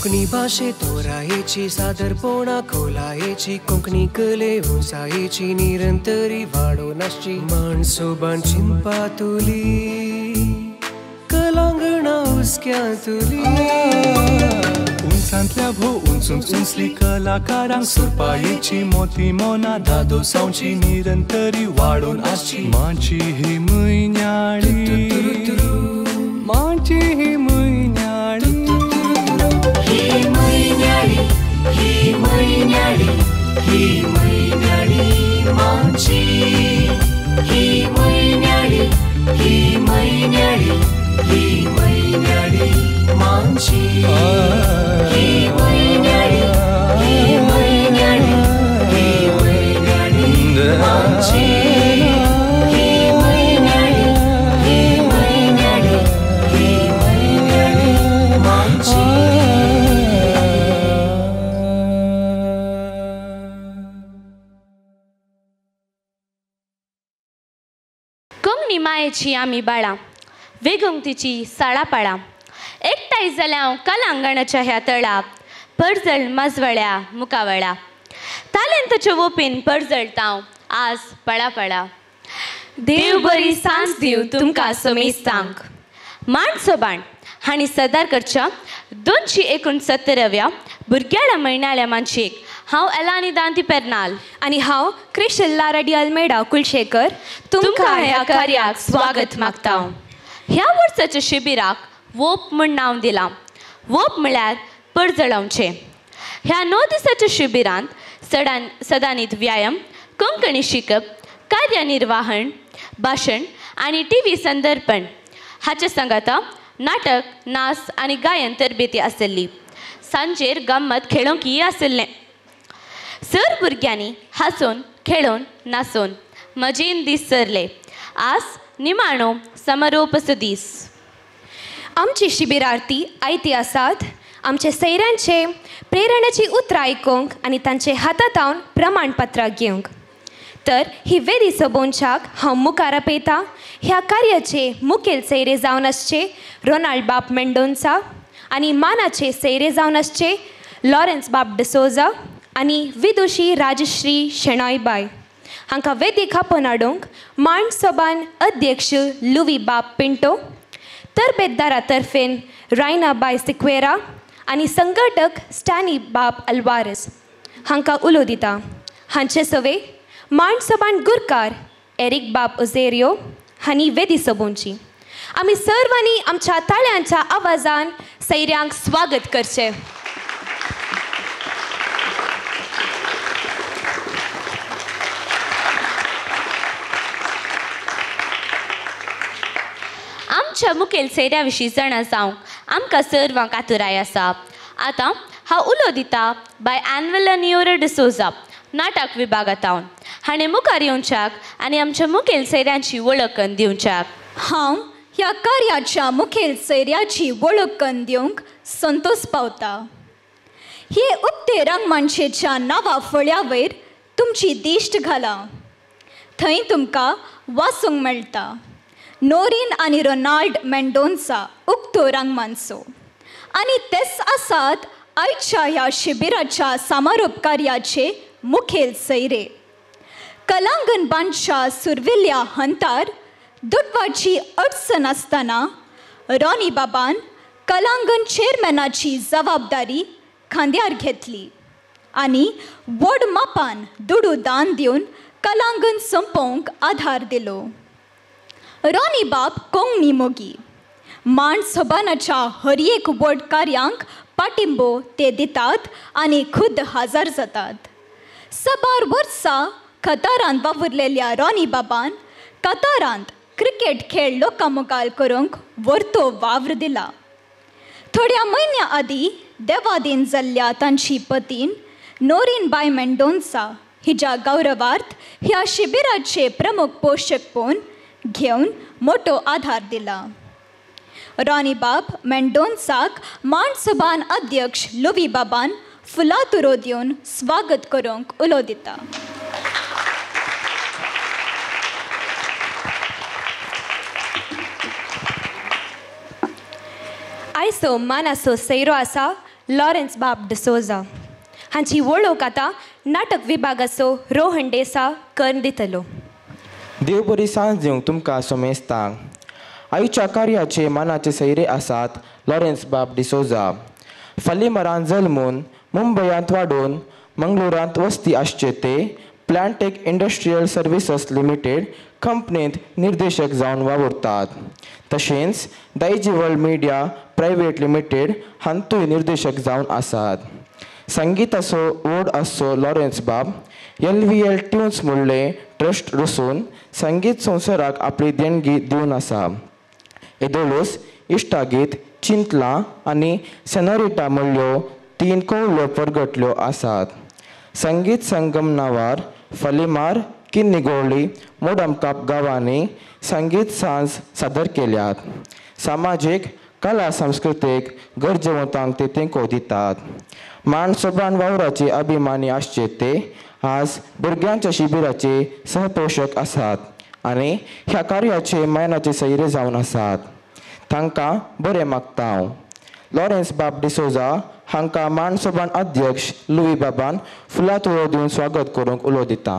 कोंकणी भाशे तोरायेची सादरपणा खोलायेची कोंकणी कले उंचायेची निरंतरी वाडोवन आसची माणसोबान चिंतपा तुली कलांगणा हुस्क्यांतुली उंचांतल्या भोव उंच उंच उंचली कलाकारांक सुरपायेची मोती मोना दादोसांवची निरंतरी वाडोवन आसची माची ही म्हयन्याळी माची ही म्हयन्याळी ही म्हयन्याळी ही म्हयन्याळी ही म्हयन्याळी माची ही म्हयन्याळी ही म्हयन्याळी ही म्हयन्याळी माची ही म्हयन्याळी ही म्हयन्याळी ही म्हयन्याळी माची ही म्हयन्याळी ही म्हयन्याळी ही म्हयन्याळी माची. कोंकणी मायेची आमी बाळां वेगूंक तिची साळापाळां एकठांय जाल्या हांव कलांगणाच्या ह्या तळा परजळ माजवळ्या मुखावळा तालेंताच्या वोपीन परजळता हांव आज पळापळा. देव बरी सांज दिव तुमकां समेस्तांक. माणसोबाण हांणी सदार करच्या 269व्या भुरग्याळ्या म्हयन्याळ्या मानशेक हांव एलानी दांती पेरनाल आनी हांव क्रिशल लाराडी अल्मेडा कुलशेकर तुमकां ह्या कार्याक स्वागत मागता. ह्या वर्साच्या शिबिराक वोप म्हूण नांव दिलां. वोप म्हळ्यार परजळावचें. ह्या 9 दिसाच्या शिबिरांत सदानीत व्यायाम, कोंकणी शिकप, कार्यनिर्वाहण, भाशण आनी टी व्ही संदर्पण हाचे सांगाता नाटक, नाच आनी गायन तरबेती आसली. सांजेर गम्मत खेळोंकय आसलें. सर भुरग्यांनी हांसून खेळोन नाचून मजेन दीस सरले. आज निमाणो समारोपाचो दीस. आमची शिबिरार्थी आयती आसात आमचे सैऱ्यांचे प्रेरणाची उतरां आयकूंक आनी तांचे हातांत प्रमाणपत्रां घेवंक. तर ही वेदी सोबोवच्याक हांव मुखार आपयता ह्या कार्याचे मुखेल सैरे जावन आसचे रोनाल्ड बाब मेंडोन्सा आनी मानाचे सैरे जावन आसचे लॉरेन्स बाब डिसोजा आनी विदुशी राजश्री शेणॉयबाय. हांकां वेदीक आपोवन हाडूंक मांड सभान अध्यक्ष लुवी बाब पिंटो, तरबेतदारा तर्फेन रायनाबाय सिक्वेरा आनी संघटक स्टॅनी बाब अल्वारस हांकां उलो दिता. हांचे सवे मांड सभान गुरकार एरीक बाब ओझेरियो हांणी वेदी सोबोवची. आमी सर्वांनी आमच्या ताळ्यांच्या आवाजान सैऱ्यांक स्वागत करचें. आमच्या मुखेल सैऱ्या विशीं जाणा जावंक आमकां सर्वांक आतुराय आसा. आतां हांव उलो दिता बाय एनवेला नियोरा डिसोजा नाटक विभागांत हाणें मुखार येवच्याक आनी आमच्या मुखेल सैऱ्यांची वळख करून दिवच्याक. हांव ह्या कार्याच्या मुखेल सैऱ्याची वळख करून दिवंक संतोष पावता. हे उक्ते रंगमानशेच्या नांवा फळ्या वयर तुमची दिश्ट घाला. थंय तुमकां वाचूंक मेळटा नोरीन आनी रोनाल्ड मेंडोन्सा उक्तो रंगमानसो आनी तेच आसात आयच्या ह्या शिबिराच्या समारोप कार्याचे मुखेल सैरे. कलांगण बांदच्या सुरविल्ल्या हंतार दुडवाची अडचण आसतना रॉनी बाबान कलांगण चेअरमॅनाची जबाबदारी खांद्यार घेतली आनी व्हड मापान दुडू दान दिवन कलांगण सोंपोवंक आधार दिलो. रॉनी बाब कोंकणी मोगी मांड सभानाच्या हर एक व्हड कार्यांक पाटिंबो ते दितात आनी खुद्द हाजर जातात. साबार वर्सां कतारांत वावुरलेल्या रॉनी बाबान कतारांत क्रिकेट खेळ लोकां मुखार करूंक वर्तो वावर दिला. थोड्या म्हयन्या आदीं देवादीन जाल्ल्या तांची पतीन नोरीन बाय मेंडोन्सा हिज्या गौरवार्थ ह्या शिबिराचे प्रमुख पोशकपण घेवन मोटो आधार दिला. रॉनी बाब मेंडोन्साक मांड सभान अध्यक्ष लुवी बाबान फुलां तुरो दिवन स्वागत करूंक उलो दिता. आयचो मानाचो सैरो आसा लॉरेन्स बाब डिसोजा हांची वळख आतां नाटक विभागाचो रोहन डेसा करून दितलो. देव बरी सांज दिवंक तुमकां सोमेस्तांक. आयच्या कार्याचे मानाचे सैरे आसात लॉरेन्स बाब डिसोजा. फालिमरान जल्मून मुंबयांत वाडून मंगळुरांत वस्ती आसचे ते प्लांटेक इंडस्ट्रियल सर्विसस लिमिटेड कंपनींत निर्देशक जावन वावुरतात. तशेंच दायजिवर्ल्ड मिडिया प्रायव्हेट लिमिटेड हांतूय निर्देशक जावन आसात. संगीताचो व्हड आसचो लॉरेन्स बाब LVL tunes म्हणले ट्रस्ट रसून संगीत संवसाराक आपली देणगी दिवन आसा. एदोळूस इश्टागीत चिंतलां आनी सेनोरिटा म्हणल्यो 3 कवळ्यो परगटल्यो आसात. संगीत संगम नांवार फलिमार किन्निगोळी मोडमकाप गांवांनी संगीत सांज सादर केल्यात. सामाजीक कला संस्कृतीक गरजेवंतांक ते तेंको दितात. मान सोबान वावराचे अभिमानी आसचे ते आज भुरग्यांच्या शिबिराचे सहपोशक आसात आनी ह्या कार्याचे मायनाचे सैरे जावन आसात. तांकां बरें मागता हांव. लॉरेन्स बाब डिसोजा हांकां मानसोबान अध्यक्ष लुई बाबान फुलां तुळो दिवन स्वागत करूंक उलो दिता.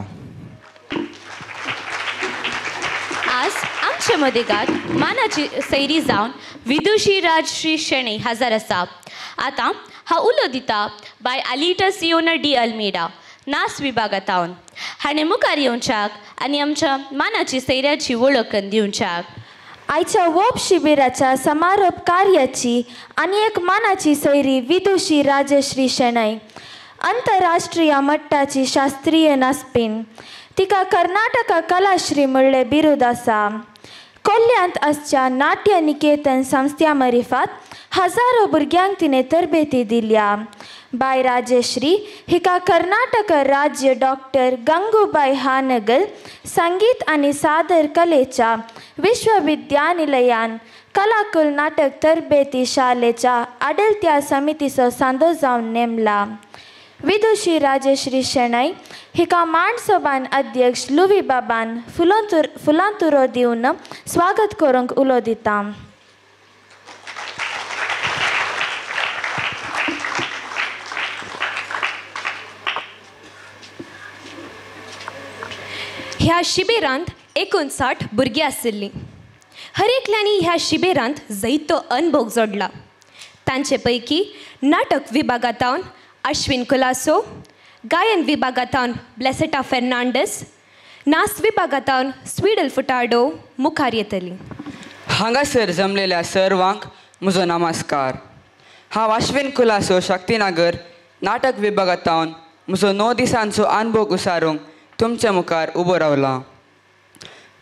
आज आमचे मदेगात मानाची सैरी जावन विदुशी राजश्री शेणै हजर आसा. आतां हांव उलो दिता बाय आलिटा सियोना डी अल्मेडा नास विभागांत हाणें मुखार येवच्याक आनी आमच्या मानाची सैऱ्याची वळख दिवच्याक. आयच्या वोप शिबिराच्या समारोप कार्याची आनी एक मानाची सैरी विदुशी राजश्री शेणै अंतरराष्ट्रीय मट्टाची शास्त्रीय नाचपीन. तिका कर्नाटका कलाश्री म्हणलें बिरूद आसा. कोल्ल्यांत आसच्या नाट्य निकेतन संस्थ्या मरिफात हजारो भुरग्यांक तिणें तरबेती दिल्या. बाय राजश्री हिका कर्नाटक राज्य डॉक्टर गंगूबाई हानगल संगीत आनी सादर कलेच्या विश्वविद्यानिलयान कलाकुल नाटक तरबेती शालेच्या आडलत्या समितीचो सांदो जावन नेमला. विदुशी राजश्री शेणै हिका मांडसोबान अध्यक्ष लुवी बाबान फुलां तुरो दिवन स्वागत करूंक उलो दिता. ह्या शिबिरांत 59 भुरगीं आशिल्लीं. हर एकल्यांनी ह्या शिबिरांत जैतो अनभोग जोडला. तांचे पैकी नाटक विभागांत अश्विन कुलासो, गायन विभागांत ब्लेसेटा फेर्नांडस, नाच विभागांत स्वीडल फुटाडो मुखार येतली. हांगासर जमलेल्या सर्वांक म्हजो नमस्कार. हांव अश्विन कुलासो शक्तिनगर नाटक विभागांत म्हजो 9 दिसांचो अनभोग उसारूंक तुमच्या मुखार उबो रावला.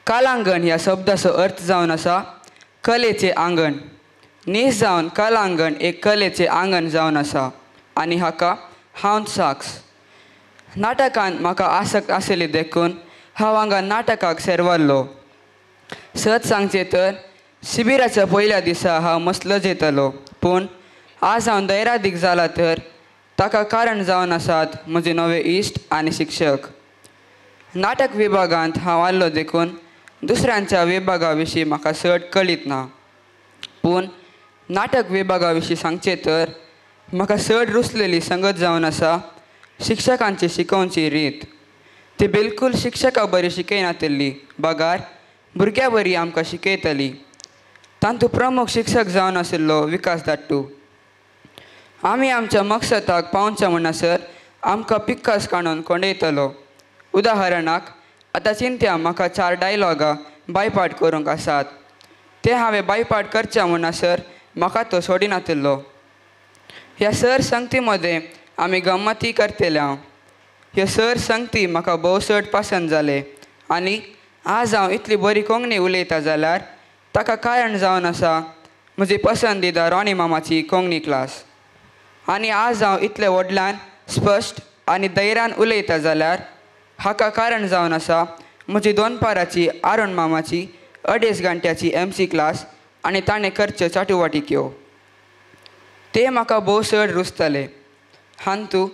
कालांगण ह्या शब्दाचो अर्थ जावन आसा कलेचें आंगण. नीस जावन कलांगण एक कलेचें आंगण जावन आसा आनी हाका हांव साक्ष. नाटकान म्हाका आसक्त आशिल्ली देखून हांव हांगा नाटकाक सेरवल्लो. सत सांगचें तर शिबिराच्या पयल्या दिसा हांव मस्त लजेतालो, पूण आज हांव धैर्यादीक जाला तर ताका कारण जावन आसात म्हजे नवे इश्ट आनी शिक्षक. नाटक विभागांत हांव आयलो देखून दुसऱ्यांच्या विभागा विशीं म्हाका चड कळीत ना, पूण नाटक विभागा विशीं सांगचें तर म्हाका चड रुचलेली संगत जावन आसा शिक्षकांची शिकोवची रीत. ती बिलकूल शिक्षकां बरी शिकयनातिल्ली बगार भुरग्यां बरी आमकां शिकयतली. तातूंत प्रमुख शिक्षक जावन आशिल्लो विकास दाट्टू. आमी आमच्या मकसदाक पावच्या म्हणसर आमकां पिक्कास काडून कोंडयतलो. उदाहरणाक आतां चिंत्या म्हाका 4 डायलॉगां बायपाट करूंक आसात, ते हांवें बायपाट करच्या म्हणसर म्हाका तो सोडिनातिल्लो. ह्या सर संगती मदें आमी गम्मती करतले. हांव ह्यो सर संगती म्हाका भोव चड पसंद जाले आनी आज हांव इतली बरी कोंकणी उलयता जाल्यार ताका कारण जावन आसा म्हजी पसंदीदा रॉनी मामाची कोंकणी क्लास. आनी आज हांव इतले व्हडल्यान स्पश्ट आनी धैर्यान उलयता जाल्यार हाका कारण जावन आसा म्हजी दोनपाराची आरुण मामाची 2.5 घंट्याची MC class आनी ताणें करच्यो चाटुवाटिक्यो. ते म्हाका भोव चड रुचतले. हांतू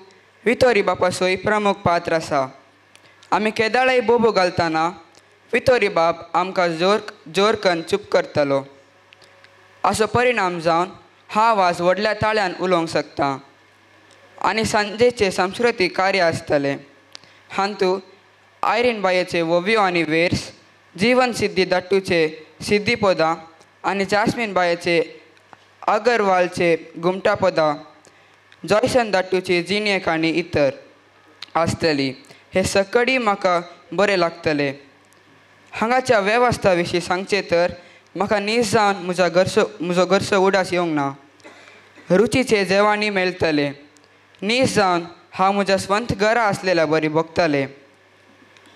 वितोरी बापासोय प्रमुख पात्र आसा. आमी केदाळाय बोबो घालतना वितोरी बाप आमकां जोर कन्न चूप करतलो. असो परिणाम जावन हांव आज व्हडल्या ताळ्यान उलोवंक शकता. आनी सांजेचे सांस्कृतीक कार्य आसतलें. हांतू आयरीन बायेचे वोवियो आनी वेर्स, जीवन सिद्धी दाट्टूचे सिद्धी पदां आनी जास्मीन बायेचे अगरवालचे घुमटा पदां, जॉयसन दाट्टूची जिणे काणी इतर आसतली. हे सकडी म्हाका बरें लागतलें. हांगाच्या वेवस्था विशीं सांगचें तर म्हाका नीस जावन म्हज्या घरचो म्हजो घरचो उडास येवंक ना. रुचीचे जेवणूय मेळटलें. नीस जावन हांव म्हज्या स्वंत घरा आसलेल्या बरी भोगतालें.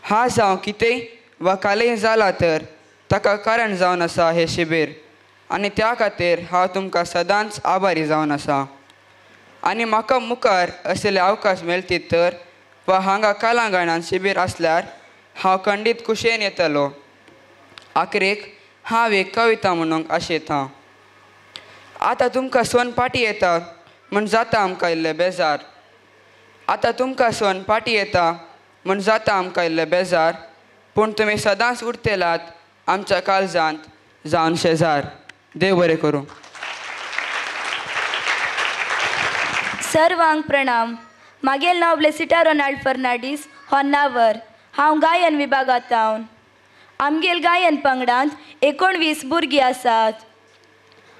हा जावं कितेंय वा कालय जालां तर ताका कारण जावन आसा हें शिबीर आनी त्या खातीर हांव तुमकां सदांच आभारी जावन आसा. आनी म्हाका मुखार असले अवकाश मेळटीत तर वा हांगा कलांगणान शिबीर आसल्यार हांव खंडीत खुशयेन येतलो. आखरेक हांव एक कविता म्हणूंक आशेतां. आतां तुमकां सोन पाटी येता म्हूण जाता आमकां इल्लें बेजार. आतां तुमकां सोन पाटी येता म्हूण जाता आमकां इल्लें बेजार, पूण तुमी सदांच उरतलात आमच्या काळजांत जावन शेजार. देव बरें करूं. सर्वांक प्रणाम. मागेल नांव ब्लेसिटा रोनाल्ड फर्नांडीस, होन्नावर. हांव गायन विभागांत. आमगेल गायन पंगडांत 19 भुरगीं आसात.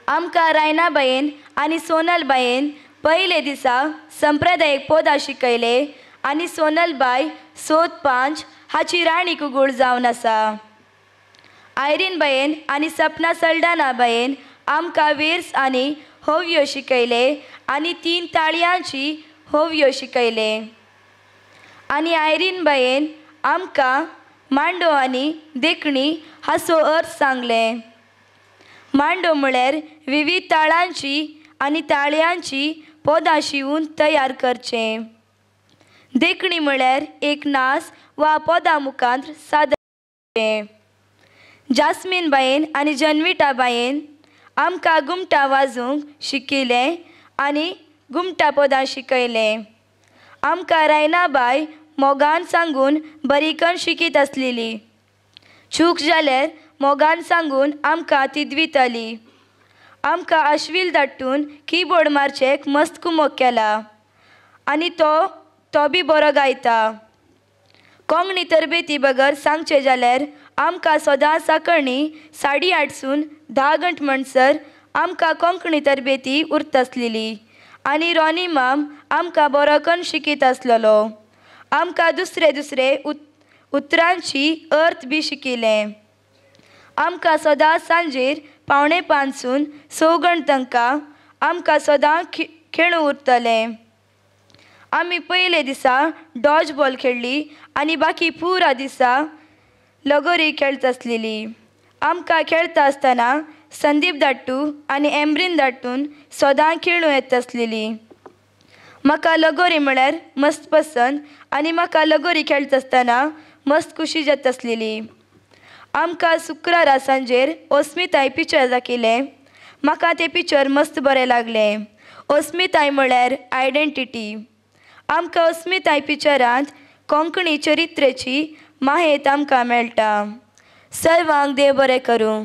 आमकां रायनाबायेन आनी सोनलबायेन पयले दिसा संप्रदायीक पदां शिकयले आनी सोनलबाय सोद 5 हाची राणी कुगूळ जावन आसा. आयरीन बायेन आनी सपना सल्डाना बायेन आमकां वेर्स आनी होवयो शिकयले आनी 3 ताळयांची होवयो शिकयले. आनी आयरीन बायेन आमकां मांडो आनी देखणी हाचो अर्थ सांगले. मांडो म्हळ्यार विविध ताळांची आनी ताळयांची पदां शिवून तयार करचें. देखणी म्हळ्यार एक नाच वा पदां मुखांत सादर करचें. जास्मीन बायेन आनी जनविटा बायेन आमकां घुमटां वाजोवंक शिकयलें आनी घुमटा पदां शिकयलें. आमकां रायनाबाय मोगान सांगून बरीकण शिकयत आसलेली. चूक जाल्यार मोगान सांगून आमकां ती दिताली. आमकां आश्वील दाट्टून किबोर्ड मारचेक मस्त कुमोक केला आनी तो बी बरो गायता. कोंकणी तरबेती बगर सांगचें जाल्यार आमकां सदां साकळणी 8:30 10 घंट म्हणसर आमकां कोंकणी तरबेती उरतासलेली आनी रॉनी माम आमकां बरो करून शिकयत आसलेलो. आमकां दुसरे दुसरे उतरांची अर्थ बी शिकयलें. आमकां सदां सांजेर 4:45 6 घंट तांकां आमकां सदां खेळूं उरतलें. आमी पयले दिसा डॉज बॉल खेळ्ळी आनी बाकी पुरा दिसा लगोरी खेळत आसलेली. आमकां खेळटा आसतना संदीप दाट्टू आनी एम्ब्रीन दाट्टून सदां खेळूं येता आसलेली. म्हाका लगोरी म्हळ्यार मस्त पसंद आनी म्हाका लगोरी खेळटा आसतना मस्त खुशी जाता आसलेली. आमकां शुक्रारा सांजेर अस्मिताय पिक्चर दाखयलें. म्हाका तें पिक्चर मस्त बरें लागलें. अस्मिताय म्हळ्यार आयडेंटिटी. आमकां अस्मिताय पिक्चरांत कोंकणी चरित्रेची माहेत आमकां मेळटा. सर्वांक देव बरें करूं.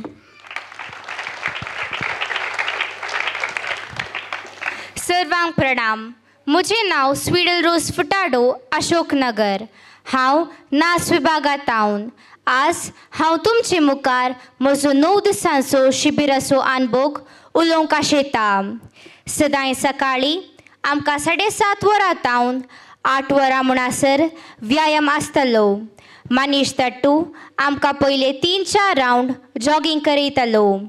सर्वांक प्रणाम. म्हजें नांव स्वीडल रोज फुटाडो, अशोकनगर. हांव नाच विभागांत. आज हांव तुमचे मुखार म्हजो 9 दिसांचो शिबिराचो अनभोग उलोवंक आशेता. सदांय सकाळीं आमकां 7:30 वरां तावन 8 वरां म्हणसर व्यायाम आसतालो. मनीश दाट्टू आमकां पयले 3-4 रावंड जॉगींग करयतालो.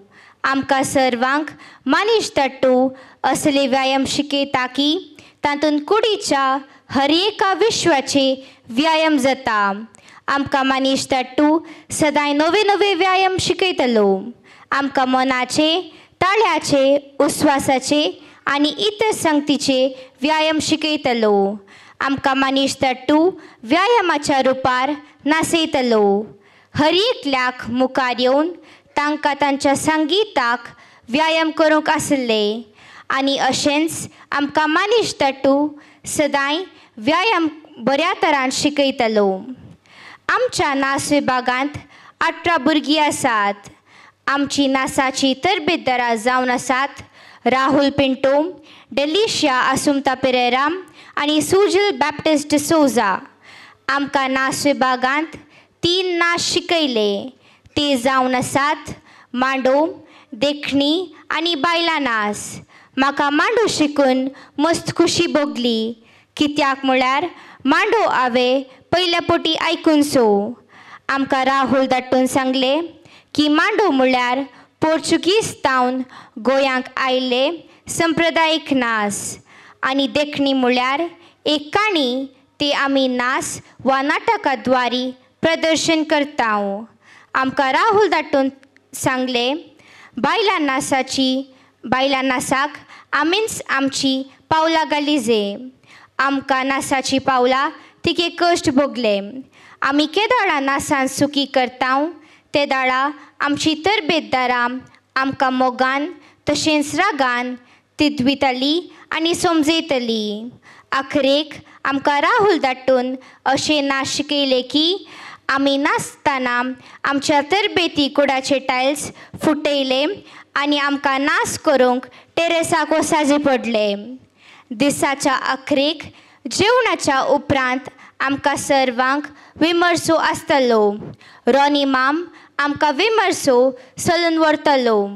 आमकां सर्वांक मनीश दाट्टू असले व्यायाम शिकयता की तातूंत कुडीच्या हर एका विश्वाचे व्यायाम जाता. आमकां मनीश दाट्टू सदांय नवे नवे व्यायाम शिकयतलो. आमकां मनाचे, ताळ्याचे, उस्वासाचे आनी इतर संगतीचे व्यायाम शिकयतलो. आमकां मनीश दाट्टू व्यायामाच्या रुपार नाचयतलो. हर एकल्याक मुखार येवन तांकां तांच्या संगीताक व्यायाम करूंक आसले आनी अशेंच आमकां मनीश दाट्टू सदांय व्यायाम बऱ्या तरान शिकयतलो. आमच्या नाच विभागांत 18 भुरगीं आसात. आमची नासाची तरबेदारां जावन आसात राहुल पिंटो, डेलिशिया आसुमता पेरेरा, आनी सुजल बॅप्टिस्ट डिसोजा. आमकां नाच विभागांत 3 नाच शिकयले, ते जावन आसात मांडो, देखणी आनी बायलां नाच. म्हाका मांडो शिकून मस्त खुशी भोगली, कित्याक म्हळ्यार मांडो हांवें पयल्या पोटी आयकून सो. आमकां राहुल दाट्टून सांगलें की मांडो म्हळ्यार पोर्चुगीज तावन गोंयांक आयिल्ले संप्रदायीक नाच आनी देखणी म्हळ्यार एक काणी ती आमी नाच वा नाटका द्वारी प्रदर्शन करता. आमकां राहुल दाट्टून सांगलें बायलां नाचाक आमीच आमची पावलां घाली जे. आमकां नाचाची पावलां तिके कश्ट भोगले. आमी केदोळा नाचान सुकी करता ते दाळा आमची तरबेतदारां आमकां मोगान तशेंच रागान तिद्वितली आनी समजयतली. आखरेक आमकां राहुल दाट्टून अशें नाच शिकयलें की आमी नाचतना आमच्या तरबेती कुडाचे टायल्स फुटयले आनी आमकां नाच करूंक टेरेसाक वसाजे पडले. दिसाच्या अखरेक जेवणाच्या उपरांत आमकां सर्वांक विमर्सो आसतलो. रॉनी माम आमकां विमर्सो चलून व्हरतलो.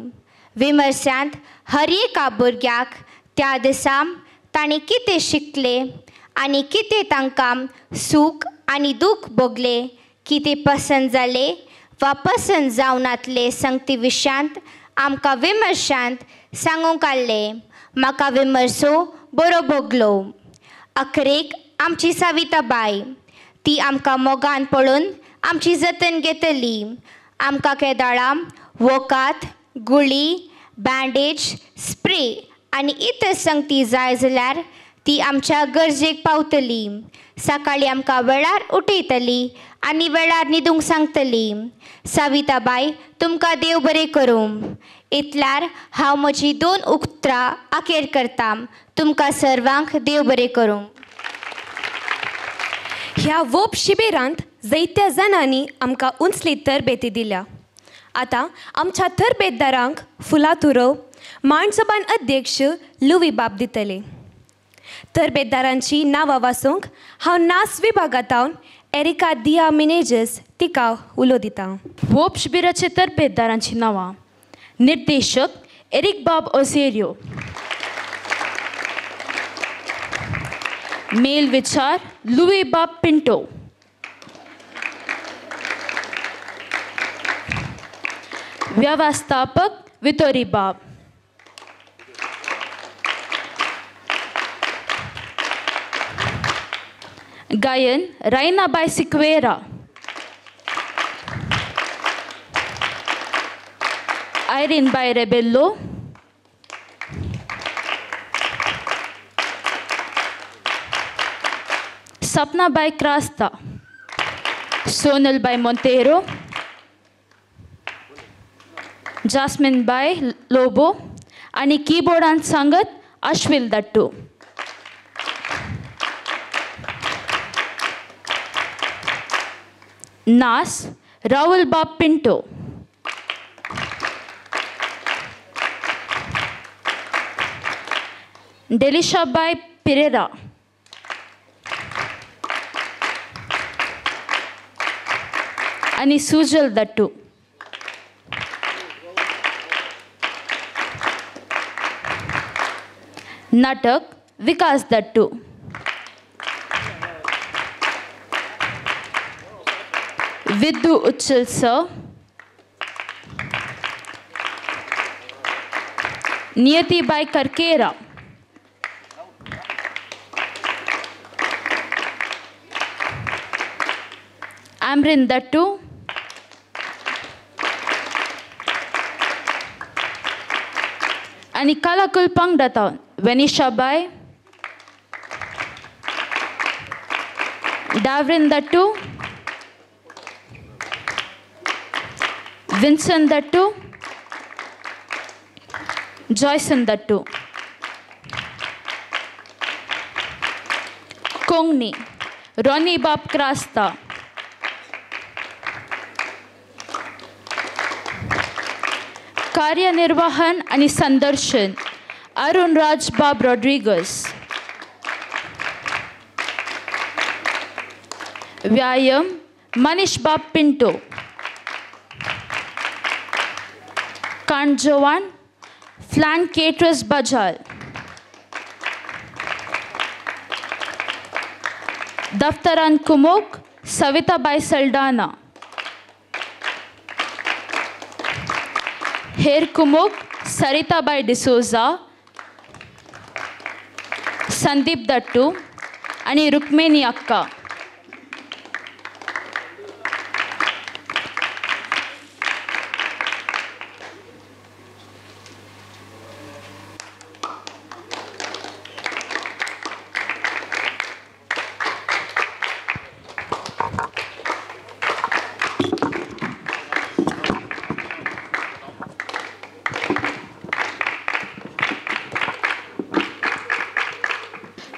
विमर्श्यांत हर एका भुरग्याक त्या दिसा तांणी कितें शिकले आनी कितें तांकां सूख आनी दूख भोगले, कितें पसंत जाले वा पसंत जावनातले संगती विशयांत आमकां विमर्शांत सांगूंक आसलें. म्हाका विमर्सो बरो भोगलो. अखरेक आमची साविताबाय, ती आमकां मोगान पळोवन आमची जतन घेतली. आमकां केदाळा वखद, गुळी, बँडेज, स्प्रे आनी इतर संगती जाय जाल्यार ती आमच्या गरजेक पावतली. सकाळीं आमकां वेळार उठयतली आनी वेळार न्हिदूंक सांगतली. साविताबाय तुमकां देव बरें करूं. इतल्यार हांव म्हजी 2 उतरां अखेर करता. तुमकां सर्वांक देव बरें करूं. ह्या वोप शिबिरांत जायत्या जाणांनी आमकां उंचली तरबेती दिल्या. आतां आमच्या तरबेतदारांक फुलां तुरोव माणसोबान अध्यक्ष लुवी बाब दितले. तरबेतदारांची नांवां वाचूंक हांव नाच विभागांत एरिका दिया मिनेजस तिका उलो दिता. वोप शिबिराचे तरबेतदारांची नांवां. निर्देशक एरिक बाब ओझेरियो, मेल विचार लुवी बाब पिंटो, व्यवस्थापक वितोरी बाब, गायन रायनाबाय सिक्वेरा, आयरीन बाय रेबेल्लो, सपना बाय क्रास्ता, सोनल बाय मोंतेरो, जास्मिन बाय लोबो आनी कीबोर्डान सांगत अश्विल दट्टू. नास राहुल बाब पिंटो, डेलिशा बाय पिरेरा, आनी सुजल दट्टू. नाटक विकास दट्टू, विद्दू उच्चल सर, नियति बाय करकेरा, आमरिन दट्टू, आनी कालाकुल पंगडात वेनिशा बाय, डावरिन दट्टू, विन्सन दट्टू, जॉयसन दट्टू. कोंगणी रॉनी बाब क्रास्ता, कार्यनिर्वहन आनी संदर्शन अरुण राज बाब रॉड्रिगस. व्यायाम मनीष बाब पिंटो, कांजोवान फ्लान केट्रस बजाल, दफ्तरान कुमोक सविताबाई सल्डाना, हेर कुमोक सरिताबाई डिसोजा, संदीप दट्टू आनी रुक्मिणी अक्का.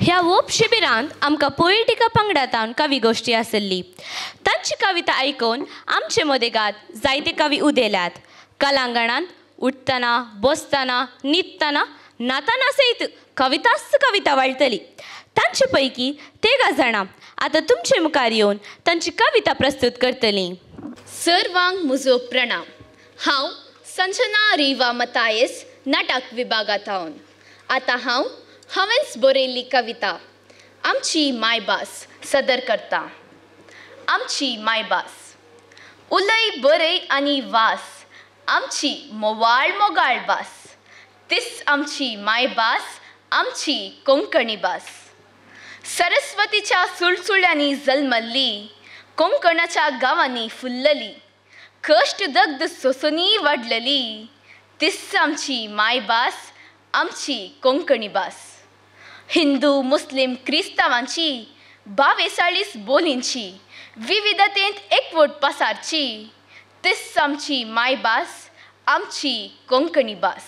ह्या वोप शिबिरांत आमकां पोएटिका पंगडांत कवी गोश्टी आसली. तांची कविता आयकून आमचे मदेगात जायते कवी उदेल्यात. कलांगणांत उठतना, बसतना, न्हिदतना, नाताना सयत कविताच कविता वाळटली. तांचे पैकी 13 जाणां आतां तुमचे मुखार येवन तांची कविता प्रस्तुत करतली. सर्वांक म्हजो प्रणाम. हांव संजना रिवा मतायस, नाटक विभागांत. आतां हांव हांवेंच बरयल्ली कविता आमची मायभास सदर करता. आमची मायभास उलय बरय आनी वास, आमची मोवाळ मोगाळ भास, तीच आमची मायभास, आमची कोंकणी भास. सरस्वतीच्या सुळसुळ्यांनी जल्मल्ली, कोंकणाच्या गांवांनी फुल्लली, कश्ट दग्ध सोसुनी वाडलेली, तीच आमची मायभास, आमची कोंकणी भास. हिंदू मुस्लिम क्रिस्तांवांची 42 बोलींची विविधतेंत एकवट पसारची, तीच आमची मायभास, आमची कोंकणी भास.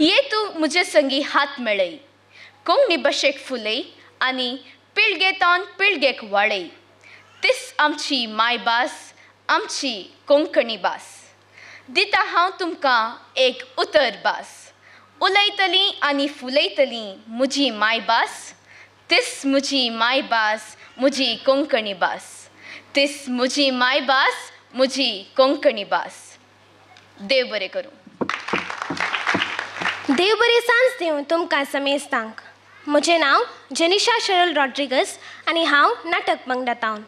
ये तूं म्हजे संगी हात मेळय, कोंकणी भाशेक फुलय आनी पिळगेतान पिळगेक वाडय, तीच आमची मायभास, आमची कोंकणी भास. दिता हांव तुमकां एक उतर भास, उलयतली आनी फुलयतली म्हजी मायभास, तीच म्हजी मायभास, म्हजी कोंकणी भास, तीच म्हजी मायभास, म्हजी कोंकणी भास. देव बरें करूं. देव बरें सांज दिवं तुमकां समेस्तांक. म्हजें नांव जेनिशा शरल रॉड्रिगस आनी हांव नाटक पंगडांत.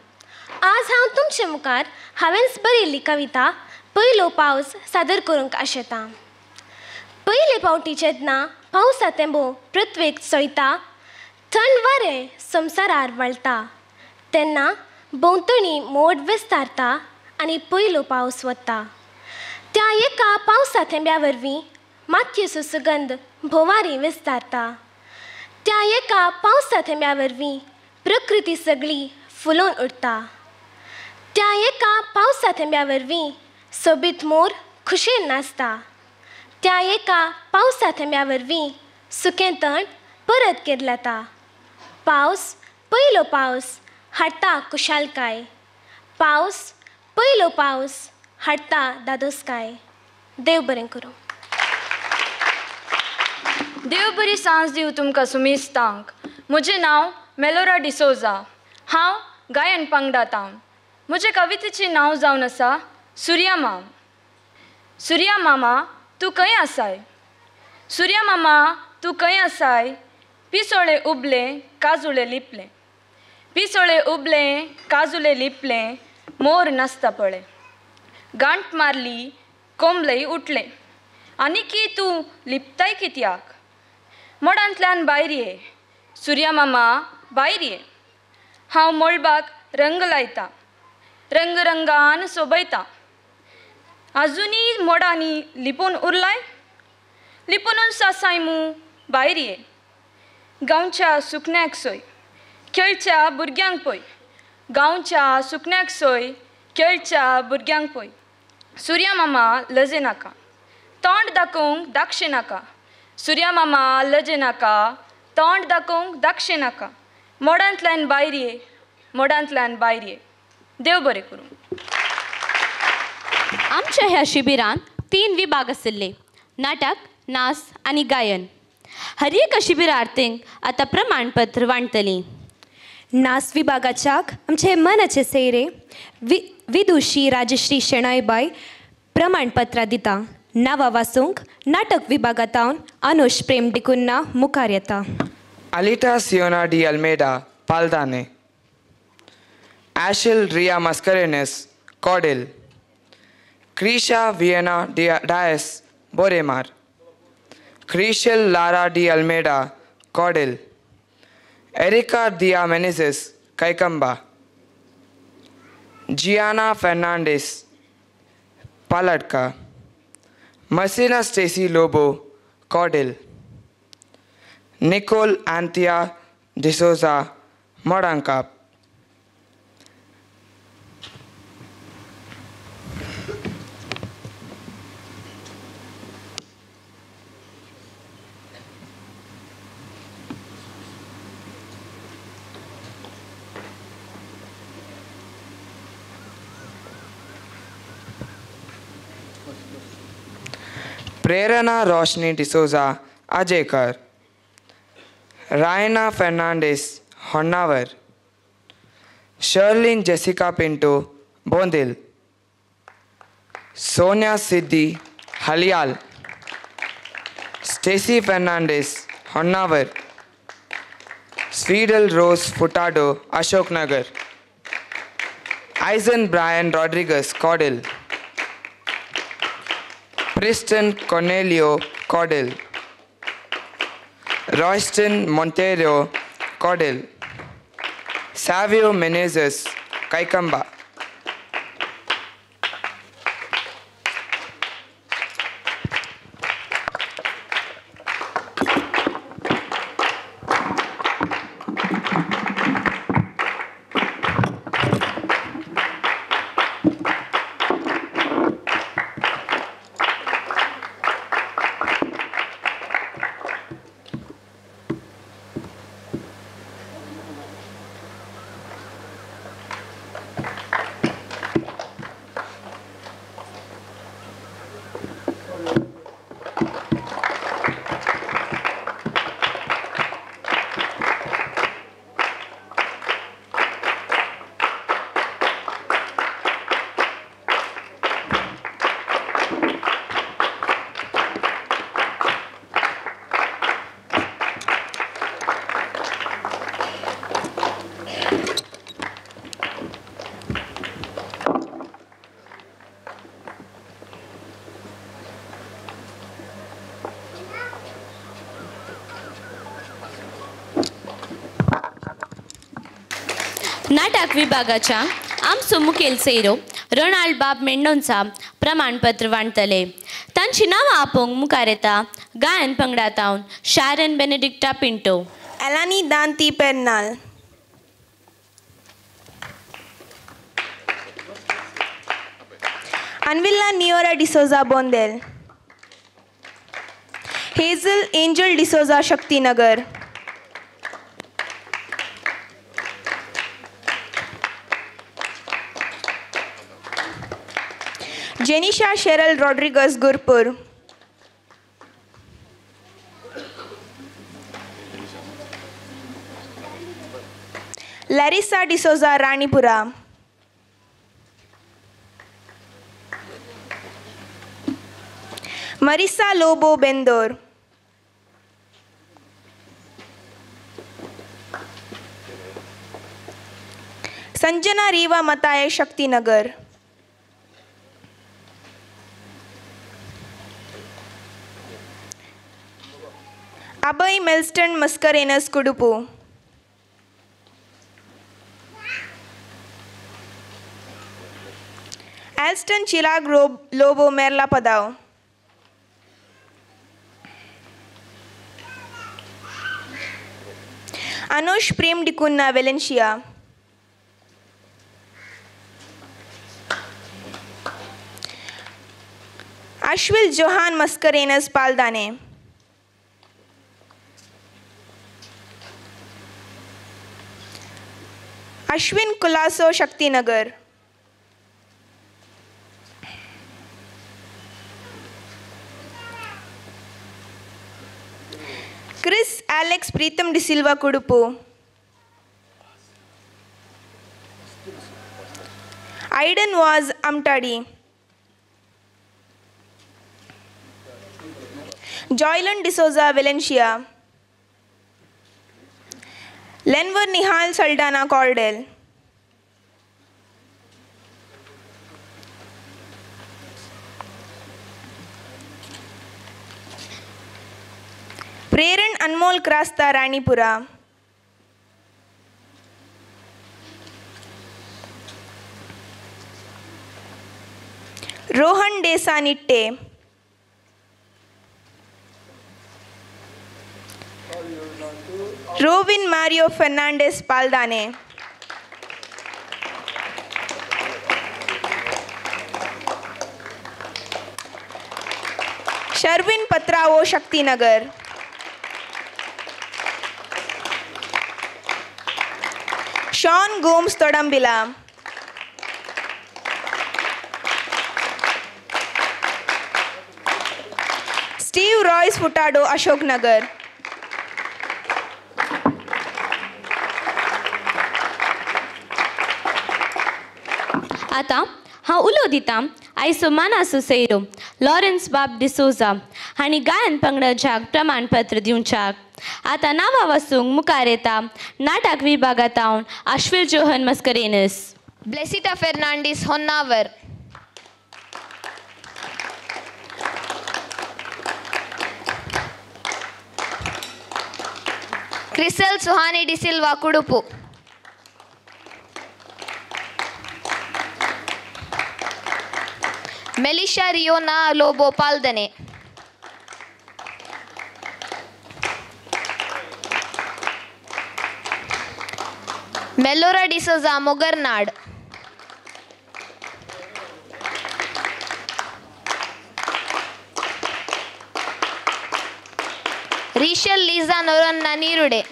आज हांव तुमचे मुखार हांवेंच बरयल्ली कविता पयलो पावस सादर करूंक आशेतां. पयले पावटी जेन्ना पावसा तेंबो पृथ्वेक चोयता, थंड वारें संवसारार वळटा, तेन्ना भोंवतणी मोड विस्तारता आनी पयलो पावस वता. त्या एका पावसा थेंब्या वरवीं मातयेचो सुगंध भोंवारी विस्तारता. त्या एका पावसा थेंब्या वरवीं प्रकृती सगळी फुलोवन उरता. त्या एका पावसा थेंब्या वरवीं सोबीत मोर खुशेन नाचता. त्या एका पावसा थेंब्या वरवीं सुकें तण परत केरलाता. पावस पयलो पावस हाडटा कुशालकाय, पावस पयलो पावस हाडटा दादोसकाय. देव बरें करूं. देव बरी सांज दिवं तुमकां सुमिस्तांक. म्हजें नांव मेलोरा डिसोजा, हांव गायन पंगडांत. म्हजे कवितेचें नांव जावन आसा सुर्या माम. सुर्या मामा तूं खंय आसाय, सुर्या मामा तूं खंय आसाय, पिसोळे उबलें काजुले लिपलें, पिसोळे उबलें काजुले लिपलें, मोर नाचता पळय, गांठ मारली कोंबलेय उठलें, आनी की तूं लिपताय कित्याक, मोडांतल्यान भायर ये सुर्या मामा भायर ये. हांव मळबाक रंग लायतां, रंग रंगान सोबयतां, आजुनी मोडांनी लिपून उरलाय, लिपुनूच आसाय मू भायर ये. गांवच्या सुकण्याक सोय खेळच्या भुरग्यांक पळय, गांवच्या सुकण्याक सोय खेळच्या भुरग्यांक पळय. सुर्या मामा लजे नाका, तोंड दाखोवंक दाखशें नाका, सुर्या मामा लजे नाका, तोंड दाखोवंक दाखशें नाका, मोडांतल्यान भायर ये, मोडांतल्यान भायर ये. देव बरें करूं. आमच्या ह्या शिबिरांत 3 विभाग आशिल्ले, नाटक, नाच आनी गायन. हर एका शिबिरार्थींक आतां प्रमाणपत्र वांटतली. नास विभागाच्याक आमचे मनाचे सैरे विदुशी राजश्री शेणायबाय प्रमाणपत्रां दिता. नांवां वाचूंक नाटक विभागांतावन अनुश प्रेम डिकुन्ना मुखार येता. Alita Siona de Almeida, Paldane. Ashil Ria Mascarenes, Cordel. Krisha Vienna Dias, Boremar. Krishel Lara de Almeida, Cordel. Erika Dia Menezes, Kaikamba. Gianna Fernandez, Paladka. Masina Stacy Lobo, Cordel. Nicole Anthea D'Souza, Modankap. Prerana Roshni D'Souza, Ajaykar. Raina Fernandez, Honnavar. Sherlyn Jessica Pinto, Bondil. Sonia Siddhi, Halial. Stacy Fernandez, Honnavar. Swedel Rose Furtado, Ashok Nagar. Eisen Brian Rodriguez, Cordel. Priston Cornelio, Cordel. Royston Montero, Cordel. Savio Menezes, Kaikamba. नाटक विभागाच्या आमचो मुखेल serow Ronald बाब मेंडोन्सा प्रमाणपत्र वांटतले. तांची नांवां आपोवंक मुखार येता गायन पंगडातावन Sharon Benedicta Pinto, Elani Danti Pernal, Anvilla Neora D'Souza Bondel, Hazel Angel D'Souza Shaktinagar, Jenisha Cheryl Rodrigues Gurpur, Larissa D'Souza Ranipura, Marisa Lobo Bendor, Sanjana Riva Mataye Shaktinagar, Abhay Melston Mascarenhas Kudupu, Alston Chirag Lobo Merla Padao, Anush Prem D'Cunha Valencia, Ashwil Johan Mascarenhas Paldane, Ashwin Kulaso Shaktinagar, Chris Alex Pritam D'Silva Kudupu, Aiden Vaz Amtadi, Joylan D'Souza Valencia, Lenver Nihal Saldana Cordell, Preran Anmol Krasta Ranipura, Rohan Desa Nitte, Robin Mario Fernandez Paldane, Sharvin Patrao Shaktinagar, Sean Gomes Todambila, Steve Royce Furtado Ashok Nagar, आतां हांव उलो दितां आयचो मानाचो serow Lawrence बाब डिसोजा हांणी गायन पंगडाच्याक प्रमाणपत्र दिवच्याक. आतां नांवां वाचूंक मुखार येता नाटक विभागांत Ashwil Johan Mascarenhas, Blessita Fernandes Honnavar, Crisel Suhani D'Silva Kudupu, Melisha Riona Lobo Paldane, Melora D'Souza Mogarnad, Rishal Liza Noronha Nirude,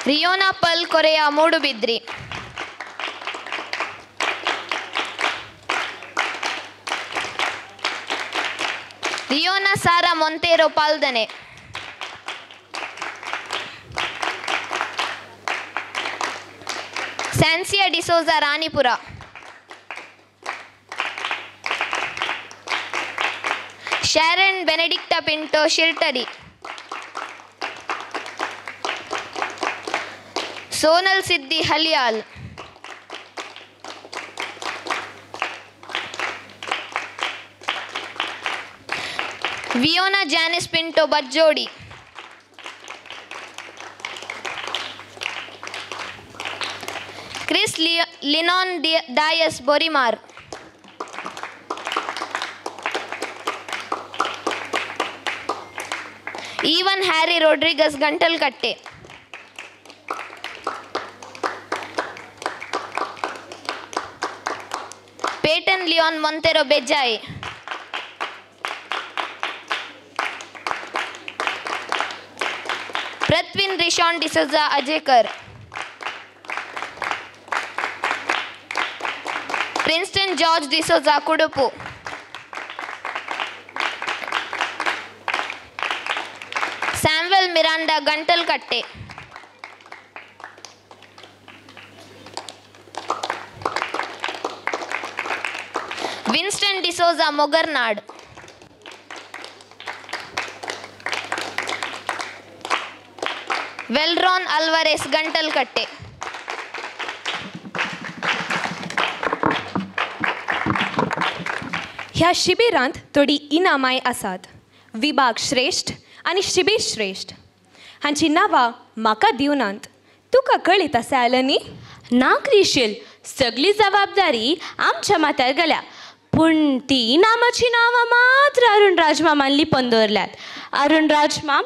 Riona Pal Correa Moodubidri, Riona Sara Monteiro Paldane, Sancia D'Souza Ranipura, Sharon Benedicta Pinto Shirtari, Sonal Siddhi Haliyal, Viona Janice Pinto Bajjodi, Chris Linon Dias Borimar, Evan Harry Rodrigues Gantalkatte, Peyton Leon Monteiro Bejai, Prathvin Rishon D'Souza Ajekar, Princeton George D'Souza Kudupu, Samuel Miranda Gantalkatte, Winston D'Souza Mogarnad, Velron Alvarez Gantalkatte. ह्या शिबिरांत थोडी इनामांय आसात. विभाग श्रेश्ठ आनी शिबीर श्रेश्ठ हांची नांवां म्हाका दिवनात. तुका कळीत आसा न्ही? ना क्रिशील, सगळी जबाबदारी आमच्या माथ्यार गेल्या, पूण ती इनामाची नांवां मात्र अरुण राजमामान लिपोवन दवरल्यात. अरुण राजमाम,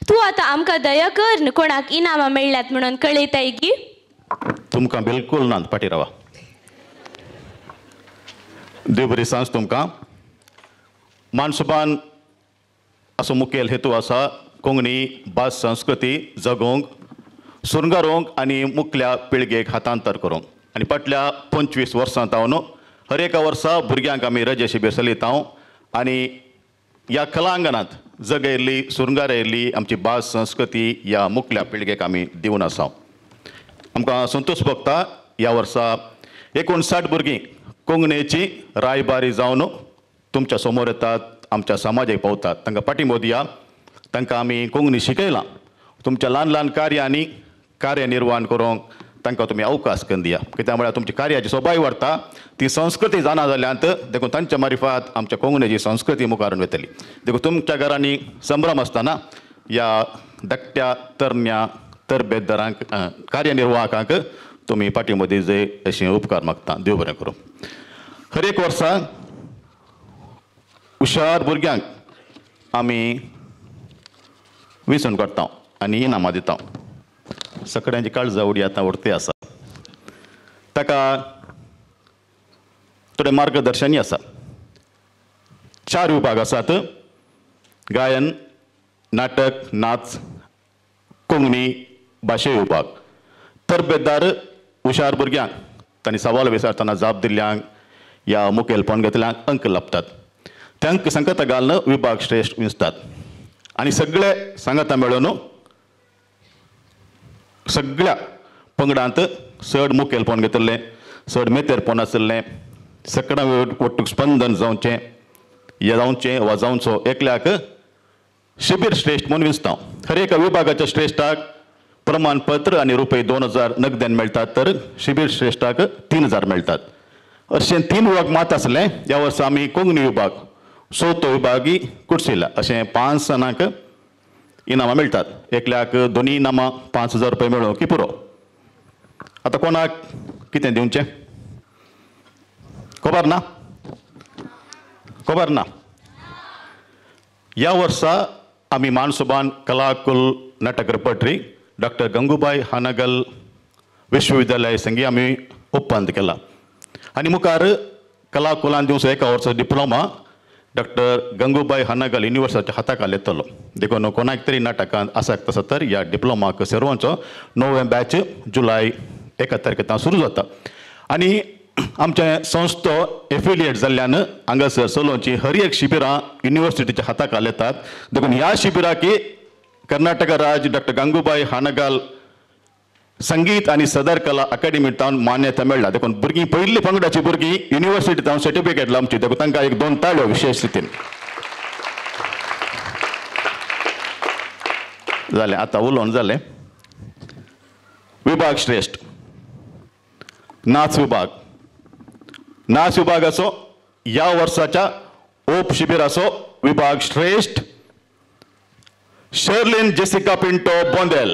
तूं आतां आमकां दया कर, कोणाक इनामां मेळ्ळ्यात म्हणून कळयताय की? तुमकां बिलकुल ना फाटीं रावा. देव बरी सांज तुमकां. मानसुबान असो मुखेल हेतू आसा कोंकणी भास संस्कृती जगोवंक, सुरंगारोवंक आनी मुखल्या पिळगेक हातांतर करूंक. आनी फाटल्या 25 वर्सां तावन हर एका वर्सा भुरग्यांक आमी रजे शिबीर चलयता आनी ह्या कलांगणांत जगयल्ली सुरंगारयल्ली आमची भास संस्कृती ह्या मुखल्या पिळगेक आमी दिवन आसा. आमकां संतोष भोगता ह्या वर्सा 59 भुरगीं कोंकणीची रायबारी जावन तुमच्या समोर येतात, आमच्या समाजाक पावतात. तांकां पाठिंबो दिया, तांकां आमी कोंकणी शिकयलां. तुमच्या ल्हान ल्हान कार्यांनी कार्य निर्वाण करूंक तांकां तुमी अवकाश करून दिया, कित्याक म्हळ्यार तुमची कार्याची सोबाय वाडटा, ती संस्कृती जाणा जाल्यांत देखून तांच्या मारिफात आमच्या कोंकणीची संस्कृती मुखार वतली. देखून तुमच्या घरांनी संभ्रम आसतना ह्या धाकट्या तरण्या तरबेदारांक कार्यनिर्वाहकांक तुमी पाठिंबो दिवचे अशें उपकार मागता. देव बरें करूं. हर एक वर्सा हुशार भुरग्यांक आमी वेंचून काडटा आनी इनामां दिता. सगळ्यांची काळजा उडी आतां उरती आसा, ताका थोडें मार्गदर्शनय आसा. 4 विभाग आसात, गायन, नाटक, नाच, कोंकणी भाशे विभाग. तरबेदार हुशार भुरग्यांक तांणी सवाल विचारतना जाप दिल्ल्यांक या मुखेलपण घेतल्यांक अंक लाभतात. ते अंक सांगता घालून विभाग श्रेश्ठ विंचतात आनी सगळे सांगता मेळून सगळ्या पंगडांत चड मुखेलपण घेतिल्लें, चड मेतेरपण आशिल्लें, सगळ्यां ಒಟ್ಟು स्पंदन जावचें या जावचें वा जावचो एकल्याक शिबीर श्रेश्ठ म्हूण विंचता. हर एका विभागाच्या श्रेश्ठाक प्रमाणपत्र आनी रुपये 2000 नगदेन मेळटात, तर शिबीर श्रेश्ठाक 3000 मेळटात. अशें 3 विभाग मात आसलें. ह्या वर्सा आमी कोंकणी विभाग चवथो विभागी कुर्सिला अशें 5 जाणांक इनामां मेळटात. एकल्याक दोनी इनामां 5000 रुपये मेळ्ळो की पुरो. आतां कोणाक कितें दिवचें खबर ना, खबर ना. ह्या वर्सा आमी मानसोबान कलाकुल नाटक रेपर्टरी डॉक्टर गंगूबाई हानगल विश्वविद्यालय संगी आमी ಒಪ್ಪಂದ केला आनी मुखार कलाकुलान दिवचो एका वर्सा डिप्लोमा डॉक्टर गंगूबाई हानगल युनिवर्सिटीच्या हाताखाल येतलो. देखून कोणाक तरी नाटकांत आसक्त आसा तर ह्या डिप्लोमाक सेरोवचो. 9वें बॅच जुलय 1 तारखेक सुरू जाता आनी आमचे संस्थो एफिलिएट जाल्ल्यान हांगासर चलोवची हर एक शिबिरां युनिवर्सिटीच्या हाताखाल येतात. देखून ह्या शिबिराकी कर्नाटक राज्य डॉक्टर गंगूबाई हानगल संगीत आनी सदर कला अकादमी तावन मान्यता मेळ्ळा. देखून भुरगीं पयली पंगडाची भुरगीं युनिवर्सिटी तावन सर्टिफिकेट लावची. देखून तांकां 1-2 ताळयो विशेश रितीन जालें. आतां उलोवन जालें. विभाग श्रेश्ठ नाच विभाग. नाच विभागाचो ह्या वर्साच्या ओप शिबिराचो विभाग श्रेश्ठ शर्लिन जेसिका पिंटो बोंदेल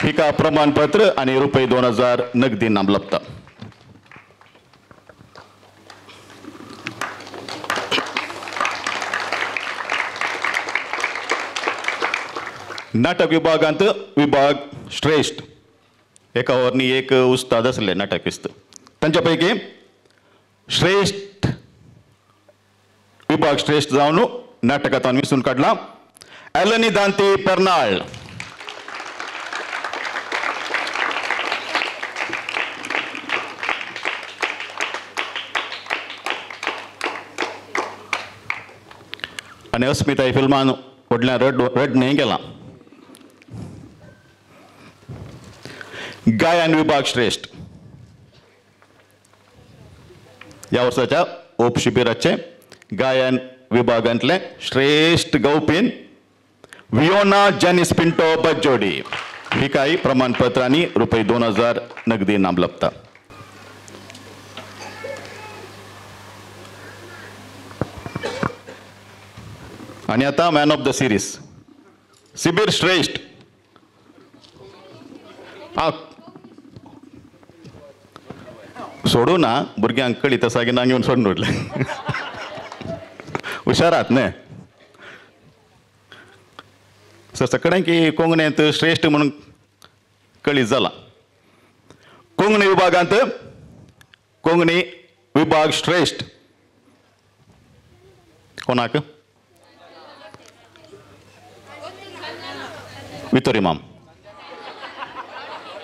हिका प्रमाणपत्र आनी रुपये 2000 नगदी इनाम लाभता. नाटक विभागांत विभाग श्रेश्ठ एका वरनी एक उस्ताद आसले नाटकिस्त, तांच्या पैकी श्रेश्ठ विभाग श्रेश्ठ जावन नाटकांत वेंचून काडला एलनी दांती पेर्नाळ. आनी अस्मिताय फिल्मान व्हडल्यान रडणें केलां. गायन विभाग श्रेश्ठ ह्या वर्साच्या ओप शिबिराचे गायन विभागांतले श्रेश्ठ गावपीन वियोना जॅनिस पिंटो बज्जोडी हिकाय प्रमाणपत्र आनी रुपये 2000 नगदी इनाम लाभता. आनी आतां मॅन ऑफ the series शिबीर श्रेश्ठ सोडू ना भुरग्यांक कळीत आसा की ना घेवन सोडून उरलें. हुशारात न्हय सर सगळ्यांक की कोंकणींत श्रेश्ठ म्हणून कळीत जालां. कोंकणी विभागांत कोंकणी विभाग श्रेश्ठ कोणाक? वितोरी माम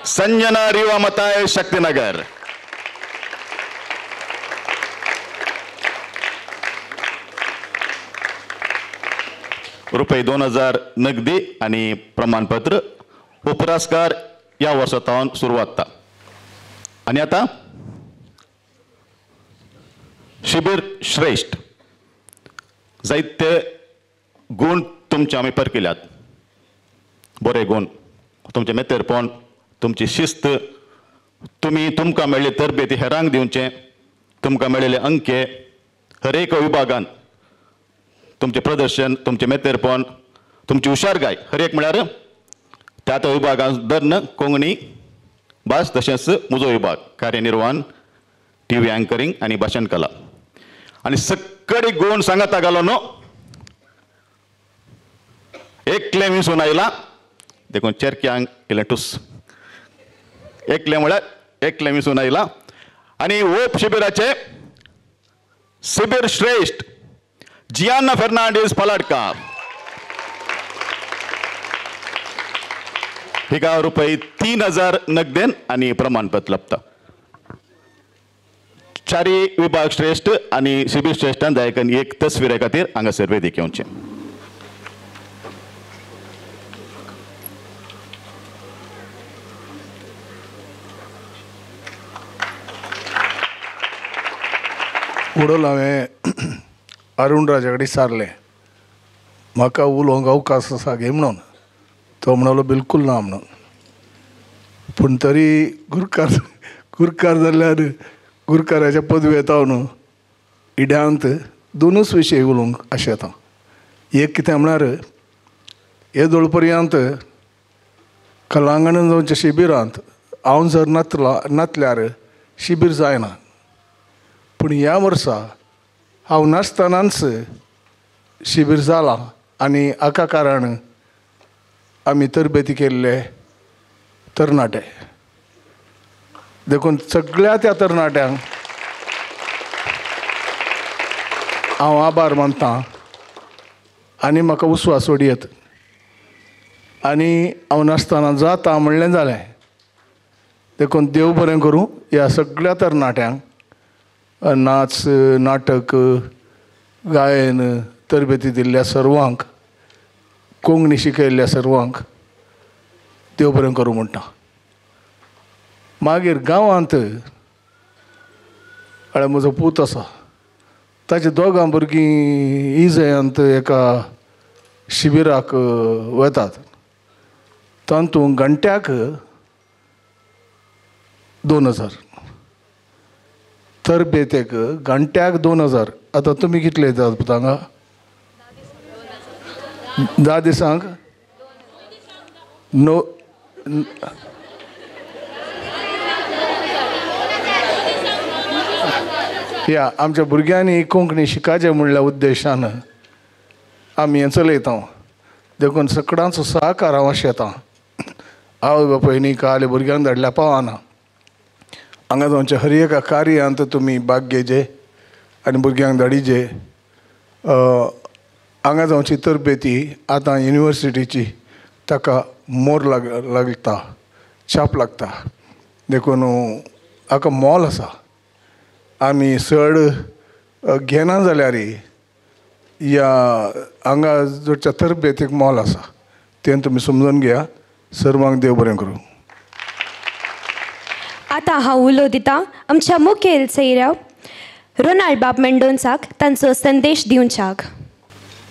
संजना रिवा मताय शक्तिनगर. रुपये 2000 नगदी आनी प्रमाणपत्र. हो पुरस्कार ह्या वर्सा सावन सुरवात. आनी आतां शिबीर श्रेश्ठ जायते गूण तुमचे आमी परकिल्यात, बरे गूण, तुमचें मेतेरपण, तुमची शिस्त, तुमी तुमकां मेळ्ळी तरबेती हेरांक दिवचें, तुमकां मेळिल्ले अंके हर एक विभागान तुमचें प्रदर्शन, तुमचें मेतेरपण, तुमची हुशारकाय हर एक म्हळ्यार त्या त्या विभागान धरून कोंकणी भास तशेंच म्हजो विभाग कार्यनिर्वाहन, टी व्ही अँकरींग आनी भाशण कला आनी सगळे गूण सांगाता घालो न्हू. एकलें विसून आयला देखून चेरक्यांक इल्लें टूस, एकलें म्हळ्यार एकलें विसून आयला. आनी ओप शिबिराचे शिबीर श्रेश्ठ जियाना फेर्नांडीस पलाडकार हिका रुपये 3000 नगदेन आनी प्रमाणपत्र लभता. चारी विभाग श्रेश्ठ आनी शिबीर श्रेश्ठान जायकन एक तस्वीरे खातीर हांगासर वेदीक येवचें. उडोल हांवें अरुण राजा कडेन सारलें, म्हाका उलोवंक अवकाश आसा गे म्हणून. तो म्हणलो बिलकूल ना म्हणून. पूण तरी गुरकार गुरकार जाल्यार गुरकाराच्या पदवी येता न्हू, इड्यांत दोनूच विशय उलोवंक अशें येता. एक कितें म्हळ्यार येदोळ पर्यंत कलांगण जावच्या शिबिरांत हांव जर नातल्यार शिबीर जायना, पूण ह्या वर्सा हांव नासतनाच शिबीर जालां आनी हाका कारण आमी तरबेती केल्ले तरणाटे. देखून सगळ्या त्या तरणाट्यांक हांव आभार मानता आनी म्हाका उस्वास वडयत आनी हांव नासतना जाता म्हणलें जालें. देखून देव बरें करूं ह्या सगळ्या तरणाट्यांक नाच, नाटक, गायन तरबेती दिल्ल्या सर्वांक, कोंकणी शिकयल्ल्या सर्वांक देव बरें करूं म्हणटा. मागीर गांवांत म्हळ्यार म्हजो पूत आसा, ताचे दोगां भुरगीं इजयांत एका शिबिराक वतात, तातूंत घंट्याक 2000, तरबेतेक घंट्याक 2000. आतां तुमी कितले येतात हांगा? 10 दिसांक णव. ह्या आमच्या भुरग्यांनी कोंकणी शिकाचें म्हणल्या उद्देशान आमी हें चलयता. देखून सगळ्यांचो सहकार हांव अशें येता. आवय बापायनी काल भुरग्यांक धाडल्या पावना. हांगा जावच्या हर एका कार्यांत तुमी भाग घेजे आनी भुरग्यांक धाडिजे. हांगा जावची तरबेती आतां युनिवर्सिटीची ताका मोर लागता, छाप लागता. देखून हाका मोल आसा. आमी चड घेना जाल्यार ह्या हांगा जोडच्या तरबेतीक मोल आसा, तें तुमी समजून घेया. सर्वांक देव बरें करूं. आतां हांव उलो दिता आमच्या मुखेल सैऱ्या रोनाल्ड बाब मेंडोन्साक तांचो संदेश दिवच्याक.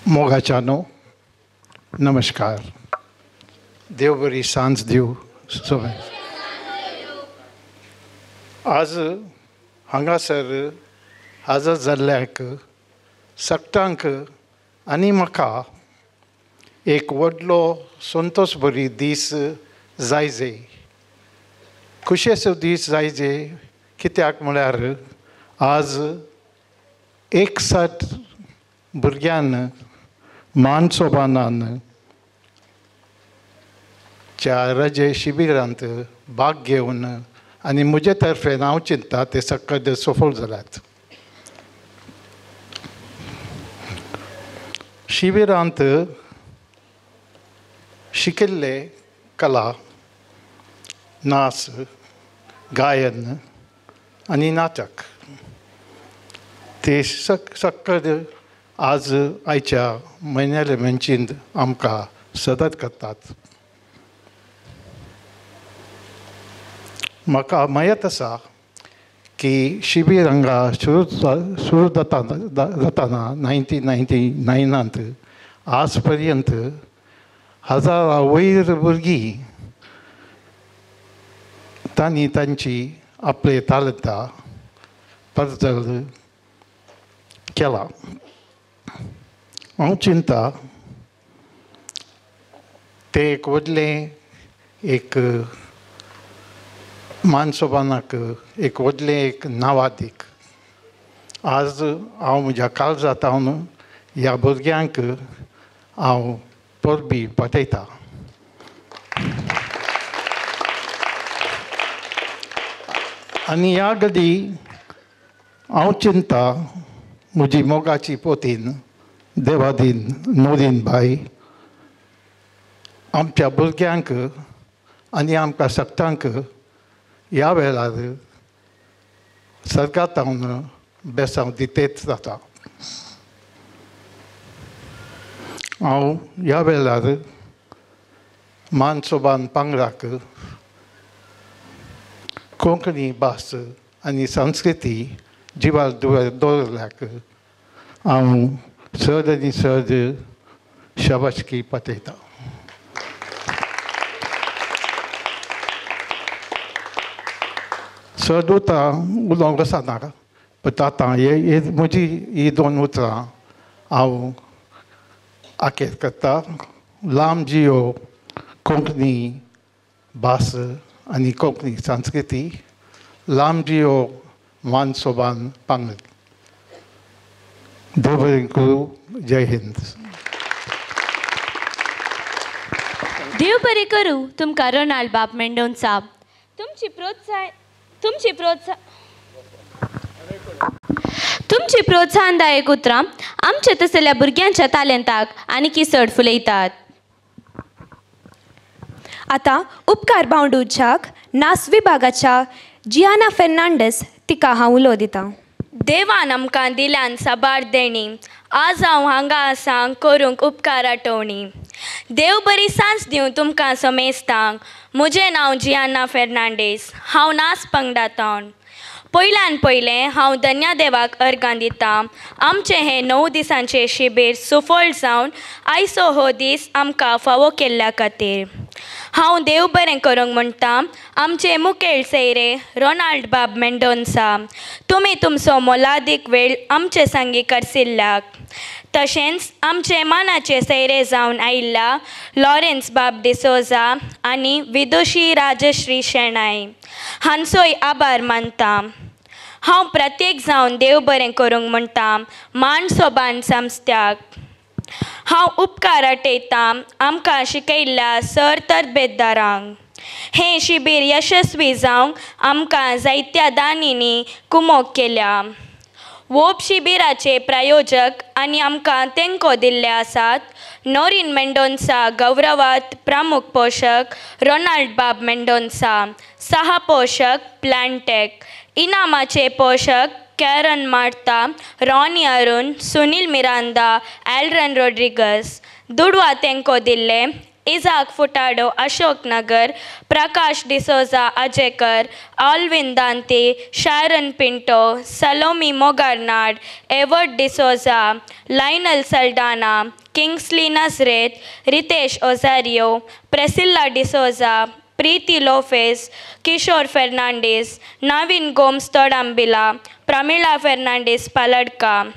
मोगाच्यानो नमस्कार. देव बरी सांज दिवं सगळ्यांक. आज हांगासर हाजर जाल्ल्याक सगटांक आनी म्हाका एक व्हडलो संतोश बरी दीस जायजे, खुशेचो दीस जायजे. कित्याक म्हळ्यार आज 61 भुरग्यान मान सोबानान च्या रजे शिबिरांत भाग घेवन आनी म्हजे तर्फेन हांव चिंता ते सक्कड सफल जाल्यात. शिबिरांत शिकिल्ले कला, नाच, गायन आनी नाटक ते सक्कड आज आयच्या म्हयन्याले मंचींत आमकां सदत करतात. म्हाका मयत आसा की शिबीर हांगा सुरू जाताना 1999 आज पर्यंत हजारां वयर भुरगीं तांणी तांची आपले तालता परजल केला. हांव चिंता तें एक व्हडलें एक मानसोबानाक एक व्हडलें एक नांवादीक. आज हांव म्हज्या काळजांत हांव ह्या भुरग्यांक हांव परबी पाठयता. आनी ह्या गडी हांव चिंता म्हजी मोगाची पोतीन देवादीन नोरीन बाय आमच्या भुरग्यांक आनी आमकां सगळ्यांक ह्या वेळार सरकारान बेसांव दितेच जाता. हांव ह्या वेळार मानसोबान पांगडाक कोंकणी भास आनी संस्कृती जिवार दवरल्याक हांव चड आनी चड शाबासकी पाठयता. चड उतरां उलोवंक वचना, बट आतां हे म्हजी ही दोन उतरां हांव आखेर करता. लांब जियो कोंकणी भास आनी कोंकणी संस्कृती, लांब जियो मानसोबान पांगड. देव बरें करूं. जय हिंद. देव बरें करूं तुमकां रोनाल्ड बाब मेंडोन्सा. तुमची प्रोत्साहनदायक उतरां आमच्या तसल्या भुरग्यांच्या तालेंताक आनीकी चड फुलयतात. आतां उपकार बावंडूच्याक नास विभागाच्या जियाना फेर्नांडीस तिका हांव उलो दितां. देवान आमकां दिल्यान साबार देणी, आज हांव हांगा आसा करूंक उपकार आठवणी. देव बरी सांज दिवं तुमकां समेस्तांक. म्हजें नांव जियाना फेर्नांडीस, हांव नास पंगडांत. पयल्यान पयलें हांव धन्या देवाक अर्गां दितां आमचें हें 9 दिसांचें शिबीर सुफळ जावन आयचो हो दीस आमकां फावो केल्ल्या खातीर. हांव देव बरें करूंक म्हणटा आमचे मुखेल सैरे रोनाल्ड बाब मेंडोन्सा, तुमी तुमचो मोलादीक वेळ आमचे सांगी करसिल्ल्याक. तशेंच आमचे मानाचे सैरे जावन आयिल्ल्या लॉरेन्स बाब डिसोजा आनी विदुशी राजश्री शेणाय हांचोय आभार मानता. हांव प्रत्येक जावन देव बरें करूंक म्हणटा मानसोबान संस्थ्याक. हांव उपकार आठयतां आमकां शिकयल्ल्या सर तरबेदारांक. हें शिबीर यशस्वी जावंक आमकां जायत्या दानींनी कुमोक केल्या. वोप शिबिराचे प्रायोजक आनी आमकां तेंको दिल्ले आसात नोरीन मेंडोन्सा गौरवात प्रमुख पोशक रोनाल्ड बाब मेंडोन्सा, सहा पोशक प्लॅन्टेक, इनामाचे पोशक Karen Martha, Ronnie Arun, Sunil Miranda, Aldrin Rodrigues. दुडवा तेंको दिल्ले Isaac Furtado Ashok Nagar, Prakash D'Souza Ajekar, Alvin Dante, Sharon Pinto, Salomi Mogarnad, Evert D'Souza, Lionel Saldanha, Kingsley Nazareth, Ritesh Ozario, Priscilla D'Souza, Preeti Lopes, Kishore Fernandes, Naveen Gomes Todambila, Pramila Fernandes Paladka.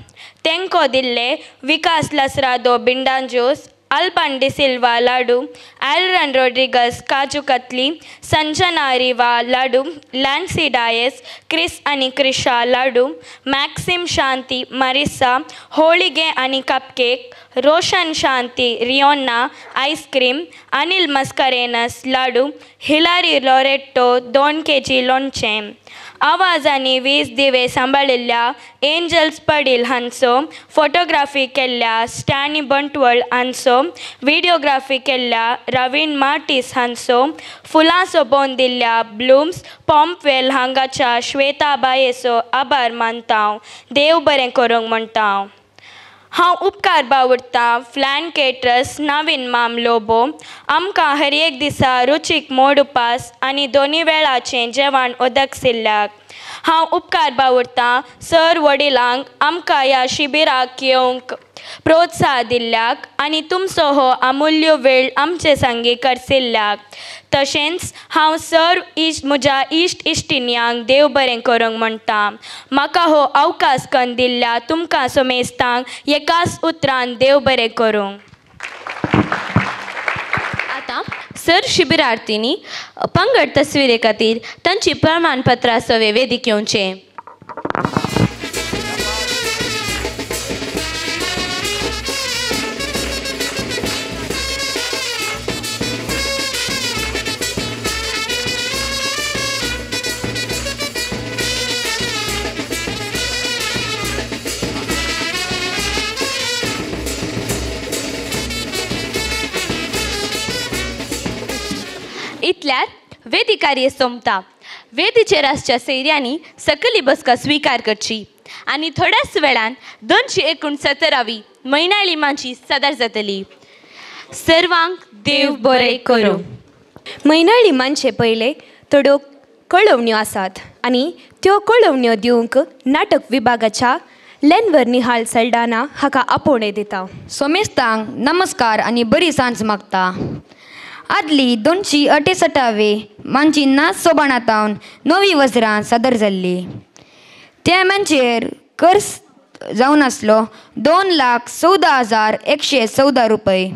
तेंको दिल्ले विकास लसरादो बिंडांजोस, Alban D'Silva laddu, Alran Rodrigues kaju katli, Sanjana Riva laddu, Lancy Dias, Chris आनी क्रिशा लाडू, मॅक्सिम शांती Marisa holige आनी cupcake, Roshan Shanti Riona ice cream, Anil Mascarenhas laddu, Hillary Loreto 2 kg लोणचें. आवाज आनी वीज दिवे सांबाळिल्ल्या एंजल्स पडील हांचो, फोटोग्राफी केल्ल्या स्टॅनी बंटवळ हांचो, व्हिडियोग्राफी केल्ल्या रवीन मार्टीस हांचो, फुलां सोबोवन दिल्ल्या ब्लूम्स पॉम्पवेल हांगाच्या श्वेता बायेचो आभार मानता. देव बरें करूंक म्हणटा. हांव उपकार बावडटा फ्लॅन केटरस नवीन माम लोबो आमकां हर एक दिसा रुचीक मोड उपास आनी दोनी वेळाचें जेवण उदक सिल्ल्याक. हांव उपकार बावडटा सर वडिलांक आमकां ह्या शिबिराक येवंक प्रोत्साह दिल्ल्याक आनी तुमचो हो अमूल्य वेळ आमचे संगी करसिल्ल्याक. तशेंच हांव सर म्हज्या इश्ट इश्टिण्यांक देव बरें करूंक म्हणटा. म्हाका हो अवकाश कन्न दिल्ल्या तुमकां समेस्तांक एकाच उतरान देव बरें करूंक. आतां सर शिबिरार्थींनी पंगड तस्विरे खातीर तांची प्रमाणपत्रां सवे वेदीक येवचें. इतल्यार वेदी कार्य सोंपता. वेदीचेर आसच्या सैऱ्यांनी सकली बसका स्विकार करची आनी थोड्याच वेळान 269वी म्हयन्याळी माची सादर जातली. सर्वांक देव बरें करूं. म्हयन्याळी मानचे पयले थोड्यो कळोवण्यो आसात आनी त्यो कळोवण्यो दिवंक नाटक विभागाच्या लेनवर निहाल सल्डाना हाका आपोवणें दिता. सोमेस्तांक नमस्कार आनी बरी सांज मागता. आदली 268वी मानची नाच सोबाणातावन नवी वज्रां सादर जाल्ली. त्या मानचेर कर्ज जावन आसलो 2,14,114 रुपये.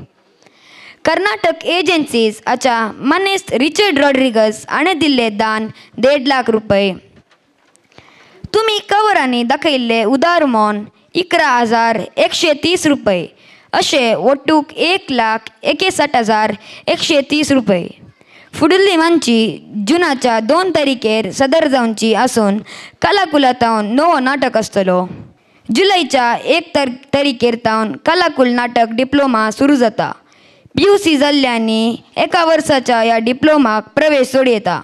कर्नाटक एजन्सीज हाच्या मानेस्त रिचर्ड रॉड्रिगस हाणें दिल्लें दान 1.5 लाख रुपये. तुमी कवरांनी दाखयल्लें उदार मोन 11,130 रुपये अशें ಒಟ್ಟುक 1,61,130 रुपये. फुडली मानची जुनाच्या 2 तारखेर सदर जावची आसून कलाकुलातावन नवो नाटक आसतलो. जुलयच्या 1 तारखेर तावन कलाकुल नाटक डिप्लोमा सुरू जाता. PUC जाल्ल्यांनी एका वर्साच्या ह्या डिप्लोमाक प्रवेश सोडयता.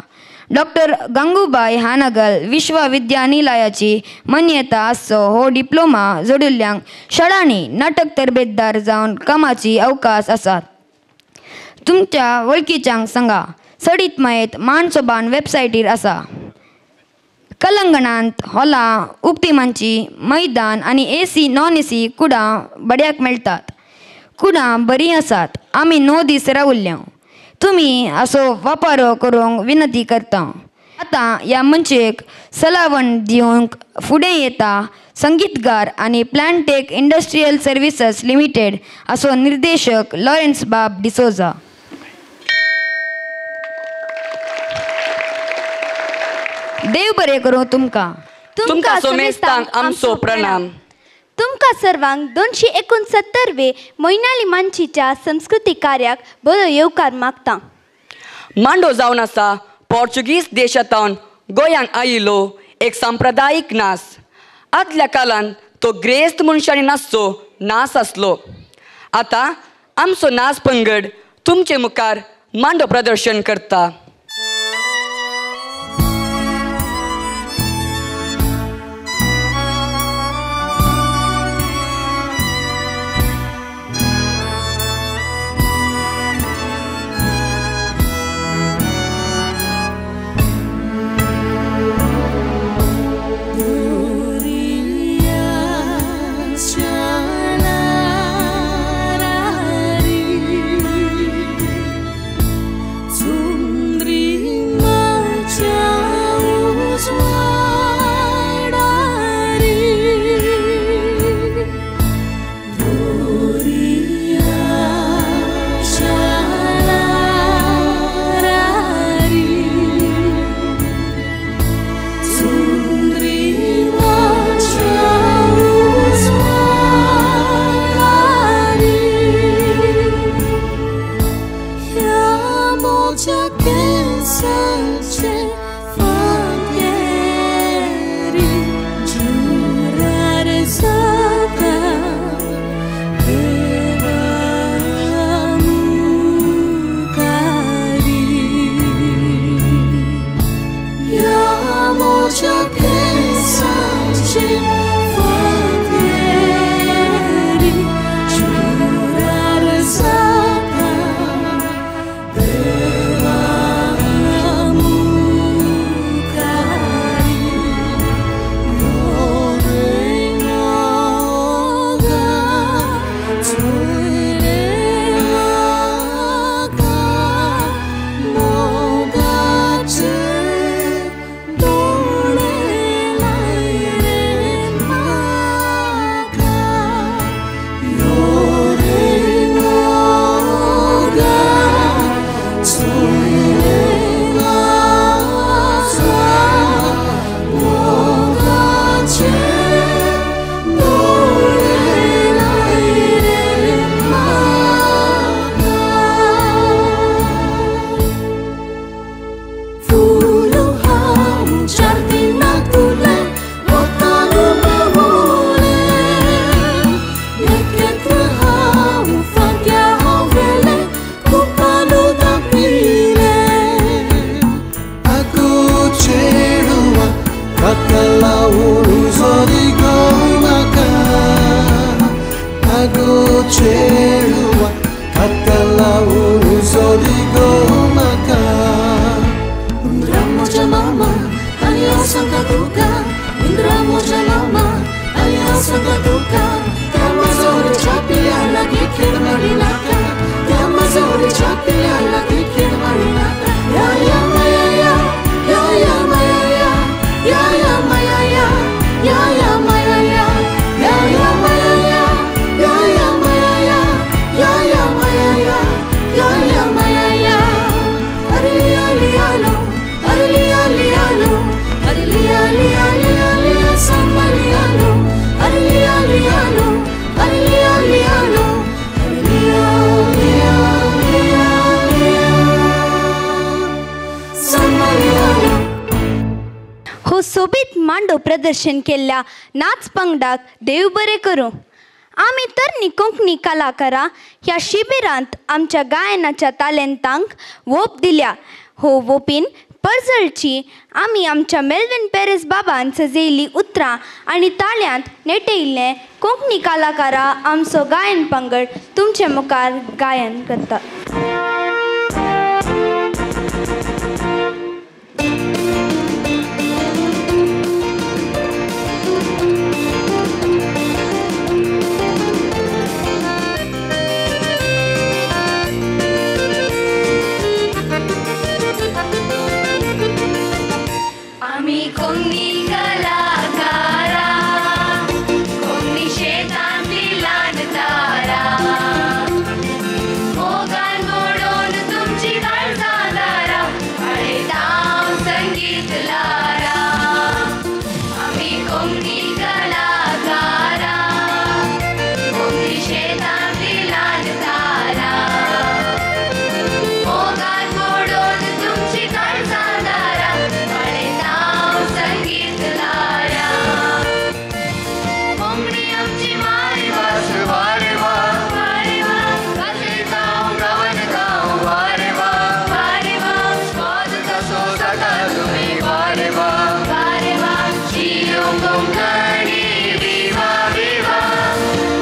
डॉक्टर गंगूबाई हानगल विश्वविद्यानिलयाची मान्यता आसचो हो डिप्लोमा जोडिल्ल्यांक शाळांनी नाटक तरबेतदार जावन कामाची अवकाश आसात. तुमच्या वळखीच्यांक सांगा. चडीत म्हायत मानसोबान वेबसायटीर आसा. कलंगणांत हॉलां, उक्ती मांची, मैदान आनी AC non AC कुडां बड्याक मेळटात. कुडां बरीं आसात. आमी 9 दीस रावल्ले. तुमी असो वापर करूंक विनंती करता. आतां ह्या मनशेक सलावण दिवंक फुडें येता संगीतकार आनी प्लांटेक इंडस्ट्रियल सर्विसस लिमिटेड असो निर्देशक लॉरेन्स बाब डिसोजा. देव बरें करूं तुमकां. तुमकां सोमेस्तांक आमचो प्रणाम. तुमकां सर्वांक 269वे म्हयन्याळी मानचीच्या संस्कृतीक कार्याक बरो येवकार मागता. मांडो जावन आसा पोर्चुगीज देशांतावन गोंयांक आयिल्लो एक सांप्रदायीक नाच. आदल्या काळान तो ग्रेस्त मनशांनी नाचचो नाच आसलो. आतां आमचो नाच पंगड तुमचे मुखार मांडो प्रदर्शन करता. Zum चेडवा हाता लावन उजो दी गो म्हाका. हुंदरा म्हज्या मामा आनी हांव सांगता तुका, हुंदरा म्हज्या मामा आनी हांव सांगता तुका, त्या मजोरीच्या पिल्या लागीं खेळ मारी नाका, त्या मजोरीच्या पिल्या लागीं खेळ मारी नाका. या या माया या, या या माया या, या या माया या, या या माया या, या या माया या, या या माया या, या या माया या, या या माया या. अरे लिया लिया लो, अरे लिया लिया लो, अरे लिया लिया लिया लिया सांबा लिया लो, अरे लिया लिया लो, अरे लिया लिया लो, अरे लिया लिया लिया लिया सांबा लिया लो. हो सोबीत मांडो प्रदर्शन केल्ल्या नाच पंगडाक देव बरें करूं. आमी तरणी कोंकणी कलाकारां ह्या शिबिरांत आमच्या गायनाच्या तालेंतांक वोप दिल्या. हो वोपीन परजळची आमी आमच्या मेल्विन पेरेस बाबान सजयल्लीं उतरां आनी ताळ्यांत नेटयिल्लें कोंकणी कलाकारां आमचो गायन पंगड तुमचे मुखार गायन करता. आमी कोंकणी कलाकारा, कोंकणी शेतांतली ल्हान तारा, मोगान मोडून तुमची काळजां दारां, पळयता संगीत लारा. आमी कोंकणी कलाकारा, कोंकणी शेतांतली ल्हान तारा, मोगान मोडून तुमची काळजां दारां, पळयता संगीत लारा. कोंकणी आमची मायभास, वारे वा वारे वा, गाजयता गावन गांव, वारे वा वारे वा, स्वाद तसो जाता तुमी, वारे वा वारे वा, जियो कोंकणी विवा विवा.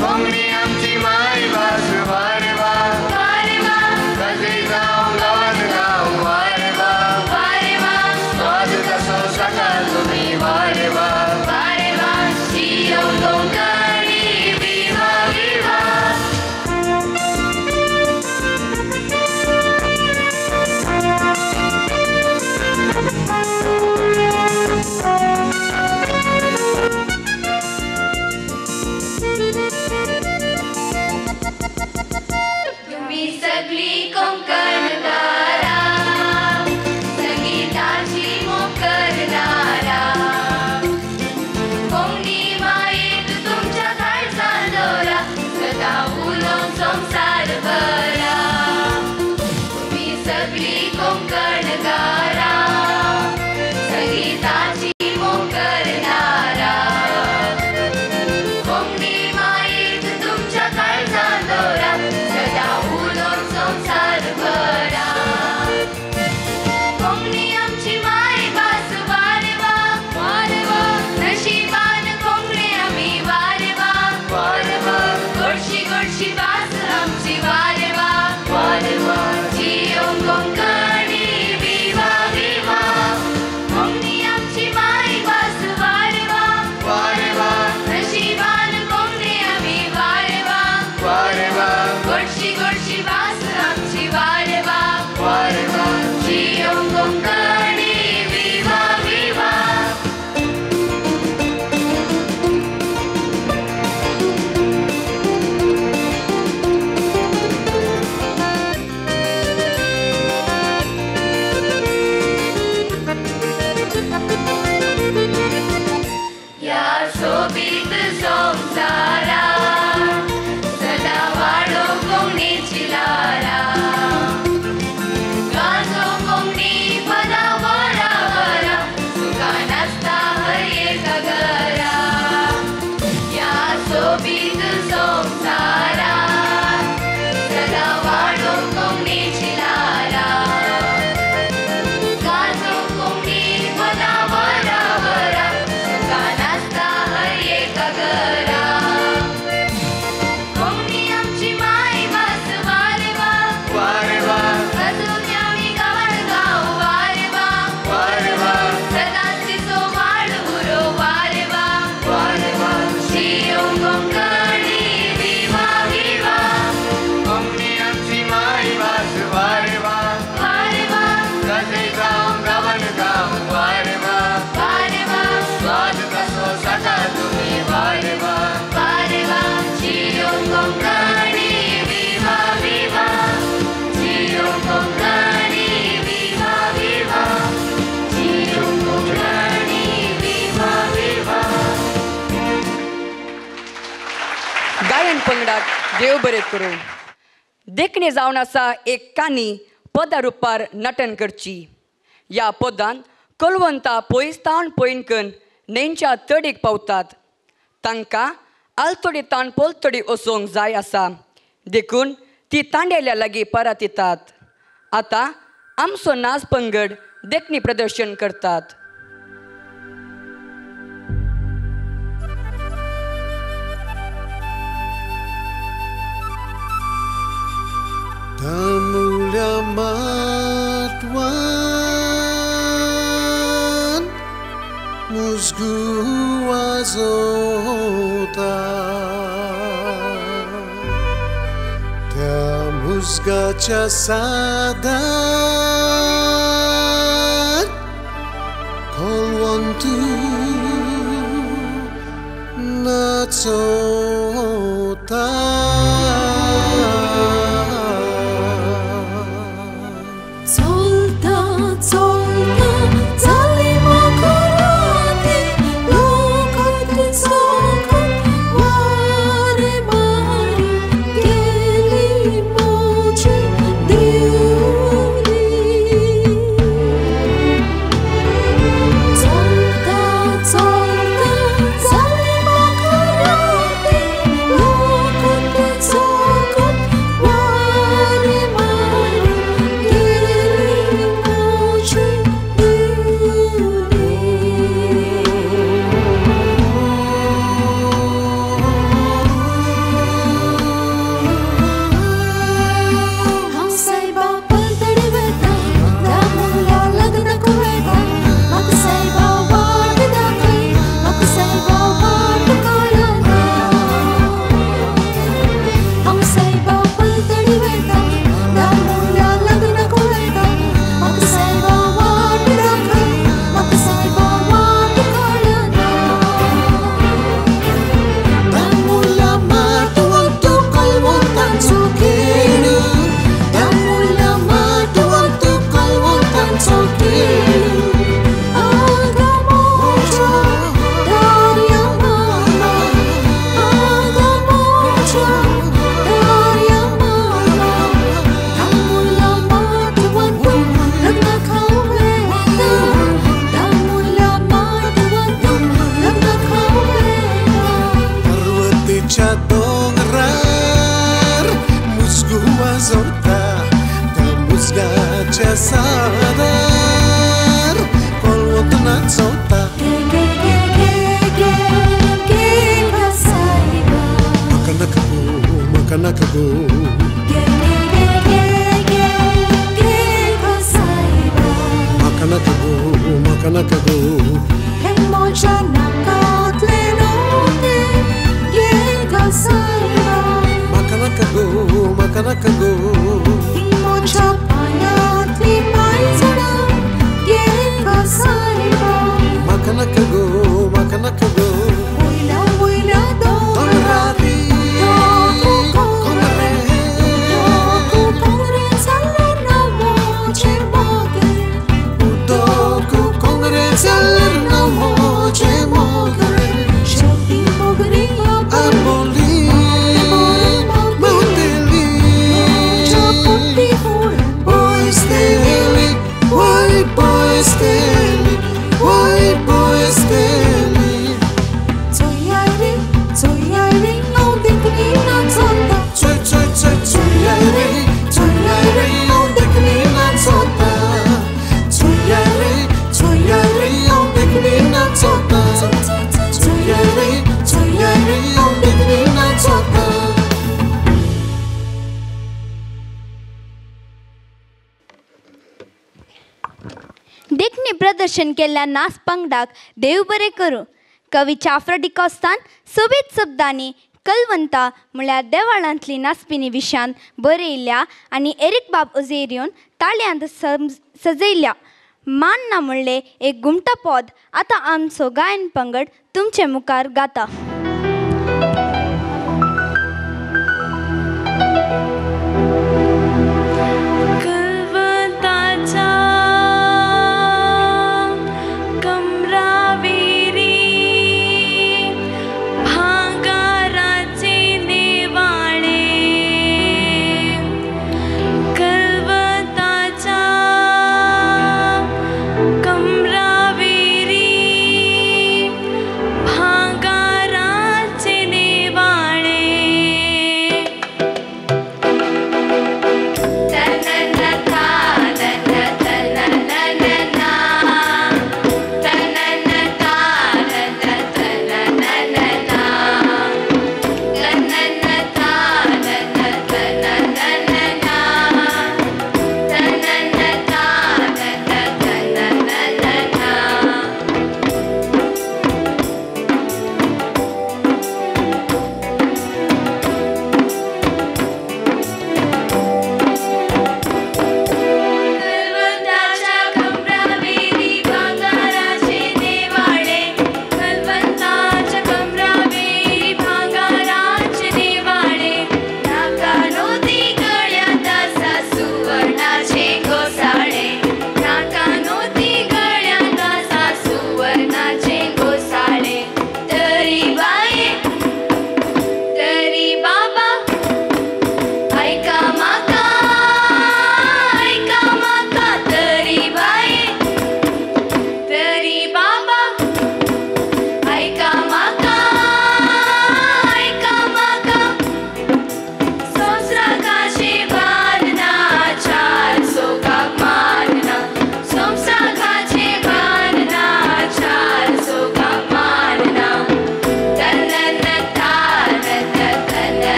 कोंकणी आमची मायभास, वारे वा वारे वा, गाजयता गावन गांव, वारे वा वारे वा, स्वाद तसो जाता तुमी, वारे वा वारे वा, जियो कोंकणी विवा विवा. तुम्ही सगळी कोंकणदारा, संगीताची मोग करणारा, कोंकणी मायेत तुमच्या काळजान दवरा, सदां उलोवन संवसार भरा. तुम्ही सगळी कोंकणदारा, संगीताची मोग करणारा, कोंकणी मायेत तुमच्या काळजान दवरा, सदां उलोवन संवसार भरा. कोंकणी आमची मायभास, वारे वा वारे वा, नशिबान कोंकणी आमी, वारे वा वारे वा, गोडशी गोडशी भास आमची, वारे वा वारे वा, जियो कोंकणी विवा विवा. कोंकणी आमची मायभास, वारे वा वारे वा, नशिबान कोंकणी आमी, वारे वा वारे वा, गोडशी गोडशी भास आमची, वारे वा वारे वा, जियो कोंकणी विवा विवा. गायन पंगडाक देव बरें करूं. देखणे जावन आसा एक काणी पदा रुपार नटन करची. ह्या पदान कलवंता पयस ताण पयनकन न्हंयच्या तडीक पावतात. तांकां आलतडी ताण पलतडी वचोंक जाय आसा, देखून ती तांडेल्या लागीं परत येतात. आतां आमचो नाच पंगड देखणी प्रदर्शन करतात. तामुल्या माटवान मुजगू वाजोता, त्या मुजगाच्या सादार कोलवंतू नाचोता. चलता चलता जाली मखराती लोकांत चोखत वारे मारी गेली मोजी देवली. चलता चलता जाली मखराती लोकांत चोखत वारे मारी गेली मोजी देवली. हांव सायबा पलतडी वता, दामुल्या लग्नाक वता, म्हाका सायबा वाट दाखय, म्हाका सायबा वाट कळना. हांव सायबा पलतडी वता, दामुल्या लग्नाक वता, म्हाका सायबा वाट दाखय, म्हाका सायबा वाट कळना. तामुल्या माटवांत कलवंतांचो खेळ, तामुल्या माटवांत कलवंतांचो खेळ. आगा मोजा दार्या मामा, आगा मोजा दार्या मामा, दामुल्या माटवांत लग्नाक हांव वता, दामुल्या माटवांत लग्नाक हांव वता. पर्वतीच्या दोंगरार मुजगू वाजोता, त्या मुजगाच्या सादार कोलवंत नाचोता. गे गे गे गे गे गे गा सायबा, म्हाका नाका गो, म्हाका नाका गो, गे गे गे गे गे गे गा सायबा. म्हाका नाका गो, म्हाका नाका गो. हे मोजा नाकातले नोते गे गा सायबा, म्हाका नाका गो, म्हाका नाका गो. ही मोजा पांयांतली पांयजणां गे गा सायबा. म्हाका नाका गो, म्हाका नाका गो. वयल्या वयल्या दोंगरार दोगू कोंगरे, दोगू कोंगरे जाल्यार ना मोजे मोगरे. दोगू कोंगरे जाल्यार ना मोजे मोगरे. शेवटी मोगरी आंबोली मावतेली, मोजा पोटी हुळ पयसतेली, वय पयसतेली, वय पयसतेली. चोयाय रे चोयाय रे हांव देखणी नाचोता, चोय चोय चोय चोयाय रे, चोयाय रे हांव देखणी नाचोता. चोयाय रे चोयाय रे हांव देखणी नाचोता. चोयाय रे चोयाय रे हांव देखणी नाचोता. देखणी प्रदर्शन केल्ल्या नाच पंगडाक देव बरें करूं. कवी चाफ्रा डिकॉस्तान सोबीत शब्दांनी कलवंता म्हळ्यार देवाळांतली नाचपिणी विशयांत बरयल्या आनी एरीक बाब उजेरियोन ताळयांत सजयल्या. मान ना म्हणलें एक घुमटा पद आतां आमचो गायन पंगड तुमचे मुखार गाता. कलवंताच्या कमरावेरी भांगाराचे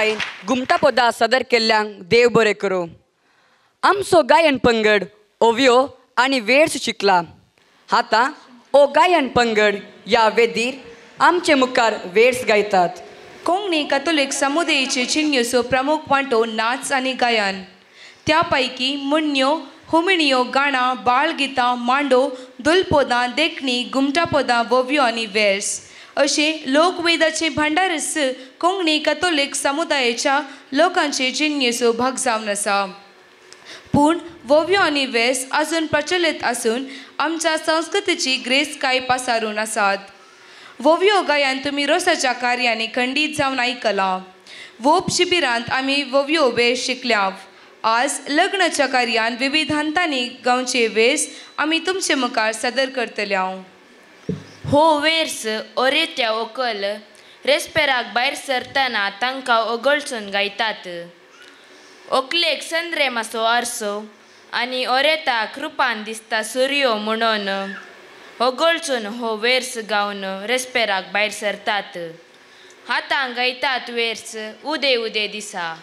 सोबायतायेन घुमटापदां सादर केल्ल्यांक देव बरें करूं. आमचो गायन पंगड ओव्यो आनी वेर्स शिकला. आतां ओ गायन पंगड ह्या वेदीर आमचे मुखार वेर्स गायतात. कोंकणी कथोलीक समुदायेचे चिन्ह्योचो प्रमुख वांटो नाच आनी गायन. त्या पैकी मुण्ण्यो, हुमिणयो, गाणां, बाळगितां, मांडो, दुलपोदां, देखणी, घुमटापोदां, वोव्यो आनी वेर्स अशें लोकवेदाचे भांडारस कोंकणी कथोलीक समुदायेच्या लोकांचे जिणेचो भाग जावन आसा. पूण वोव्यो आनी वेस अजून प्रचलित आसून आमच्या संस्कृतीची ग्रेस कांय पासारून आसात. वोव्यो गायन तुमी रोसाच्या कार्यांनी खंडीत जावन आयकलां. वोप शिबिरांत आमी वोव्यो वेस शिकल्या. आज लग्नाच्या कार्यान विविध हंतांनी गांवचे वेस आमी तुमचे मुखार सादर करतले. हो वेर्स ओरेत्या ओकल रेस्पेराक भायर सरतना तांकां ओगळसून गायतात. ओकलेक संद्रेमाचो आरसो आनी ओरेताक रुपान दिसता सुर्यो म्हणून ओगळसून हो वेर्स गावन रेस्पेराक भायर सरतात. आतां गायतात वेर्स उदे उदे दिसा.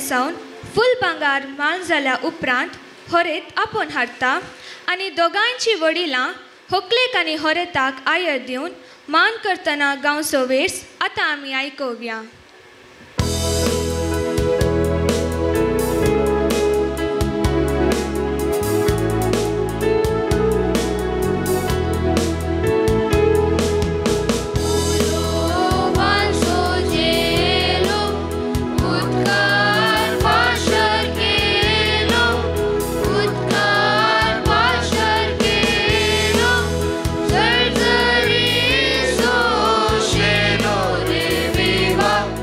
सावन फूल भांगार मान जाल्या उपरांत होरेत आपोवन हाडटा आनी दोगांयची वडिलां होकलेक आनी होरेताक आयर दिवन मान करतना गांवचो वेर्स आतां आमी आयकोवया. Viva!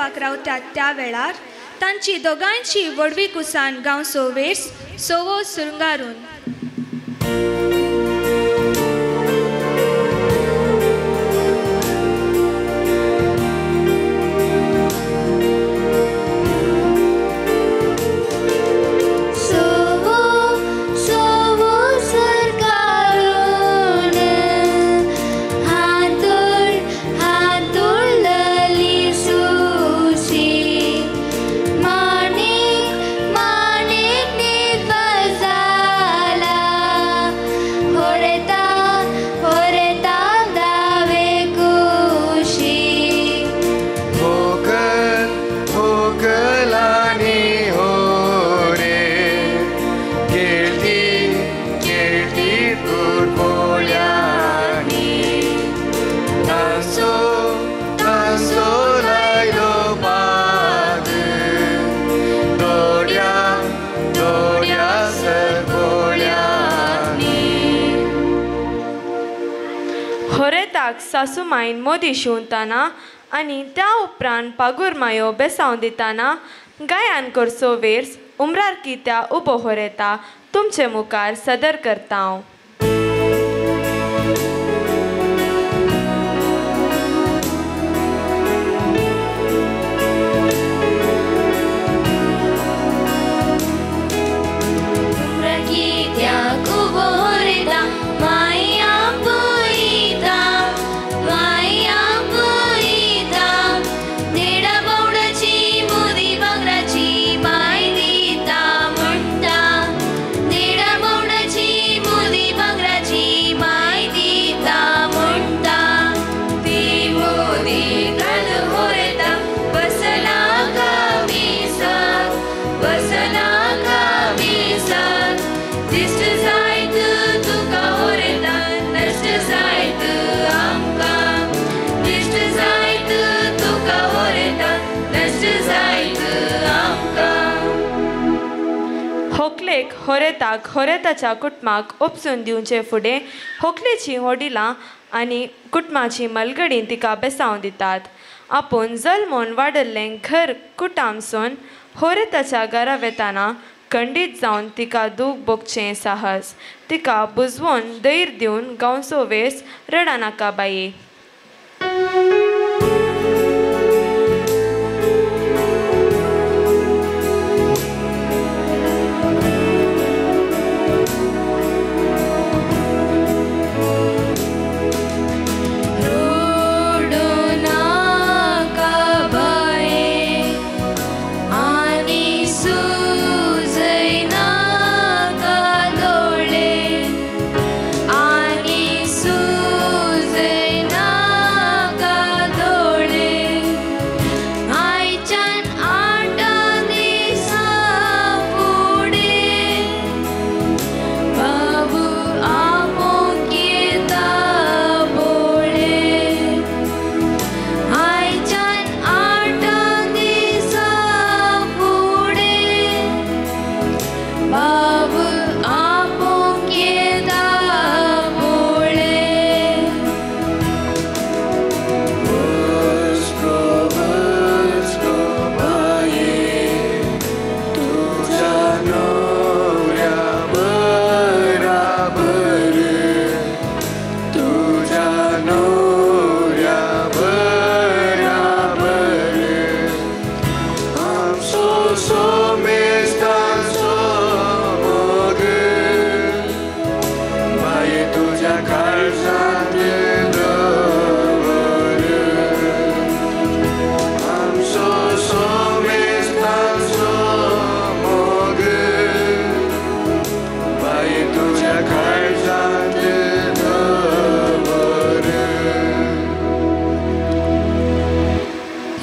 गावपाक रावतात त्या वेळार तांची दोगांयची व्हडवी कुसान गांवचो वेर्स सोवो सुरंगारून. सासूमायन मोदी शिंवताना आनी त्या उपरांत पागुरमायो बेसांव दिताना गायन करचो वेर्स उमरार कित्या उबो होरेता तुमचे मुखार सदर करता हांव. होरेताक होरेताच्या कुटुंबाक उपसून दिवचे फुडें होकलेचीं व्हडिलां आनी कुटुंबाची मलगडी तिका बेसांव दितात. आपूण जल्मून वाडल्लें घर कुटामसून होरेताच्या घरा वेताना खंडीत जावन तिका दूख भोगचें साहस तिका बुजवून धैर्य दिवन गांवचो वेस रडा नाका बाये.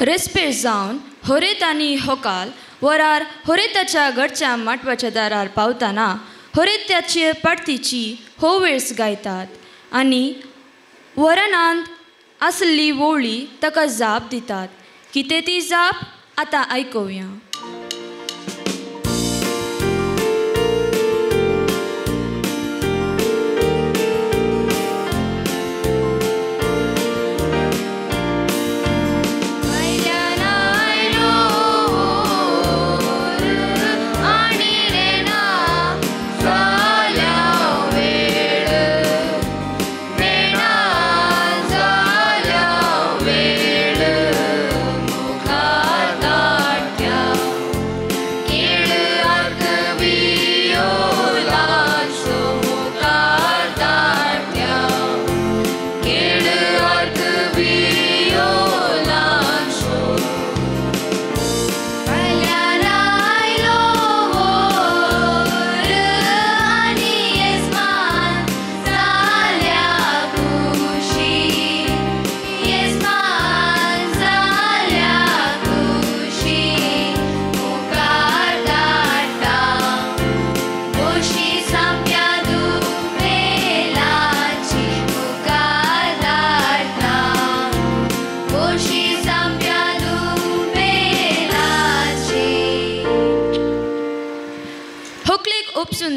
रेस्पेर जावन होरेत आनी होकाल वरार होरेताच्या घरच्या माटवाच्या दारार पावताना होरेत्याचे पार्टीची होवेळस गायतात आनी वरणांत आसली वोळी ताका जाप दितात. कितें ती जाप आतां आयकुया. वयल्यान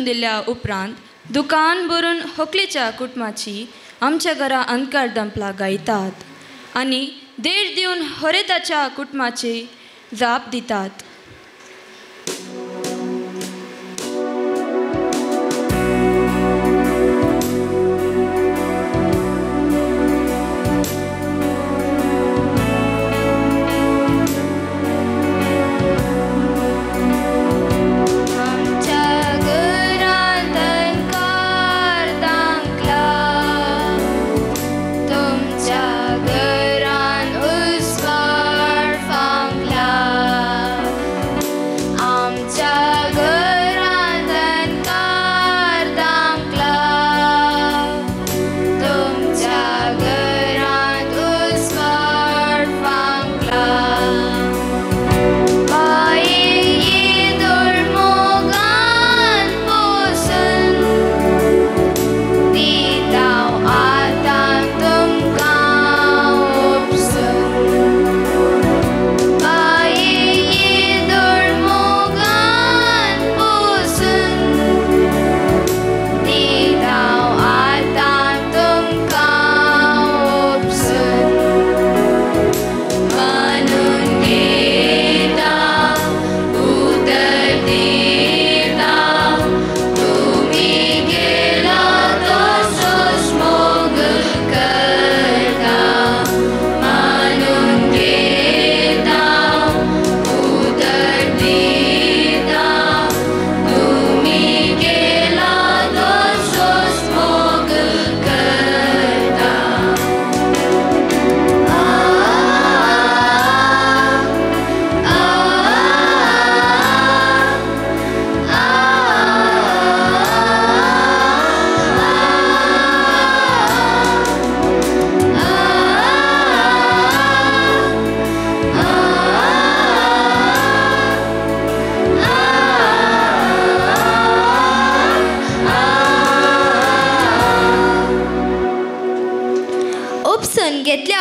दिल्या उपरांत दुकान भरून होकलेच्या कुटुंबाची आमच्या घरा अंतकार दंपला गायतात आनी देर दिवन होरेताच्या कुटुंबाची जाप दितात.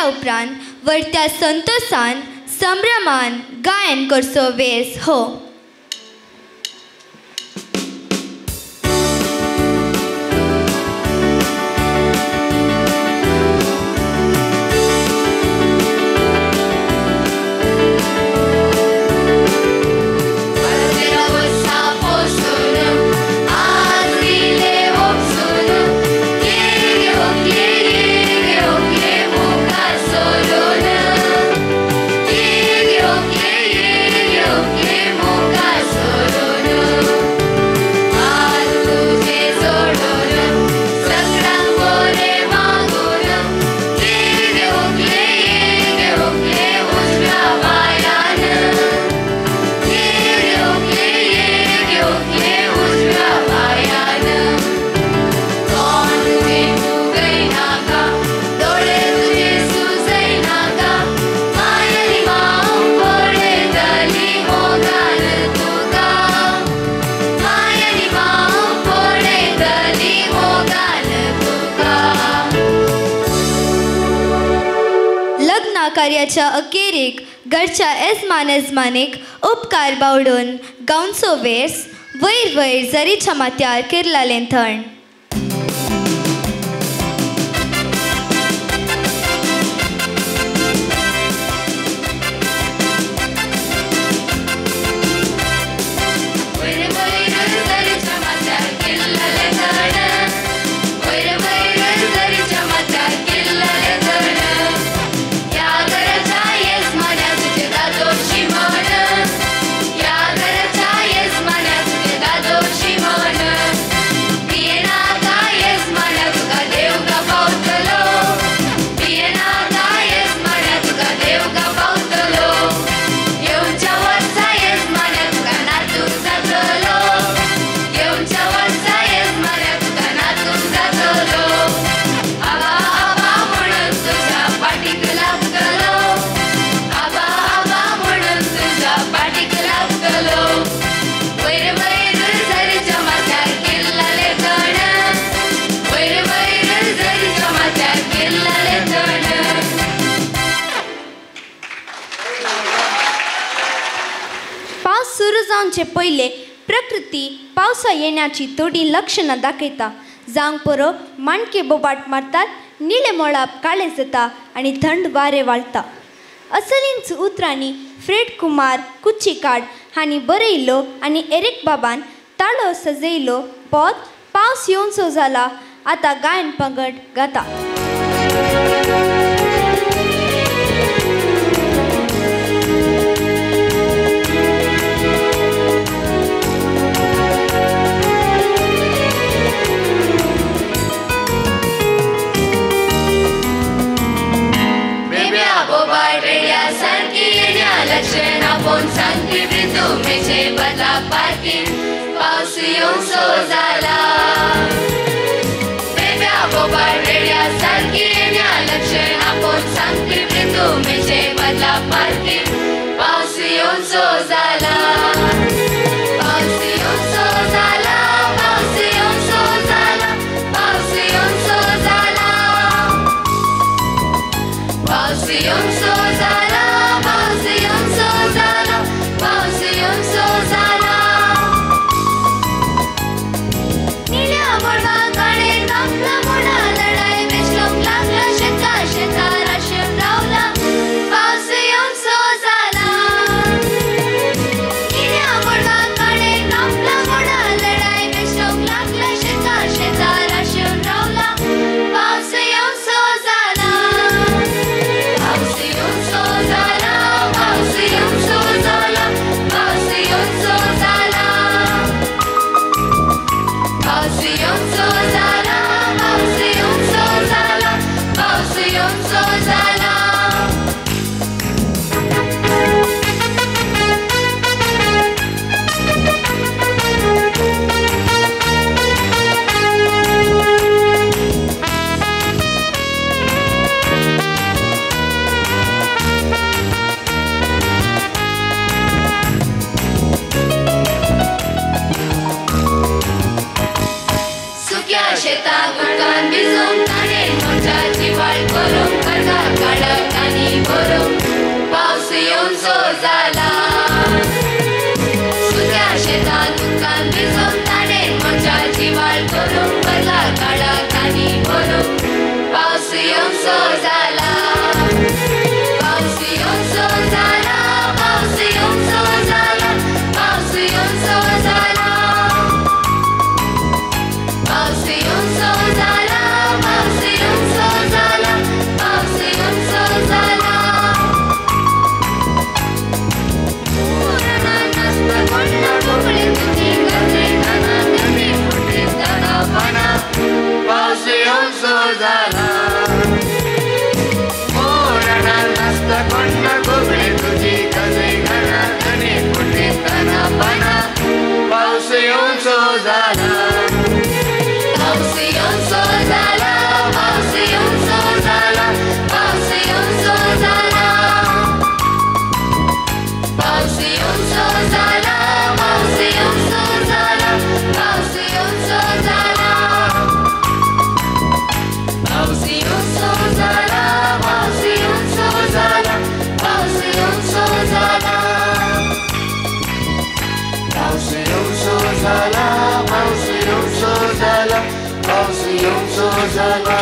उपरांत वरत्या संतोषान संभ्रमान गायन करचो वेस हो. कार्याच्या अखेरीक घरच्या येजमान येजमानीक उपकार बावडून गांवचो वेस वयर वयर जरीच्या माथ्यार किर्लालें थंड. सुरू जावचे पयले प्रकृती पावसा येण्याची थोडी लक्षणां दाखयता. जावंक परो माणके बोबाट मारतात, निळे मोळाप काळे जाता आनी थंड वारें वाळटा. असलींच उतरांनी फ्रेड कुमार कुच्चीकाड हांणी बरयल्लो आनी एरिक बाबान ताळो सजयलो पद पावस येवचो जाला आतां गायन पंगड गाता. पावस येवचो जाला बेब्या बोबाट रेड्या सारकी येण्या लक्षण आपोवन सांगपी पृथुमेचे बदला पारखी पावस येवचो जाला पावस येवचो जाला पावस येवचो जाला पावस येवचो जाला पावस येवचो जाला पावस येवचो जाला पावस येवचो जाला.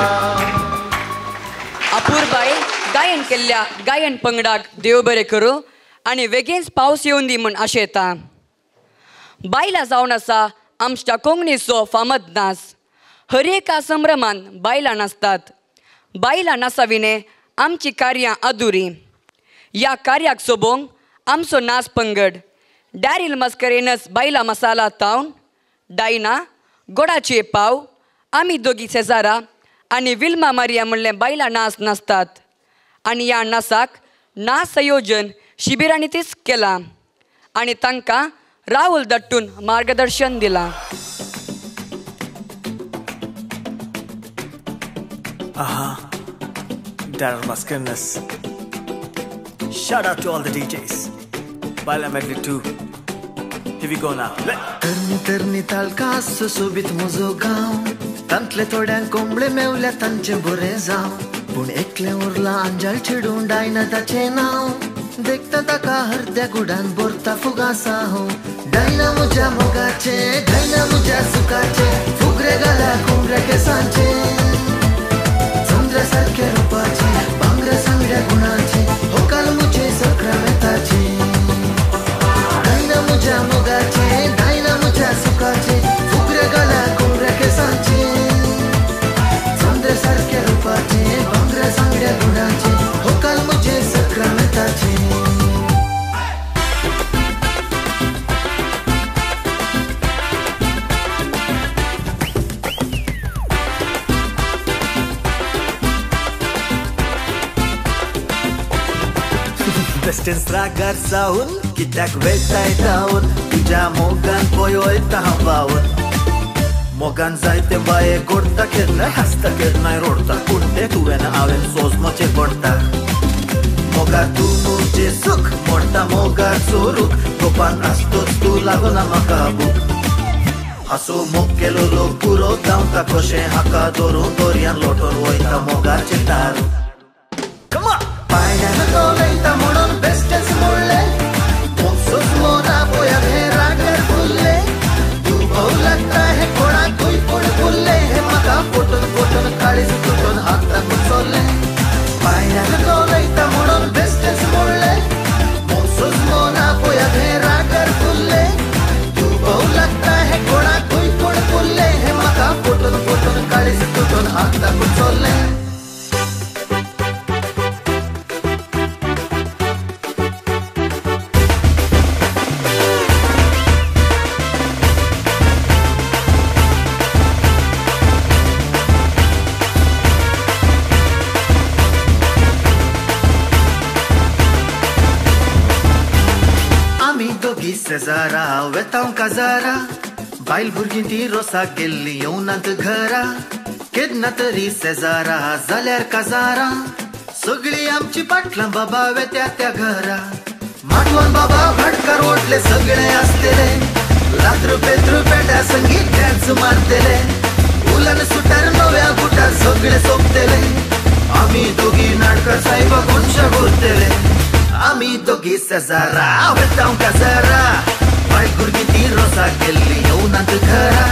अपूर्बाय गायन केल्ल्या गायन पंगडाक देव बरें करूं आनी वेगींच पावस येवन दी म्हूण आशेता. बायलां जावन आसा आमच्या कोंकणीचो फामद नाच. हर एका संभ्रमान बायलां नाचतात. बायलां नाचा विणे आमची कार्यां अधुरी. ह्या कार्याक सोबोवंक आमचो नाच पंगड डॅरील मस्करेनस बायलां मसाला तावन डायना गोडाचे पाव आमी दोगी सेजारा आनी विल्मा मारिया म्हणलें बायलां नाच नाचतात. आनी ह्या नाचाक नाच संयोजन शिबिरांनी तीच केलां आनी तांकां राहुल दट्टून मार्गदर्शन दिलां. Aha, Daryl Mascarenhas. Shout out to all the DJs. Baila Medley 2. Here we go now. तरनी तरनी तालकास सोबीत म्हजो गांव तांतले थोड्यांक कोंबळे मेवल्या तांचें बरें जावं पूण एकलें उरलां आंजाल चेडूं डायना ताचें नांव देखता ताका हरद्या गुडान भरता फुगासां. जायना म्हज्या मोगाचें, जायना म्हज्या सुखाचें, फुगरे गाल्या कुमऱ्या केसांचें, चंद्रा सारक्या रुपाचें, भांगरा सांगड्या गुणाचें, होकाल म्हजें सक्रामेताचें. जायना म्हज्या मोगाचें, जायना म्हज्या सुखाचें, फुगरे गाल्या कुमऱ्या केसांचें, चंद्रा सारक्या रुपाचें, भांगरा सांगड्या गुणाचें, होकाल म्हजें सक्रामेताचें. वेस्टर्न रागार जावन कित्याक वेताय धांवन, तुज्या मोगान पळय वयता हांव बावन. मोगान जायते बाये गोडटा, केन्नाय हांसता केन्नाय रोडटा, पूण तें तुवें हांवें सोजमोचें पडटा. मोगार तूं म्हजें सूख मोडटा, मोगार चोरूक गोपान आसतोच तूं लागना म्हाका भूक. हांसो मोग केलो लोक पुरो धांवता कशें हाका धरून दर्यान लोटून वयता मोगाचें तारू. पांयड्यान उलयता म्हणून बेश्टेंच म्हणलें, मोगसोच मोना पळयात हें रागार फुल्लें. दुबाव लागता हें कोणाकूय पूण फुल्लें, हें म्हाका फटून फटून काळीज तुटून हाताक चल्लें. पांयड्यान उलयता म्हणून बेश्टेंच म्हणलें, मोगसोच मोना पळयात हें रागार फुल्लें. दुबाव लागता हें कोणाकूय पूण फुल्लें, हें म्हाका फटून फटून काळीज तुटून हाताक चल्लें. शेजारा वेतांव काजारा, बायल भुरगीं ती रोसाक गेल्ली येवनात घरा. केन्ना तरी शेजारा जाल्यार काजारा, सगळीं आमची पाटलां बाबा वेत्या त्या घरा. माटवान बाबा भाटकार ओडले सगळे आसतले, लात्र पेत्र पेट्या संगीत डॅन्स मारतले, उलन सुटार नव्या बुटार सगळे सोंपतले. आमी दोगी नाटकार सायबा कोनशा उरतले. आमी दोगी शेजारा वेतांव काजारा, बायल भुरगीं ती रोसाक गेल्ली येवनात घरा.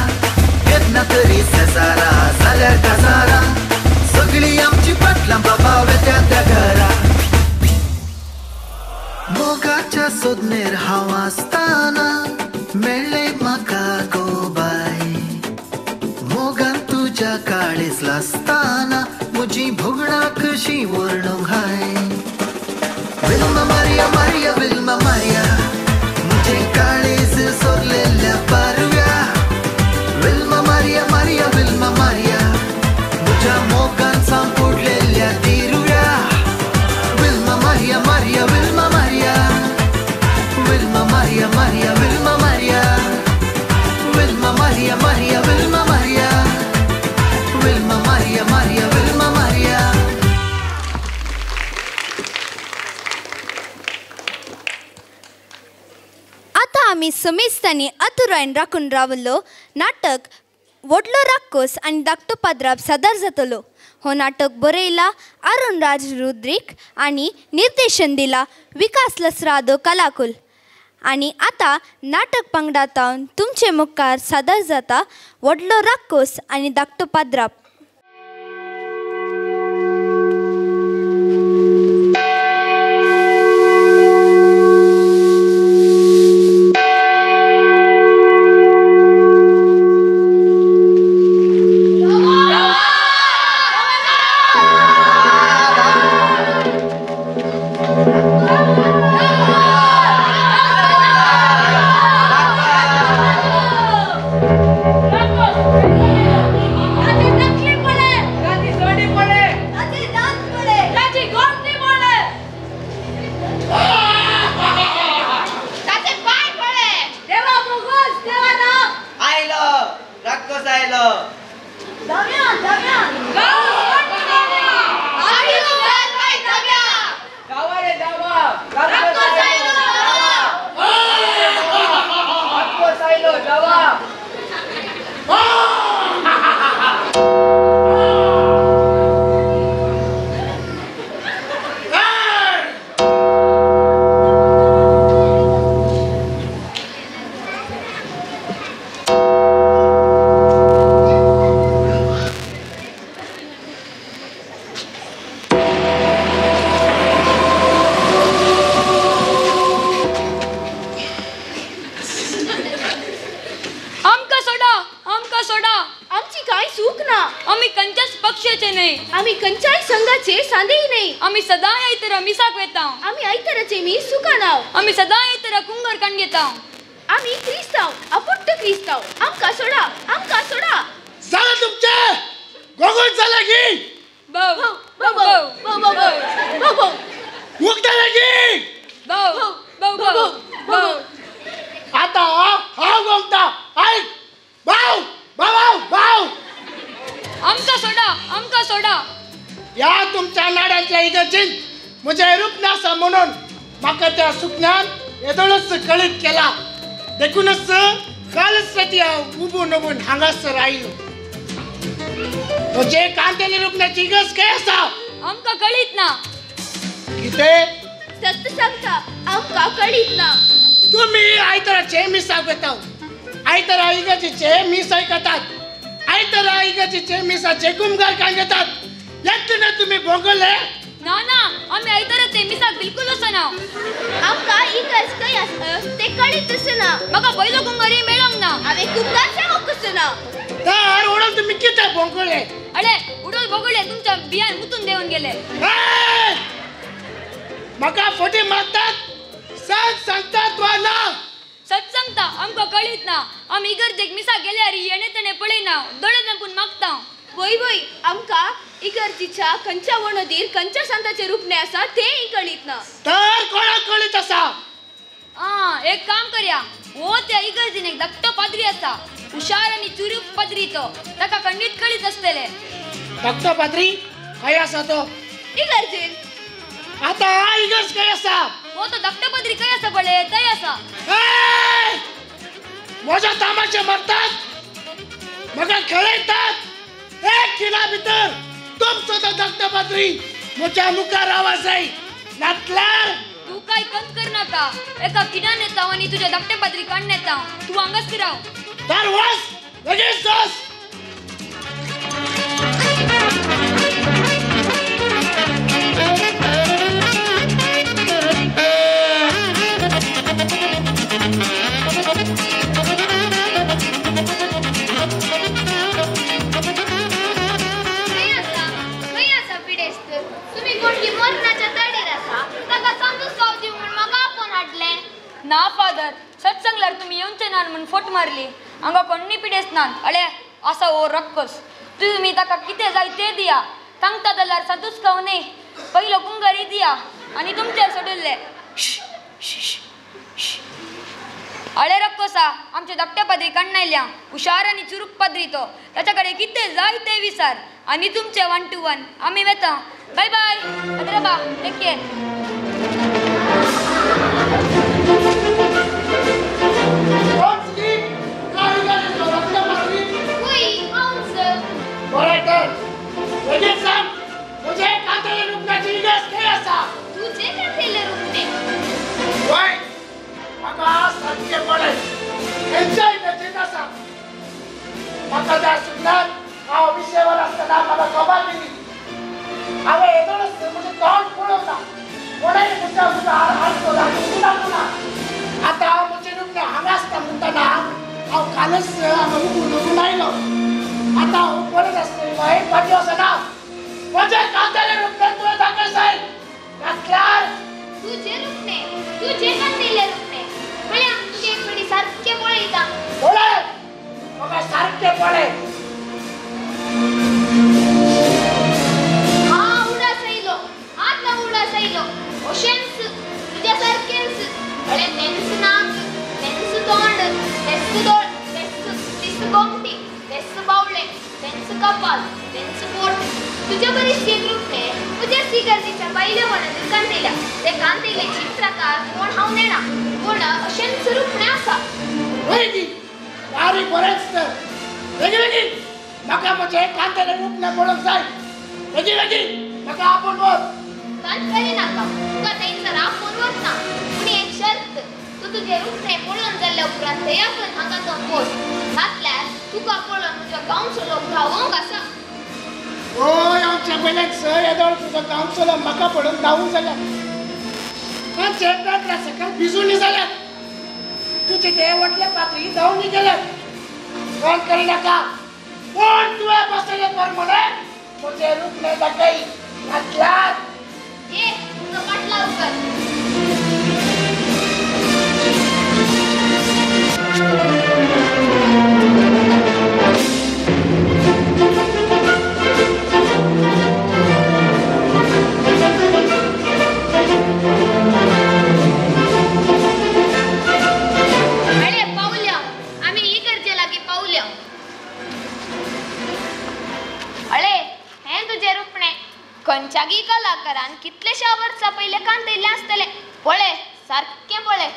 केन्ना तरी शेजारा जाल्यार काजारा, सगळीं आमची पाटलां बाबा वेत्या त्या घरा. मोगाच्या सोदनेर हांव आसतना मेळ्ळें म्हाका गो बाय, मोगान तुज्या काळीज लासतना म्हजी भोगणां कशीं वर्णूंक हाय. Vilma Maria Maria Vilma Maria, म्हजें काळीज सोरलेल्या पारव्या. Vilma Maria Maria Vilma Maria, म्हज्या मोगान सांपुडलेल्या तिरव्या. Vilma Maria Maria Vilma Maria, Vilma Maria Maria Vilma Maria, Vilma Maria Maria Vilma Maria, Vilma Maria Maria Vilma Maria. आमी समेस्तांनी आतुरायन राखून रावल्लो नाटक व्हडलो राक्कोस आनी धाकटो पाद्राप सादर जातलो. हो नाटक बरयला अरुण राज रुद्रीक आनी निर्देशन दिला विकास लसरादो कलाकुल. आनी आतां नाटक पंगडातावन तुमचे मुखार सादर जाता व्हडलो राक्कोस आनी धाकटो पाद्राप. आमी खंयच्याय संघाचे सांदेय न्हय. आमी सदांय आयतारा मिसाक वेता. आमी आयताराचे मीस चुकना. आमी सदांय आयतारा कुंगर काणयेता. आमी क्रिस्तांव, अपुट्ट क्रिस्तांव. आमकां सोडा, आमकां सोडा. जालें तुमचें? गोगोट जालें की? भोव भोव भोव भोव भोव भोव. मुक्त की? भोव भोव भोव भोव. आतां हांव गोंगता. आयक, भाव भाव भाव. आमकां सोडा, आमकां सोडा. ह्या तुमच्या नाड्यांतल्या इगर्जीन म्हजें रूप नासा म्हणून म्हाका त्या सुकण्यान येदोळच कळीत केला. देखूनच कालच राती हांव उबून उबून हांगासर आयलो. म्हजे कांतेले रुपण्याची इगर्ज खंय आसा? आमकां कळीत ना. कितें? सत्य सांगता, आमकां कळीत ना. तुमी आयताराचे मिसाक वेता, आयतारा इगर्जीचे मीस आयकतात, आयतारा इगर्जीचे मिसाचे कुमगार कांगेतात. येतना तुमी भोगले? ना ना, आमी आयताराचे मिसाक बिलकुल वचना. आमकां इगर्ज खंय आसा ते कळीत आसना. म्हाका पयलो कुंगारय मेळोंक ना. हांवें कुंगार सांगूंक आसना. तर उडोल तुमी कितें भोंगले? अळे उडोल भोगले, तुमच्या बियान मुतून देवन गेले. म्हाका फटी मारतात? सत सांगतात वा ना? सत सांगता, आमकां कळीत ना. आमी इगर्जेक मिसाक गेल्यार येणे तेणे पळयना, दोळे धांपून मागता. वय वय, आमकां इगर्जीच्या खंयच्या वणदीर खंयच्या सांताचें रुपणें आसा तेंय कळीत ना. तर कोणाक कळीत आसा? आं, एक काम करया, हो त्या इगर्जीन एक धाकटो पाद्री आसा, हुशार आनी चुरूक पाद्री तो, ताका खंडीत कळीत आसतलें. धाकटो पाद्री खंय आसा तो? इगर्जीन. आतां इगर्ज खंय आसा? हो तो धाकटो पाद्री खंय आसा पळय, थंय आसा. म्हज्या तामाचे मारतात, म्हाका खेळयतात. एक खिणा भितर तुमचो तो धाकटो पाद्री म्हज्या मुखार आवाज जाय, नातल्यार तूं काय कंत करनाका. एका खिणान येता आनी तुज्या धाकटे पाद्री काडून येता. तूं हांगाच राव. तर वच, लगेच वच. खंय आसा, खंय आसा पिडेस्त? तुमी कोण की मरणाच्या तडीर आसा, ताका सांतुस्काव दिवं म्हूण म्हाका आपोवन हाडलें. ना फादर, सत सांगल्यार तुमी येवचे नात म्हूण फोट मारली. हांगा कोण्णी पिडेस्त नात. अळे आसा हो रक्कस, तुमी ताका कितें जाय तें दिया. सांगता जाल्यार सांतुस्काव न्ही, पयलो कुंगरी दिया आनी तुमचेर सोडिल्लें. अळे रक्कोसा, आमचे धाकटे पाद्री काडून आयल्या, हुशार आनी चुरूक पाद्री तो, ताच्या कडेन कितें जाय तें विचार आनी तुमचें 1 to 1. आमी वेता. बाय बाय अद्रबा, टेक केअर. बरें तर लगेच सांग, म्हजें कांतेले रुपण्याची इगर्ज खंय आसा? तुजें कांतेलें रुपणें? वय, म्हाका सारकें पळय, खंयच्याय इगर्जेंत आसा. म्हाका त्या सुकण्यान हांव विशेवर आसतना म्हाका खबर दिली. हांवें येदोळच म्हजें तोंड पळोवंक ना, कोणेय म्हज्या मुखार आडको दाखोवंक ना. आतां म्हजें रुपणें हांगा आसता म्हणटना हांव कालच हांगा उबून उबून आयलो. आतां हांव पळयत आसतली वय, फाटीं वचना. म्हजें कांतेलें रुपणें तुवें दाखय जाय, नातल्यार तुजें रुपणें, तुजें कांतेलें रुपणें म्हळ्यार तुजें एक फावटी सारकें पळयता. पळय, म्हाका सारकें पळय. हां, उडास आयलो, आतां उडास आयलो. अशेंच तुज्या सारकेंच. म्हळ्यार तेंच नाक, तेंच तोंड, तेंच दोळ, तेंच गोमटी, तेंच बावलें, तेंच कपाल, तेंच पोट. तुज्या बरीच एक रुपणें तुज्या इगर्जीच्या पयल्या वणदीर कांतेल्या. ते कांतेले चित्रकार कोण हांव नेणा, पूण अशेंच रुपणें आसा. वय गी, बारीक बरेंच तर. बेगीन बेगीन म्हाका म्हजें कांतेलें रुपणें पळोवंक जाय. बेगीन बेगीन म्हाका आपोवन व्हर. कांत करिनाका, तुका थंयसर आपोवन वतना. पूण एक शर्त, तूं तुजें रुपणें पळोवन जाल्ल्या उपरांत थंयासून हांगा तो वच, नातल्यार तुका पळोवन म्हजो गांवचो लोक धांवोंक आसा. हय, आमच्या पयल्यान सर येदोळ तुजो गांवचो लोक म्हाका पळोवन धांवूंक जाल्यात. तांचे पेट्रा सकयल भिजून जाल्यात. तुजे ते व्हडले पात्री धांवून गेल्यात. कोण करिनाका, कोण तुवें बसयलें पर म्हणे म्हजें रुपणें दाखय नाचल्यार. ये तुजो पाटलाव कर. अळे पावल्या आमी इगर्जे लागीं पावल्या. अळे हें तुजें रुपणें. खंयच्यागी कलाकारान कितलेश्या वर्सां पयलें कांतयल्लें आसतलें. पळय सारकें पळय.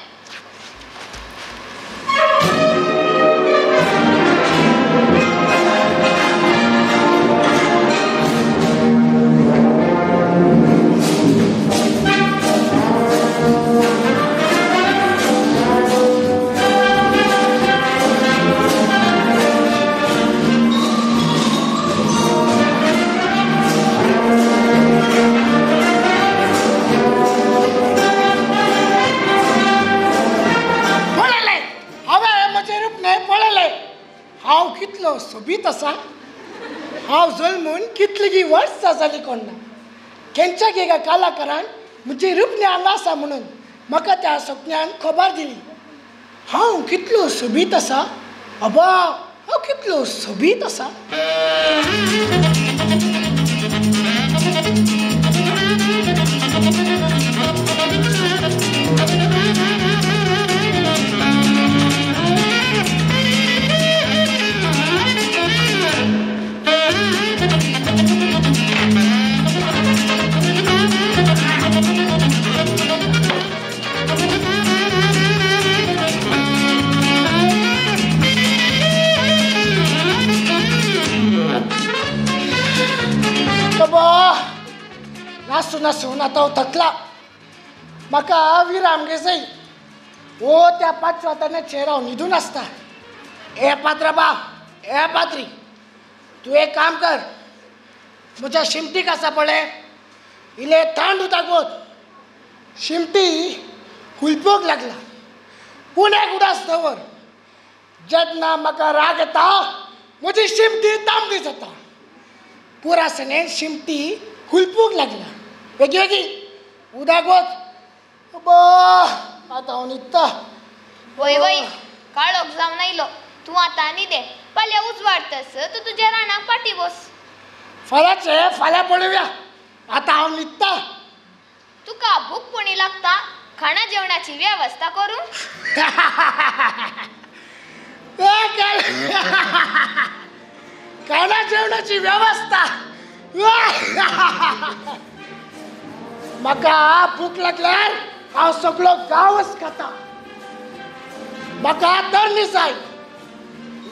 हांव कितलो सोबीत आसा. हांव जल्मून कितलीं वर्सां जालीं कोण ना. खंयच्या एका कलाकारान म्हजी रुपणें हांगा आसा म्हणून म्हाका त्या सपन्यान खबर दिली. हांव कितलो सोबीत आसा. अबा हांव कितलो सोबीत आसा. नासून नासून आतां हांव थकला. म्हाका विराम घे जाय. ओ त्या पांचवातानाचेर हांव न्हिदून आसता. ए पात्राबा, ए पात्री, तूं एक काम कर, म्हज्या शिमटीक आसा पळय इल्लें थंड उदक वत. शिमटी हुलपूंक लागला. पूण एक उदास दवर, जेन्ना म्हाका राग येता म्हजी शिमटी तांबडी जाता. पुरासणेन शिमटी हुलपूंक लागला. बेगी बेगी उदक वत. आतां हांव न्हिदता. वय वय काळोख जावन आयलो. तूं आतां न्हिदे. फाल्यां उजवाडतस तूं तुज्या रानाक फाटीं वस. फाल्यांचें फाल्यां पळोवया. आतां हांव न्हिदता. तुका भूक पुणी लागता. खाणा जेवणाची वेवस्था करूं. खाणा जेवणाची वेवस्था. म्हाका भूक लागल्यार हांव सगळो गांवच खाता. म्हाका तरणी जाय,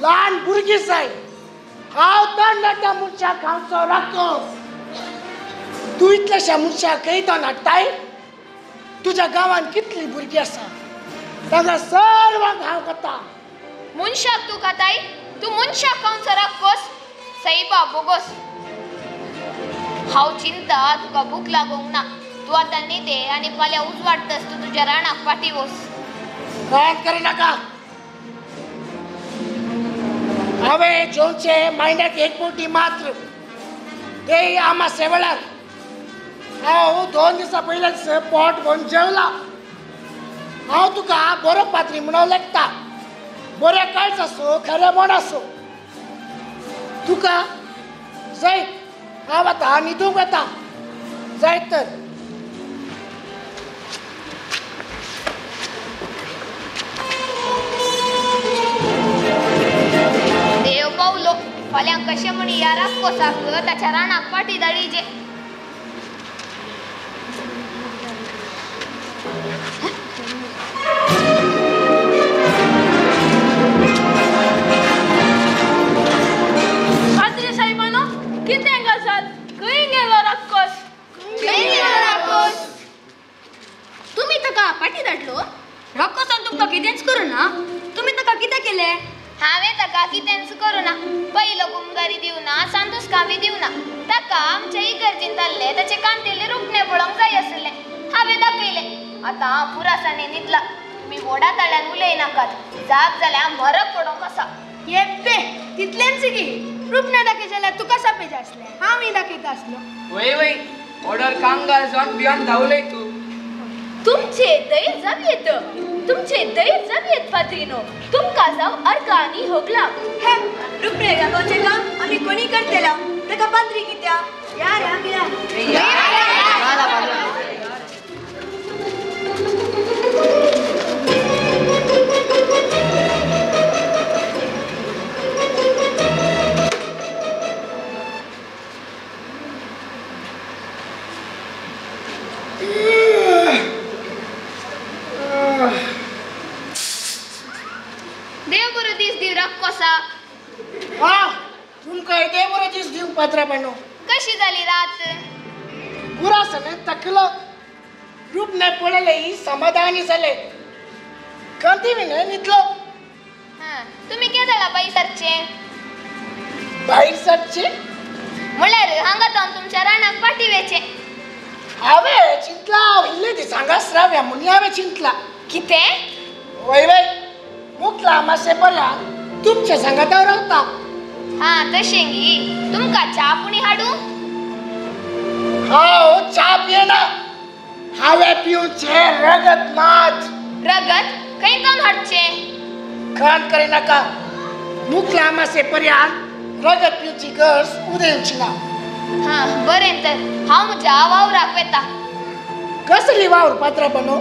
ल्हान भुरगीं जाय. हांव तरणाट्या मनशाक खावचो राखोस. तूं इतल्याश्या मनशाक खंय दोन हाडटाय? तुज्या गांवांत कितलीं भुरगीं आसा तांकां सर्वांक हांव खाता. मनशाक तूं खाताय? तूं मनशाक खावचो राखोस? सैबा बोगोस. हांव चिंता तुका भूक लागूंक ना. तूं आतां न्हिदे आनी फाल्यां उजवाडतस तूं तुज्या रानाक फाटीं वस. राग करिनाका. हांवें जेवचें म्हयन्याक एक फावटी मात्र, तेय आमासे वेळार. हांव 2 दिसां पयलींच पोट भरून जेवला. हांव तुका बरो पात्री म्हणून लेखता. बरें काळज आसूं, खरें म्हण आसूं. तुका जाय हांव आतां न्हिदूंक वता. जाय तर. देव पावलो. फाल्यां कशें म्हण ह्या राक्कोसाक ताच्या रानाक फाटीं धाडिजे. पाद्री सायबानो, कितें गजाल? खंय गेलो राक्कोस? खंय गेलो राक्कोस? तुमी ताका फाटीं धाडलो? राक्कोसान तुमकां कितेंच करूं ना. तुमी ताका कितें केलें? हांवें ताका कितेंच करूं ना. पयलो गुमगारी दिवना, सांतोस कावी दिवना. ताका आमच्या इगर्जेंत जाल्लें ताचें कांतेलें रुपणें पळोवंक जाय आसलें. हांवें दाखयलें. आतां पुरासांनी न्हिदला. तुमी व्हडा ताळ्यान उलयनाकात. जाग जाल्यार मरक पडोंक आसा. येप्पे तितलेंच गी. रुपणें दाखय जाल्यार तुका सापेज आसलें हांव दाखयता आसलो. वय वय ऑर्डर कांगार जावन भियान धांवलय तूं. तुमचे धैर्य जावयेत, तुमचे धैर्य जावयेत पाद्रीनो, तुमकां जावं अर्का आनी होगला. हे रुपणे दाखोवचें काम आमी कोणी करतला, ताका पाद्री कित्या? या रे आमी या. देव बरो दीस दिव रक्कोसा. हा तुमकां देव बरो दीस दिव पात्राबानो. कशी जाली रात? पुरासने तकलो रूपने पळयलें समाधानी जालें. कंती विणे न्हिदलो. हां तुमी केदळा भायर सरचें? भायर सरचें म्हळ्यार हांगा जावन तुमच्या रानाक फाटी वेचें. हांवें चिंतलां इल्ले दीस हांगाच रावया म्हणून हांवें चिंतलां. कितें? वय वय मुखला मातशें पर्यांत तुमच्या सांगाता रावता. हां तशें गी. तुमकां च्या पुणी हाडूं? हांव च्या पियेना. हांवें पिवचें रगत मात. रगत खंय जावन हाडचें? खण करिनाका. मुखला मातशें पर्यांत रगत पिवची गरज उदेवची ना. हां बरें तर हांव म्हज्या वावराक वेता. कसली वावर पात्राबानो?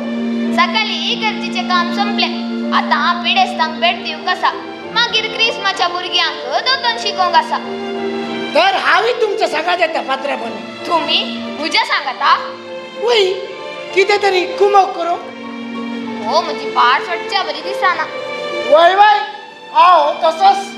सकाळीं इगर्जीचें काम संपलें. आतां पिडेस्तांक भेट दिवंक आसा, मागीर क्रिस्माच्या भुरग्यांक दोतोन शिकोवंक आसा. तर हांवूय तुमच्या सांगात येता पात्राबानो. तुमी म्हज्या सांगाता? वय कितें तरी कुमक करूंक. हो म्हजी पाड सोडच्या बरी दिसना. वय वय हांव तसोच.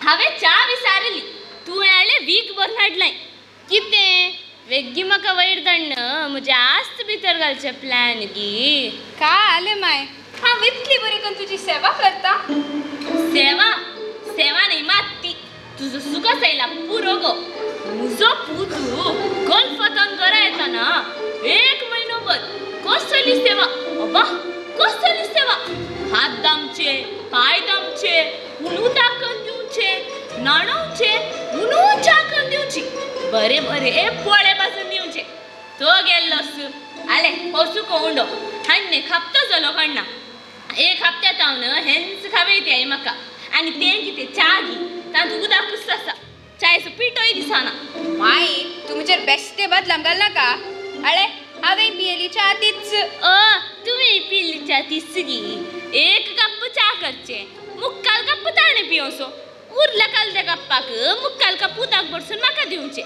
हांवें च्या विसारली, तुवें आयलें वीक भरून हाडलें. कितें वेगीं म्हाका वयर दण्ण म्हज्या आस्त भितर घालचें प्लॅन गी. काय आलें माय, हांव इतली बरी करून तुजी सेवा करता. सेवा सेवा न्ही मात ती तुजो सुखास आयला पुरो गो. म्हजो पूत गल्फांतून घरा येताना एक म्हयनो भर कसली सेवा, अबा कसली सेवा. हात दामचे, पांय दामचे, उदक करून दिवचे, न्हाणोवचे, उनू च्या करून दिवची, बरे बरे पोळे पासून दिवचे. तो गेल्लो आले हो सुको उंडो हाण्णे खापतो जालो काडना. एक हप्त्या तावन हेंच खावे ते म्हाका. आनी तें कितें च्या घे तातूंत उदकूच आसा, च्यायेचो पिठोय दिसना. माई तूं म्हजेर बेश्टे बदलाम घालनाका. आळे हांवें पियेली च्या तीच. तुवें पियेली च्या तीच गी. एक कप च्या करचें, मुक्काल कप ताणें पियोसो, उरल्या काल त्या कप्पाक मुक्काल कप उदक भरसून म्हाका दिवचें.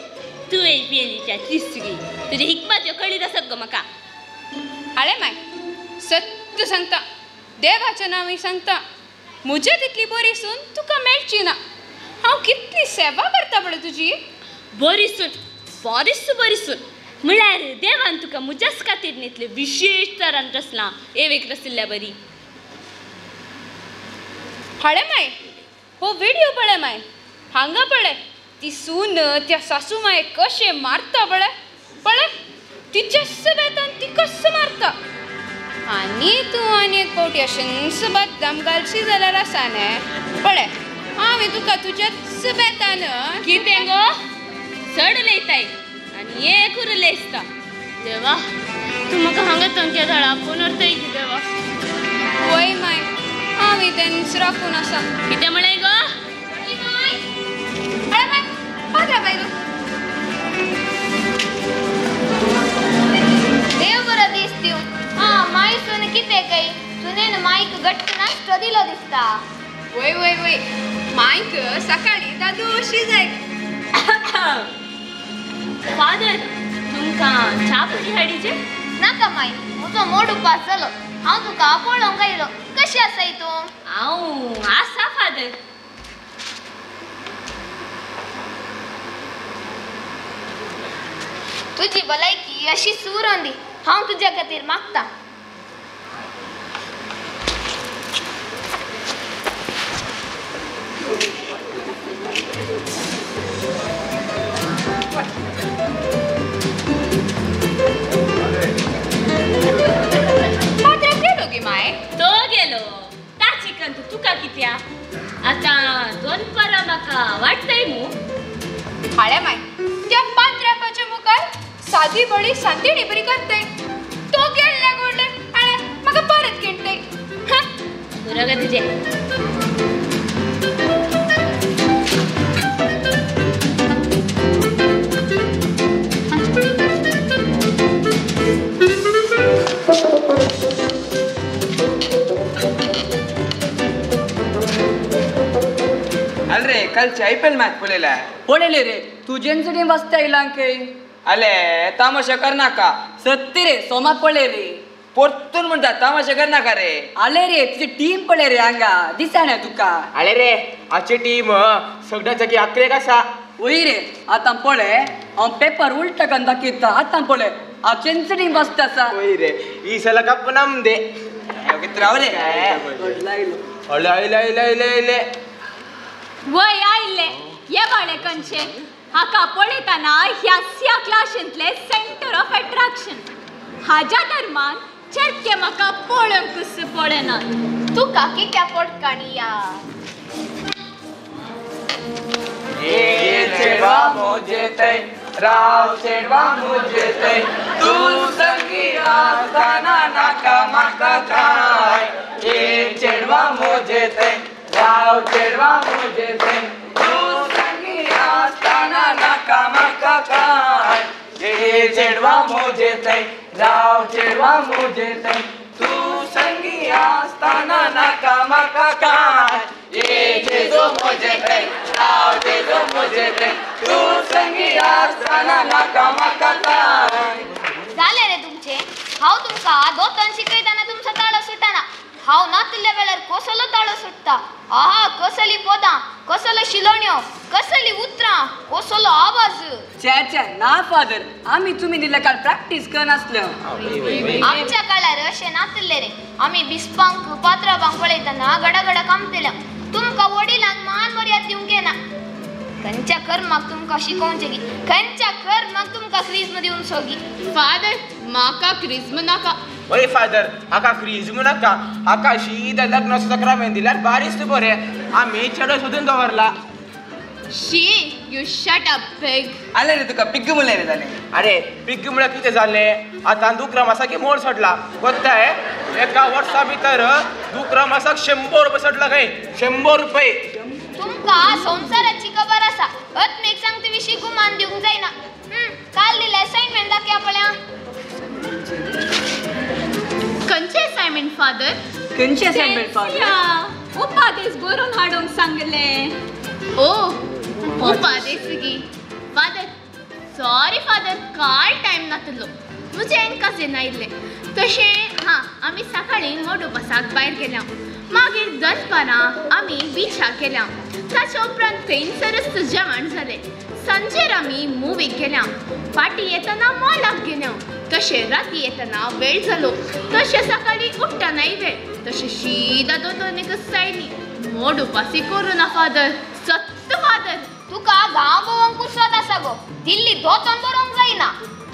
तुवें पियेली च्या तीच गी. तुजी हिकमत ह्यो कळीत आसत गो म्हाका. आळे माय सत्य सांगता, देवाच्या नांवान सांगता, म्हजे तितली बरी सून तुका मेळची ना. हांव कितली सेवा करता पळय तुजी. बरी सून, बरीच बरी सून म्हळ्यार देवान तुका म्हज्याच खातीर न्ही विशेश तरान रचलां एवेक रचिल्ल्या बरी. हाळे माय हो व्हिडिओ पळय माय, हांगा पळय ती सून त्या सासू माय कशें मारता पळय. पळय तिच्याच बेतान ती कस्स मारता. आनी तूं आनी एक फावटी अशेंच बददाम घालशी जाल्यार आसा न्ही पळय हांवें तुका तुज्याच बेतान. कितें गो चड उलयताय आनी एक उरलें दिसता. देवा तूं म्हाका हांगा तंके धाड आपोवन व्हरताय की देवा. वय माय हांव तेंच राखून आसा. कितें म्हणलें गो? अरे माय पाद्रा बाय गो. देव बरो दीस दिवं. हां माय सून कितें काय सुनेन मायक घट्ट नाश्तो दिलो दिसता. वय वय वय मायक सकाळीं दादोशी जाय. फादर तुमकां च्या पुडी हाडीचे? नाका माय, म्हजो मोड उपास जालो. हांव तुका पळोवंक आयलो. कशी आसाय तूं? हांव आसा फादर. तुजी भलायकी अशी सूर दी. हांव तुज्या खातीर मागता. पात्र गेलो गे माय? तो गेलो ताची कंत तुका कित्या? आतां दोनपरां म्हाका वाडटाय मू. हाळे माय, त्या पात्रापाच्या मुखार सादी बडी सांतिणी बरी करतय. तो गेल्ल्या गोडले हाळे म्हाका परत किणतय. पुरो गे तुजें. अरे कालचे IPL match पळयला? पळयले रे, तुजेंच टीम वाचता येयला के. अले तामाशा कर नाका. सत्य रे, सोमा पळय रे. परतून म्हणता तामाशा कर नाका रे. आले रे, तुजी टीम पळय रे हांगा दिसना तुका. अरे रे, आची टीम सगळ्या जागी आकरेक आसा. वय रे, आतां पळय हांव पेपर उलटा करून दाखयता. आतां पळय आचेंच टीम वाचता आसा. वय रे, ही सला कप नमदे. राव रे. अले आयले आयले आयले आयले. वय आयले ये बाळे कंचे हाका पळयतना ह्या ह्या क्लाशींतले सेंटर ऑफ एट्रॅक्शन. हाज्या धर्मान चेरके म्हाका पळोवंकूच पळयना. तुका कित्या पोटकाणी या? चेडवा मोजे थंय राव, चेडवा मोजे थंय तूं संगी आसतना नाका म्हाका काय. चेडवा मोजे थंय राव, चेडवा मोजे थंय तूं संगी आसतना नाका म्हाका काय. चेडवा मोजे थंय राव, चेडवा मोजे थंय तूं संगी आसतना नाका म्हाका काय. जेजो मोजे थंय राव, जेजो मोजे थंय तूं संगी आसतना नाका म्हाका काय. जालें रे तुमचें. हांव तुमकां दोतन शिकयतना तुमचो ताळो सुटना. हांव नातल्या वेळार कसलो ताळो सुट्टा. आहा, कसली पदां, कसलो शिलोण्यो, कसली उतरां, कसलो आवाज. चे चे ना फादर, आमी तुमी दिल्ल्या काल प्रॅक्टीस करनासले. आमच्या काळार अशें नातले रे. आमी बिस्पांक पात्राबांक पळयतना गडागडा कामतल्या. तुमकां वडिलांक मान मर्याद दिवंक येना. खंयच्या कर्माक तुमकां शिकोवचें की, खंयच्या कर्माक तुमकां क्रिज्म दिवन सोगी. फादर म्हाका क्रिज्म नाका. वय फादर, हाका क्रिज्म नाका. हाका शीदा लग्न सक्रामेंत दिल्यार बारीस बरें. आमी चेडो सोदून दवरला. शी, you shut up pig. आले रे तुका पिग्ग म्हणलें रे जालें. अरे पिग्ग म्हळ्यार कितें जालें? आतां दुकरा मासाक मोड सोडला गोत्ताय. एका वर्सा भितर दुकरा मासाक 100 रुपये सोडला खंय. 100 रुपये. तुमकां संवसाराची खबर आसा. आत्मीक सांगते विशीं गुमान दिवंक जायना. काल दिलें असायनमेंट दाखया पळया. खंयचें असायनमेंट फादर? खंयचें असायनमेंट फादर? उपादेस बरोवन हाडूंक सांगलें. ओ उपादेस गी फादर. सॉरी फादर, कांय टायम नातलो. म्हजें एंकाच येनायिल्लें. तशें हां, आमी सकाळीं मोड उपासाक भायर गेल्या. मागीर दनपारां आमी बिचाक गेल्या. ताच्या उपरांत थंयसरच जेवण जालें. सांजेर आमी मुवीक गेल्या. फाटीं येतना मॉलाक गेल्या. तशें राती येतना वेळ जालो. तशें सकाळीं उठ्ठनाय वेळ. तशें शीदा दोतोरनीकच जायली. मोड उपासी करूं ना फादर, सत्त फादर. तुका गांव भोंवंक कुसत आसा गो. दिल्ली दोतोन बरोवंक जायना.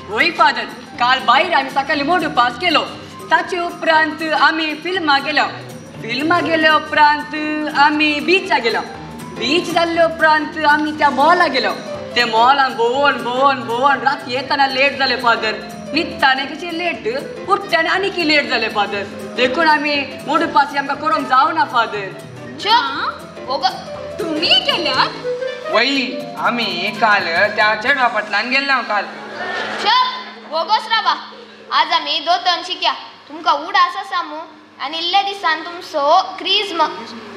वय फादर, काल भायर आमी सकाळीं मोड उपास केलो. ताचे उपरांत आमी फिल्मां गेल्या. फिल्मां गेल्या उपरांत आमी बिचाक गेलो. बीच जाल्ले उपरांत आमी त्या मॉलाक गेलो. ते मॉलान भोंवन भोंवन भोंवन राती येतना लेट जालें फादर. न्हिदताना कशें लेट, उठ्ठना आनीक लेट जालें फादर. देखून आमी मोड उपास आमकां करूंक जावना फादर. तुमी गेल्यात? वय, आमी काल त्या चेडवा फाटल्यान गेल्ले हांव काल. वोगोच रावा. आज आमी दोतन शिकया. तुमकां उडास आसा मू आनी इल्ल्या दिसान तुमचो क्रिज्म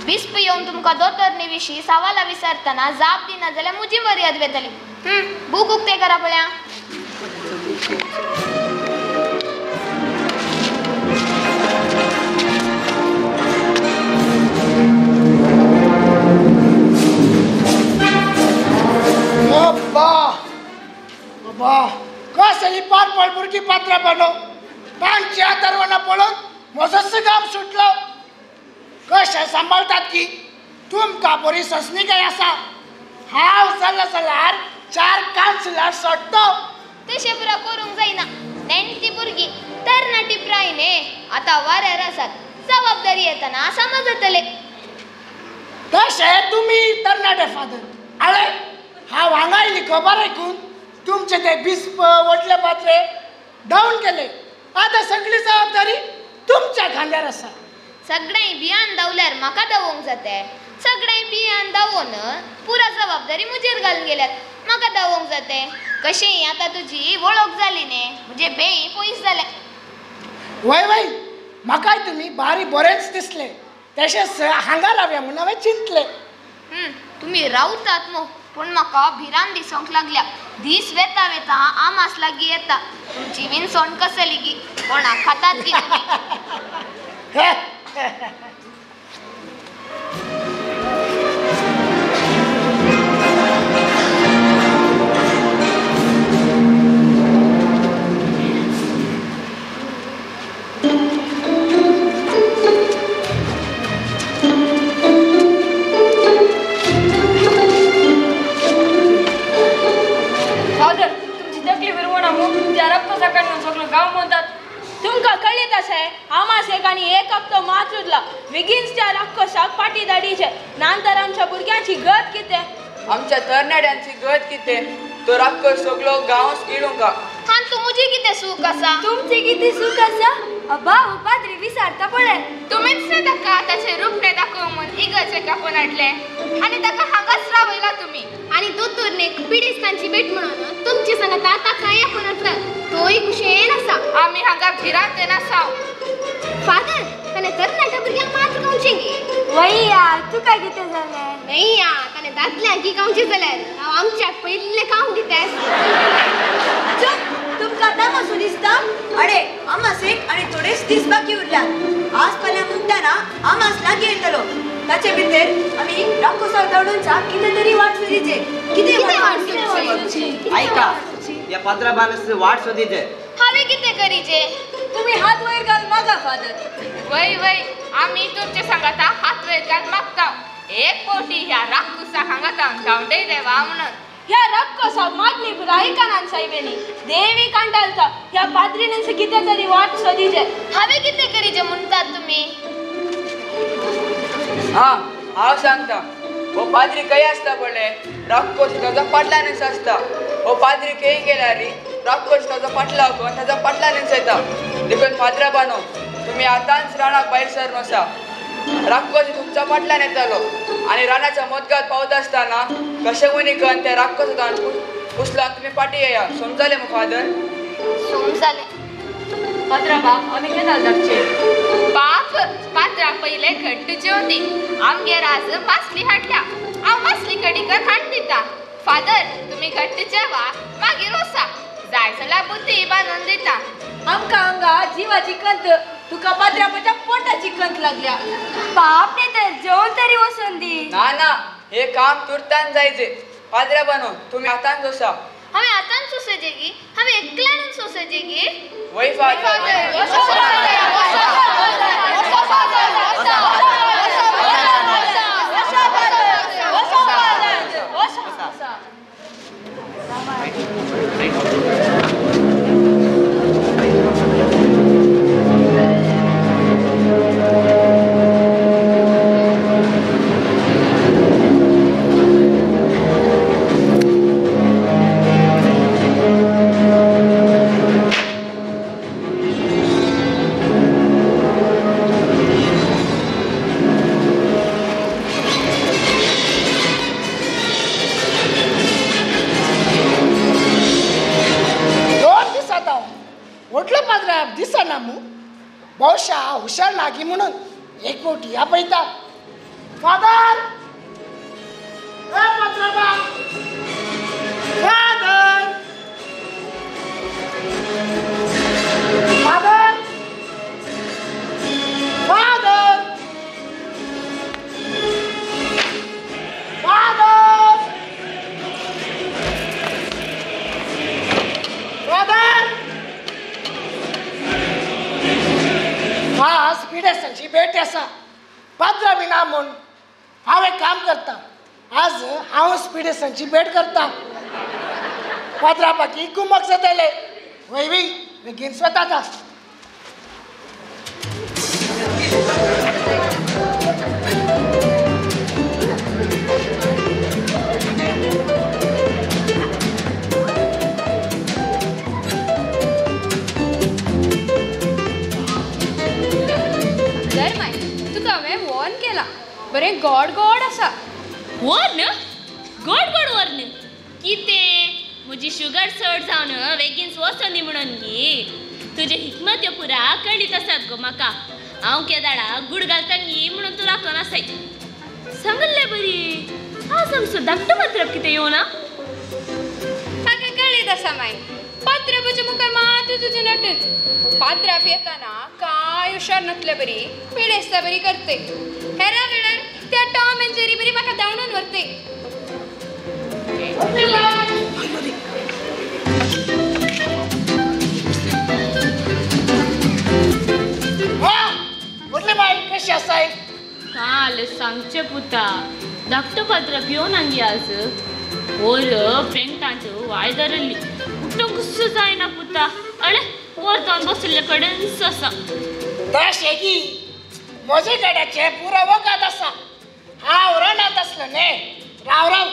बिस्प येवन तुमकां दोतोरनी विशीं सवालां विचारतना जाप दिना जाल्यार म्हजी मर्याद वेतली. बूक उक्ते करा पळया. बाबा बाबा, कसली पारपळ भुरगीं पात्रां बांदो तांची आदारवणां पळोवन म्हजो सुगाम सुटलो. कशें सांबाळटात की तुमकां बरी ससनिकाय आसा. हांव जालें जाल्यार 4 कावन्सिलर सोडतो. तशें पुरा करूंक जायना. नेणटी भुरगीं तरणाटी प्राय न्ही आतां वाऱ्यार आसात. जबाबदारी येतना समजतले. तशें तुमी तरणाटे फादर. आळे हांव हांगा आयली खबर आयकून तुमचे ते बिस्प वटले पात्रे धांवन गेले. आतां सगळी जबाबदारी तुमच्या खांद्यार आसा. सगळ्यांय भियान धांवल्यार म्हाका धांवोंक जाते. सगळ्यांय भियान धांवोन पुरा जबाबदारी म्हजेर घालून गेल्यात. म्हाका धांवोंक जाते. कशेंय आतां तुजी वळख जाली न्ही, म्हजे बेय पयस जाले. वय वय म्हाकाय तुमी बारी बरेंच दिसले. तशेंच हांगा रावया म्हूण हांवें चिंतलें. तुमी रावतात मू, पूण म्हाका भिरांत दिसूंक लागल्या. दीस वेता वेता आमास लागीं येता. तुमची विनसोण कसली गी कोणाक खातात गी तुमी. फादर, तुमची तकली फिरवणा मू त्या रक्तसा कडल्यान सगळो गांव म्हणतात. तुमकां कळीत आसा आमासेक आनी एक हप्तो मात उरला. बेगीनच त्या राक्षसाक पाटी धाडीचे नांतर आमच्या भुरग्यांची गत कितें? आमच्या तरणाट्यांची गत कितें? तो राक्षस सगळो गांवच गिळूंका. हांतू म्हजी कितें सूख आसा? तुमची कितें सूख आसा? अब्बा हो पाद्री विसारता पळय. तुमीच न्ही ताका ताचें रुपणें दाखोवंक म्हूण इगर्जेक आपोवन हाडलें आनी ताका हांगाच रावयला तुमी. आनी दोतोरनेक पिडेस्तांची भेट म्हणून तुमचे सांगाता ताकाय आपोवन हाडला. तोय कुशेन आसा. आमी हांगा भिरांतेन आसा. फादर, ताणें तरणाट्या भुरग्यांक मात्र गावचें गे. वय या, तुका कितें जालें? न्ही या, ताणें दादल्यांक की गावचें जाल्यार हांव आमच्याक पयल्लें काम दिता. चुप, तुमकां तामासो दिसता? अडे आमासेक आनी थोडेच दीस बाकी उरल्यात. आज फाल्यां म्हणटना आमास लागीं येतलो. ताचे भितर आमी राक्षसाक धाडूनच्या कितें तरी वाट सोदीचे. कितें वाट सोदीचे? आयका, ह्या पात्राबानस वाट सोदीचे. हांवें कितें करीचे? तुमी हात वयर घाल मागा फादर. वय वय, आमी तुमचे सांगाता हात वयर घाल मागता. एक फावटी ह्या राक्षसाक हांगा धांवडय देवा म्हणून. ह्या राक्षसाक मागणी पुरायकानान सायबेनी देवी कांडालता. ह्या पाद्रीनस कितें तरी वाट सोदीचे. हांवें कितें करीचे म्हणटात तुमी? हां, हांव सांगता. हो पाद्री खंय आसता पळय, राक्षस ताजो फाटल्यानच आसता. हो पाद्री खंय गेल्यार राक्षस ताजो फाटलाव करून ताजो फाटल्यानच येता. देखून फादरा बानो, तुमी आतांच रानाक भायर सरून वसा. राक्षस तुमच्या फाटल्यान येतालो आनी रानाच्या मदगात पावता आसतना कशें कोणी करून त्या राक्षसान उचलान तुमी फाटीं येया. समजलें मू फादर? समजलें. पात्रा बाप, आमी केन्ना धाडचे? बाप, पात्रा पयलें घट्ट जेवंदी. आमगेर आज मासली हाडल्या. हांव मासली कडी कर हाडून दिता. फादर, तुमी घट्ट जेवा, मागीर वसा. जाय जाल्यार बुद्दी बांदून दिता. आमकां हांगा जिवाची कंत, तुका पात्राबाच्या पोटाची कंत लागल्या. बाप न्ही तर जेवण तरी वचून दी. ना ना, हे काम तुर्तान जायचे. पाद्रा बानो, तुमी आतांच वसा. हांवें आतांच सोंसचें गी? हांवें एकल्यानूच सोंसचें गी? वय फादर. दिसना मू बहुशा हुशार लागी म्हणून एक फावटी आपयता. फादर, ए पात्राबा, father, father, father, father, father. आज पिडेस्तांची भेट आसा. पाद्रा बी ना म्हूण हांव एक काम करता. आज हांव पिडेस्तांची भेट करता. पात्रा बाकी कुमक जातले. वय वय बेगीन स्वता आतां. दर माय तुका हांवें वॉर्न केला. बरें गोड गोड आसा. वॉर्न? गोड गोड वॉर्न? कितें म्हजी शुगर चड जावन बेगीन वचोनी म्हणून गी? तुजे हिकमत्यो पुरा कळीत आसात गो म्हाका. हांव केदाळा गुड घालता न्ही म्हणून तूं राखून आसाय. सांगल्ले बरी आज आमचो धाकटो पात्रप कितें येवना? म्हाका कळीत आसा माय. पात्रपाच्या मुखार मात तुजें नटून. पात्राप येताना कांय हुशार नासले बरी पिडेस्ता बरी करते. हेरा वेळार त्या टॉम एंड जेरी बरी म्हाका धांवडून व्हरते. बाय कशी आसाय? काल सांगचे पुता धाकटो पात्रप येवना गे आज. वोर पेंटांत वाय धरली उठूंक जायना पुता. अळे वोर जावन बशिल्ले कडेन आसा. तशें की म्हजे कडेचे पुरो वखद आसा. हांव रणात आसलो न्ही. राव राव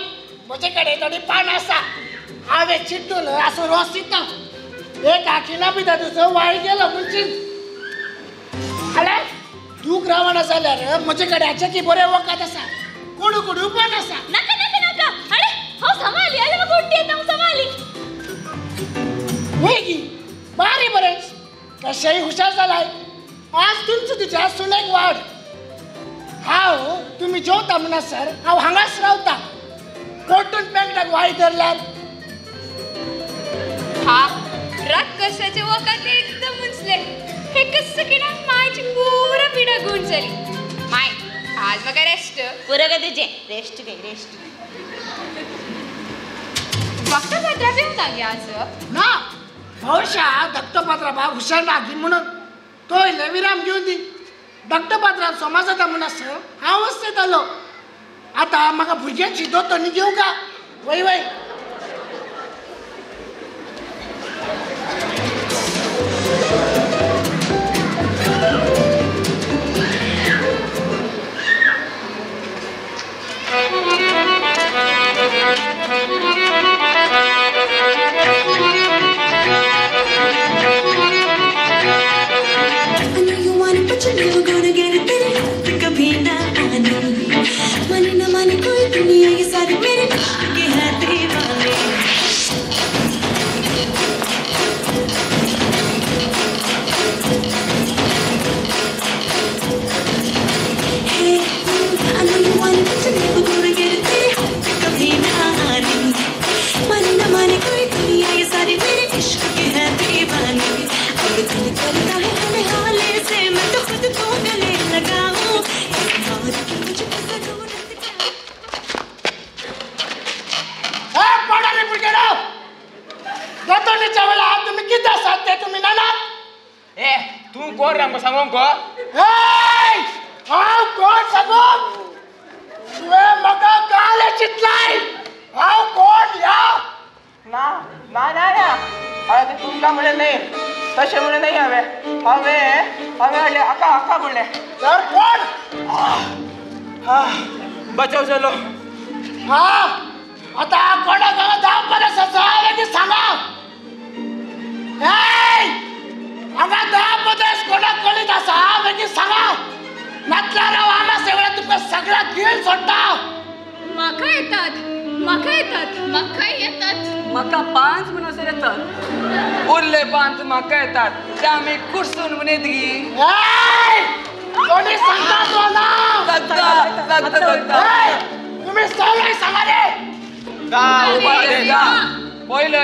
म्हजे कडेन थोडी पानां आसा. हांवें चिड्डून असो रोस दिता. एक आखिना भितर तुजो वाय गेलो म्हणशील. अरे दूख रावना जाल्यार म्हजे कडेन हाचें की बरें वखद आसा. कोडू कोडू पान आसा. नाका नाका नाका. अरे हांव सांबाळी. अरे म्हाका उड्डी येता. हांव सांबाळी. वय गी बारी बरेंच तशेंय हुशार जालाय. आज तुमचो तुज्या सुनेक वाड. हांव तुमी जेवता म्हणसर हांव हांगाच रावता. कोर्टून पेंटाक वाय धरल्यार. हा राक्षसाचे वखद एकदम उंचले. एकच सेकंडात मायची पुरा पिडा गुण जाली. माय आज म्हाका रेस्ट. पुरो गे तुजें रेस्ट घे रेस्ट. धाकटो पात्राप येवना गे आज? ना बहुशा धाकटो पात्राप हुशार ना गी म्हणून तो इल्ले विराम घेवन दी. धाकटो पात्राप सोमा जाता म्हणसर हांव येतालो. आतां म्हाका भुरग्यांची दोतोनी घेवं का? वय वय. I know you want it, but you're never gonna get it. तेरे हाथ कभी ना आने. माने ना माने कोई दुनिया ये सारी मेरे इश्क के हैं दीवाने. Hey, I know you want it, but you're never gonna get it. तेरे हाथ कभी ना आने. माने ना माने कोई दुनिया ये सारी मेरे इश्क के हैं दीवाने. अब दिल करता है हमें हाले से मैं तो खुद को गले लगाऊं. और की मुझको जरूरत क्या. ए पाडाले भुरग्यांनो, दोतोनीच्या वेळार तुमी कितें आसात ते तुमी जाणात? ए तूं कोण रे आमकां सांगोंक गो? हांव कोण सांगूंक? तुवें म्हाका काल चिंतलाय. हांव कोण ह्या? ना ना ना ना हांवें तें तुमकां म्हणलें न्ही. तशें म्हणलें न्ही हांवें. हांवें हांवें म्हणलें आका आका म्हणलें. तर कोण? बचाव जालो. हा आतां कोणाक हांगा धांवपाक आसा बेगीन सांगा. हांगा धांवपाक कोणाक कळीत आसा बेगीन सांगा. नातल्यार हांव हांगा सगळ्या तुमकां सगळ्याक गिळ सोडटा. म्हाका येतात म्हाका येतात म्हाका येतात. म्हाका 5 म्हणसर येतात. उरले 5 म्हाका येतात. ते आमी कुर्सून म्हणीत गी. कोणी सांगता तो ना? सांगता सांगता सांगता. तुमी सगळे सांगा रे. गा गा. पयलो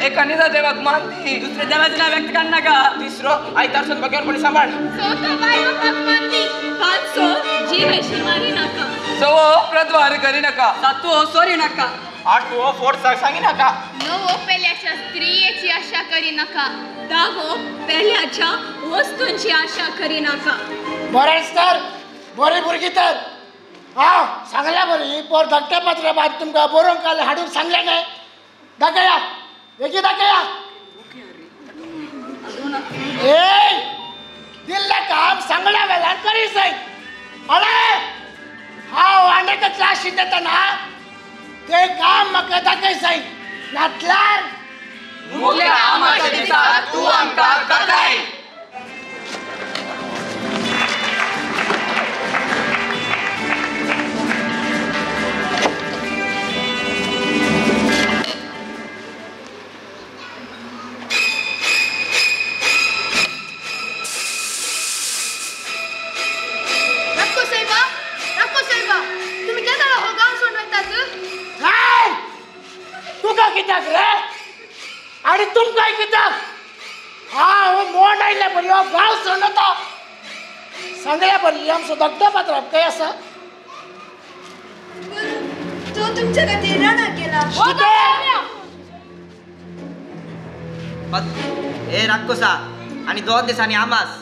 एका निजा देवाक मानती. दुसऱ्या देवाचें नांव व्यक्त काडनाका. तिसरो आयतारसून बगेरपणी सांबाळ. चवथो बाय बापाक मानती. पांचवो जीव अशी मारी नाका. सवो प्रद्वार करी नाका. सातवो सॉरी नाका. आठवो फोट सांगी नाका. नवो पेल्याच्या स्त्रियेची आशा करी नाका. दावो पेल्याच्या वस्तूंची आशा करी नाका. बरें तर बरी भुरगीं तर हा सांगल्या बरी पोर धाकट्या पात्रा बाद तुमकां बरोवंक काल हाडूंक सांगलें न्हय. दाखया बेगीन दाखया. ए दिल्लें काम सांगल्या वेल्यान करी जाय. अरे हांव आनी एक क्लास शिकयतना ते काम म्हाका दाखय जाय नातल्यार मुगल्या आमाच्या दिसा तूं आमकां दाखय. तुका कित्याक रे आनी तुमकां कित्याक? हांव मोड आयले बरी हो गांव सोडून वता. सांगल्या बरी आमचो धाकटो पात्रांव खंय आसा? तो तुमच्या खातीर रानाक गेला. ए राक्कोसा आनी 2 दिसांनी आमास.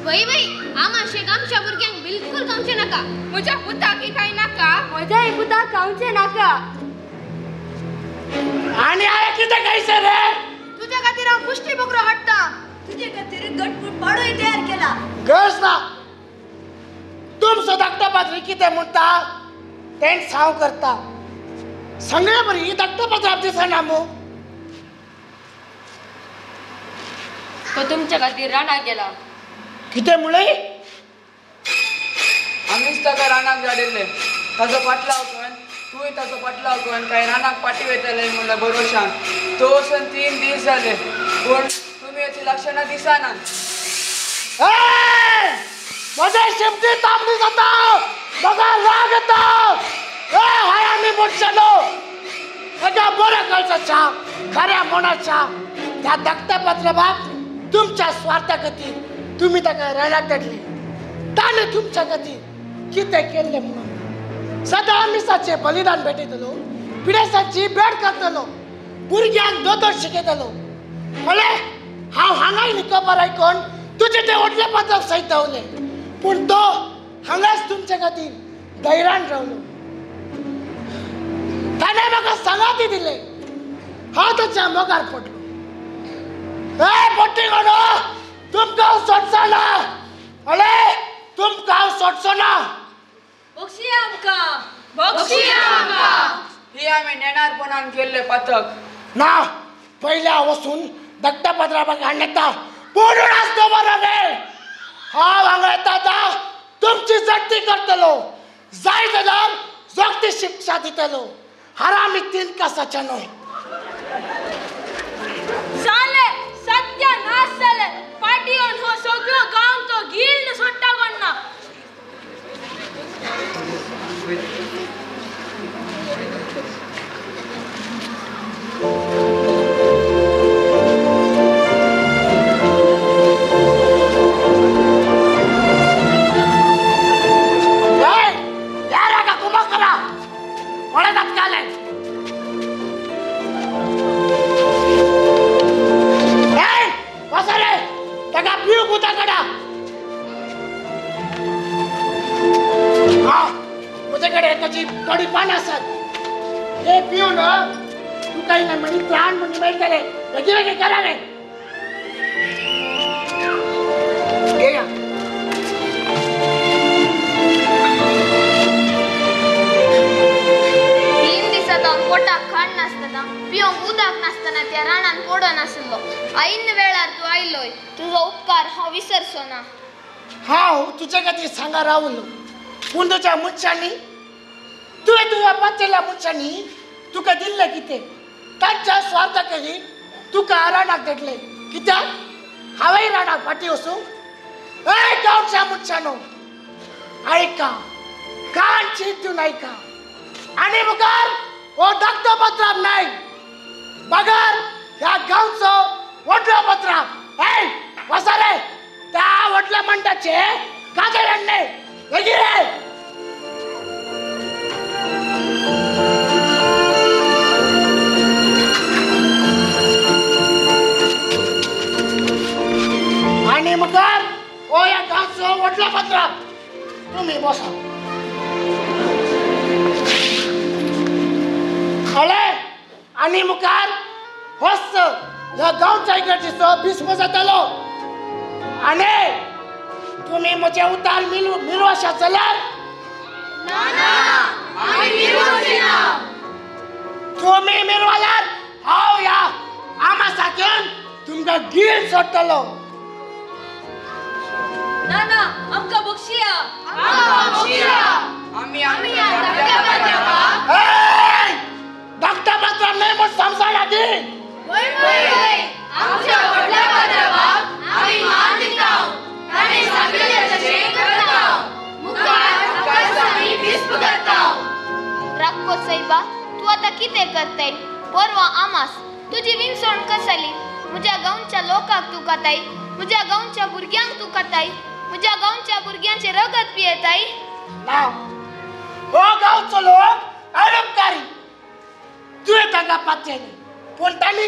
वय वय आमाशेक आमच्या भुरग्यांक बिलकुल खावचें नाका. म्हज्या पुताक कांय नाका. म्हज्या पुताक खावचें नाका. आनी हांवें कितें खायचें रे? तुज्या खातीर हांव पुश्टी बोकरो हाडटा. तुजे खातीर गटमूट पाडोय तयार केला. गरज ना. तुमचो धाकटो पाद्री कितें म्हणटा तेंच हांव करता. सांगल्या बरी धाकटो पात्रांव दिसना मू. तो तुमच्या खातीर रानाक गेला. कितें म्हणलें? आमीच ताका रानाक धाडिल्लें. ताजो पाटलाव कर तूंय ताचो पाटलाव कर काय रानाक पाटी वयतले म्हणल्या भरोशान. तो वचून 3 दीस जाले पूण तुमी हाची लक्षणां दिसनात. म्हजे शिमटी तांबडी जाता, म्हाका राग येता. हाय आमी मनशां एका बऱ्या कळसाच्या खऱ्या मनाच्या त्या धाकट्या पात्रांवाक तुमच्या स्वार्था खातीर तुमी ताका रानाक धाडली. ताणें तुमच्या खातीर कितें केल्लें म्हणून सदां मिसाचें बलिदान भेटयतलो, पिडेसाची भेट करतलो, भुरग्यांक दोतोर शिकयतलो. म्हणलें हांव हांगाय न्ही खबर आयकून तुजें तें व्हडलें पात्रांव सयत धांवलें पूण तो हांगाच तुमचे खातीर धैर्यान रावलो. ताणें म्हाका सांगाती दिले. हांव ताच्या मोगार पडलो. ए पोट्टी कोणो तुमकां हांव सोडचो ना. अळे तुमकां हांव सोडचो ना. बक्षिया आमकां, बक्षिया आमकां. ही आमी नेणारपणान केल्लें पातक ना. पयल्या वचून धाकट्या पात्रांवाक हाडून येता पूण आसतो बरो रे. हांव हांगा येता आतां तुमची जगती करतलो. जाय जाल्यार जगती शिक्षा दितलो. हरामी 3 कासाच्या न्हय. जालें सत्यानाश जालें. फाटीं येवन हो सगळो गांव तो गिळून सोडटा कोण ना. थोडी पान आसात हे पिवन तुका हिंगा म्हणी त्राण म्हणी मेळटले. बेगीन बेगीन करा रे. घेया. 3 दिसां हांव पोटाक खाण नासतना पिवंक उदक नासतना त्या रानान पडून आशिल्लो. ऐन वेळार तूं आयलोय. तुजो उपकार हांव विसरचो ना. हांव तुजे खातीर सांगा रावलो पूण तुज्या मनशांनी तुवें तुज्या पाचेल्या मनशांनी तुका दिल्लें कितें तांच्या स्वार्था खातीर तुका रानाक धाडलें. कित्याक? हांवें रानाक फाटीं वचूंक. ए गांवच्या मनशांनो आयका, कान चिंतून आयका. आनी मुखार हो धाकटो पात्रांव न्हय बगर ह्या गांवचो व्हडलो पात्रांव. ए वसा रे त्या व्हडल्या मंडाचे काजर हाडले बेगीन रे. आनी मुखार हो ह्या गांवचो व्हडलो पात्रांव. तुमी बसा. कळ्ळें? आनी मुखार होच ह्या गांवच्या इगर्जेचो बिस्प जातलो. आनी तुमी म्हजें उतार मिरवशात जाल्यार तुमी मिरवल्यार हांव ह्या आमासाक येवन तुमकां गीळ सोडटलो. ना ना, आमकां बक्षिया. आमी धाकट्या पात्राम न्हय म्हूण समजना ती. आमच्या व्हडल्या पात्रावाक आमी मान दिता, ताणें सांगिल्लें तशें करता, मुखार आमी बिस्प करता. राक्को सायबा, तूं आतां कितें करताय? परवां आमास तुजी विनसोण कसली? म्हज्या गांवच्या लोकांक तूं खाताय, म्हज्या गांवच्या भुरग्यांक तूं खाताय, म्हज्या गांवच्या भुरग्यांचें रगत पियेताय. ना, हो गांवचो लोक अनुपकारी. तुवें तांकां पातयलें, पूण तांणी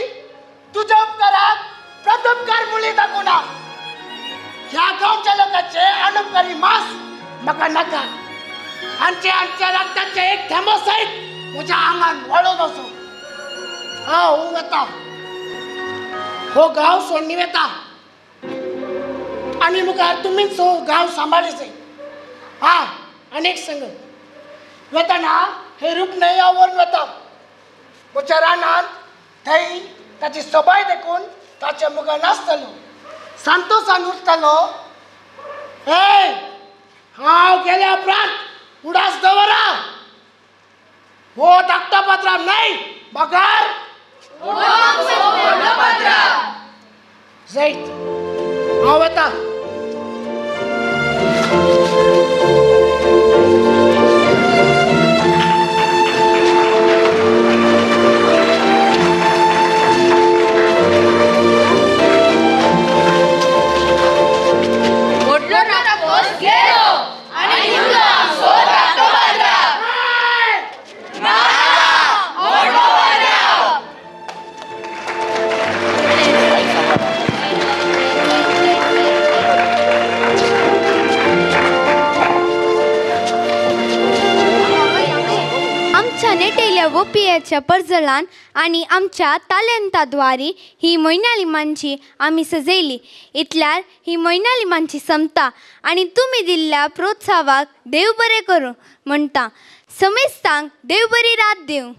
तुज्या उपकाराक प्रत्युपकार मुळी दाखोवना. ह्या गांवच्या लोकांचे अनुपकारी मांस म्हाका नाका. आमचे आमच्या रक्ताचे एक थेंबो सयत म्हज्या आंगान वळून वचूं. हांव वता, हो गांव सोडणी वता आनी मुखार तुमीच हो गांव सांबाळीचे. हा, आनी एक सांग, वतना हे रूप न्हय व्हरून वता म्हज्या रानांत. थंय ताची सोबाय देखून ताचे मुखार नाचतलो, संतोशान उरतलो. हे, हांव गेल्या उपरांत उडास दवरा, हो धाकटो पात्राम न्हय बगर जैत. हांव वता. वोपियाच्या परजळान आनी आमच्या तालेंताद्वारी ही म्हयन्याली मांची आमी सजयली. इतल्यार ही म्हयन्याली मांची समता आनी तुमी दिल्ल्या प्रोत्सावाक देव बरें करूं म्हणटा. समेस्तांक देव बरी रात दिवं.